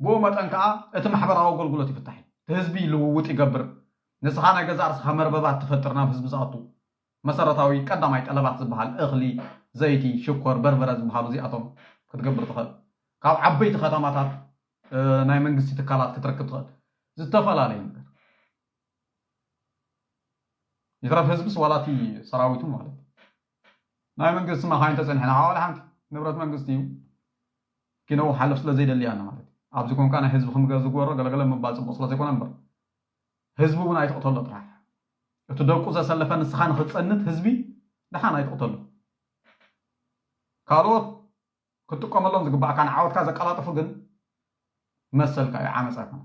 ብኡ መጠን ከዓ እቲ ማሕበራዊ ኣገልግሎት ይፍታሕ እዩ እቲ ህዝቢ ልውውጥ ይገብር ንስኻ ናይ ገዛእ ርስኻ መርበባት ትፈጥር ናብ ህዝቢ ዝኣቱ መሰረታዊ ቀዳማይ ጠለባት ዝበሃል እኽሊ፣ ዘይቲ፣ ሽኮር፣ በርበረ ዝበሃሉ እዚኣቶም ክትገብር ትኽእል። ካብ ዓበይቲ ከተማታት ናይ መንግስቲ ትካላት ክትረክብ ትኽእል። ዝተፈላለየ ነገር ይትረፍ ህዝብስ ዋላ እቲ ሰራዊቱ ማለት እዩ። ናይ መንግስቲ መኻይን ተፀኒሕና ዋላ ሓንቲ ንብረት መንግስቲ እዩ ኪነው ሓለፍ ስለ ዘይደልያና ማለት እዩ። ኣብዚ ኮንካ ናይ ህዝቢ ክምገ ዝግበሮ ገለገለ ምባል ፅቡቅ ስለ ዘይኮነ እምበር ህዝቢ እውን ኣይትቕተሎ ጥራሕ እቲ ደቁ ዘሰለፈ ንስኻ ንኽትፀንት ህዝቢ ደሓን ኣይትቕተሎ ካልኦት ክትጥቀመሎም ዝግባእካ ንዓወትካ ዘቀላጥፉ ግን መሰልካ እዩ ዓመፃ ይኮነ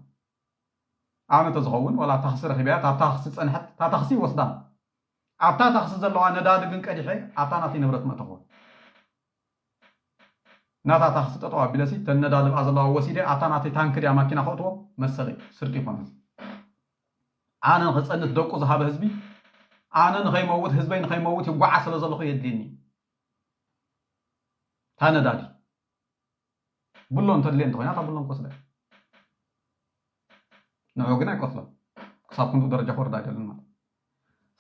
ኣነ ተዝኸውን ወላ ታክሲ ረኪበያ ታብ ታክሲ ፀንሐት እታ ታክሲ ይወስዳ ኣብታ ታክሲ ዘለዋ ነዳዲ ግን ቀዲሐ ኣብታ ናተይ ንብረት መእተኽዎ ናታ ታክሲ ጠጠው ኣቢለሲ ተን ነዳዲ ብኣ ዘለዋ ወሲደ ኣብታ ናተይ ታንክ ድያ ማኪና ከእትዎ መሰለይ ስርቂ ይኮነ ኣነ ንክፀንት ደቁ ዝሃበ ህዝቢ ኣነ ንከይመውት ህዝበይ ንከይመውት ይጓዓ ስለ ዘለኹ የድልየኒ እታ ነዳዲ ብሎ እንተድልየ እንተኮይና እታ ብሎ ንኮስደ ንዑ ግን ኣይቆስሎም ክሳብ ክንኡ ደረጃ ክወርድ ኣይደልን ማለት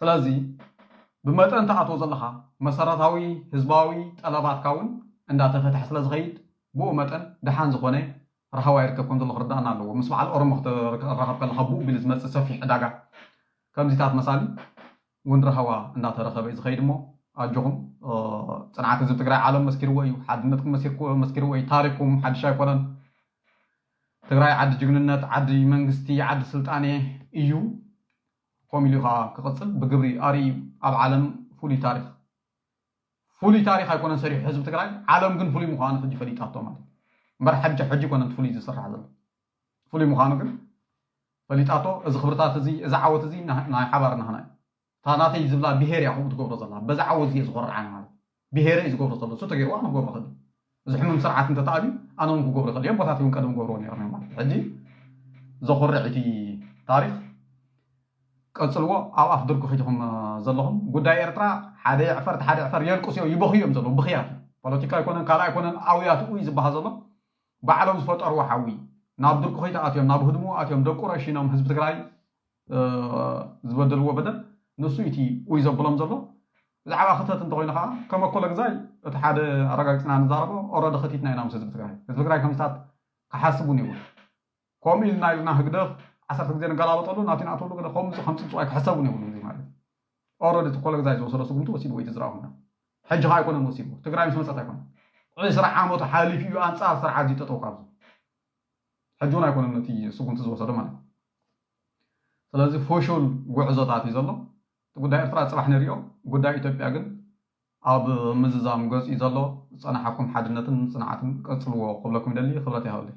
ስለዚ ብመጠን ትኣትዎ ዘለኻ መሰረታዊ ህዝባዊ ጠለባትካ እውን እንዳተፈትሐ ስለ ዝኸይድ ብኡ መጠን ደሓን ዝኾነ ረሃዋ ይርከብ ከም ዘሎ ክርዳእና ኣለዎ ምስ በዓል ኦሮሞ ክትራኸብ ከለካ ብኡ ቢሉ ዝመፅእ ሰፊሕ ዕዳጋ ከምዚታት መሳሊ እውን ረሃዋ እንዳተረኸበ እዩ ዝኸይድ እሞ ኣጆኹም ፅንዓት ህዝቢ ትግራይ ዓለም መስኪርዎ እዩ ሓድነትኩም መስኪርዎ እዩ ታሪኩም ሓድሽ ኣይኮነን ትግራይ ዓዲ ጅግንነት ዓዲ መንግስቲ ዓዲ ስልጣኔ እዩ ከምኡ ኢሉ ከዓ ክቕፅል ብግብሪ ኣርእዩ ኣብ ዓለም ፍሉይ ታሪክ ፍሉይ ታሪክ ኣይኮነን ሰሪሑ ህዝቢ ትግራይ ዓለም ግን ፍሉይ ምዃኑ ሕጂ ፈሊጣቶ ማለት እምበር ሕጂ ሕጂ ኮነ ፍሉይ ዝስራሕ ዘሎ ፍሉይ ምዃኑ ግን ፈሊጣቶ እዚ ክብርታት እዚ እዚ ዓወት እዚ ናይ ሓባር ናህና እዩ እታ ናተይ ዝብላ ብሄር እያ ከምኡ ትገብሮ ዘላ በዚ ዓወት እየ ዝኮርዓ ማለት ብሄረ እዩ ዝገብሮ ዘሎ እሱ ተገይርዋ ኣነ ክገብሮ ክእል እዚ ሕሙም ስርዓት እንተተኣብዩ ኣነ እውን ክገብሮ ይኽእል እዮም ቦታት እውን ቀደም ገብርዎ ነይሮም እዮም ማለት ሕጂ ዘኹርዕ እቲ ታሪክ ቀፅልዎ ኣብ ኣፍ ድርኩ ሒትኹም ዘለኹም ጉዳይ ኤርትራ ሓደ ዕፈር ሓደ ዕፈር የልቅስዮ ይበኽዮም ዘለዉ ብኽያት ፖለቲካ ኣይኮነን ካልእ ኣይኮነን ኣውያት እዩ ዝበሃል ዘሎ ባዕሎም ዝፈጠርዎ ሓዊ ናብ ድርኩኺ ተኣትዮም ናብ ህድሙ ኣትዮም ደቁ ረሺኖም ህዝቢ ትግራይ ዝበደልዎ በደል ንሱ እቲ ኡይ ዘብሎም ዘሎ ብዛዕባ ክተት እንተኮይኑ ከዓ ከመኮለ ግዛይ እቲ ሓደ ኣረጋግፅና ንዛረቦ ኦረዲ ከቲትና ኢና ምስ ህዝቢ ትግራይ ህዝቢ ትግራይ ከምስታት ክሓስብ እውን የብሉ ከምኡ ኢልና ኢልና ህግደፍ ዓሰርተ ግዜ ንገላበጠሉ ናቱ ናተሉ ገለ ከምዚ ከም ፅብፅብ ኣይክሕሰቡን የብሉን። እዚ ማለት ኦረዲ እቲ ኮለግዛይ ዝወሰዶ ስጉምቲ ወሲድዎ እዩ ዝረኣኹም። ሕጂ ኸ ኣይኮነን ወሲድዎ፣ ትግራይ ምስ መፀት ኣይኮነን። ዕስራ ዓመቱ ሓሊፉ እዩ ኣንፃር ስርዓት ዝጠጠው ካብዚ ሕጂ እውን ኣይኮነን ነቲ ስጉምቲ ዝወሰዶ ማለት እዩ። ስለዚ ፎሹል ጉዕዞታት እዩ ዘሎ። እቲ ጉዳይ ኤርትራ ፅባሕ ንሪኦ። ጉዳይ ኢትዮጵያ ግን ኣብ ምዝዛም ገፁ እዩ ዘሎ። ዝፀናሓኩም ሓድነትን ፅንዓትን ቀፅልዎ ክብለኩም ይደሊ። ክብረት ይሃበለይ።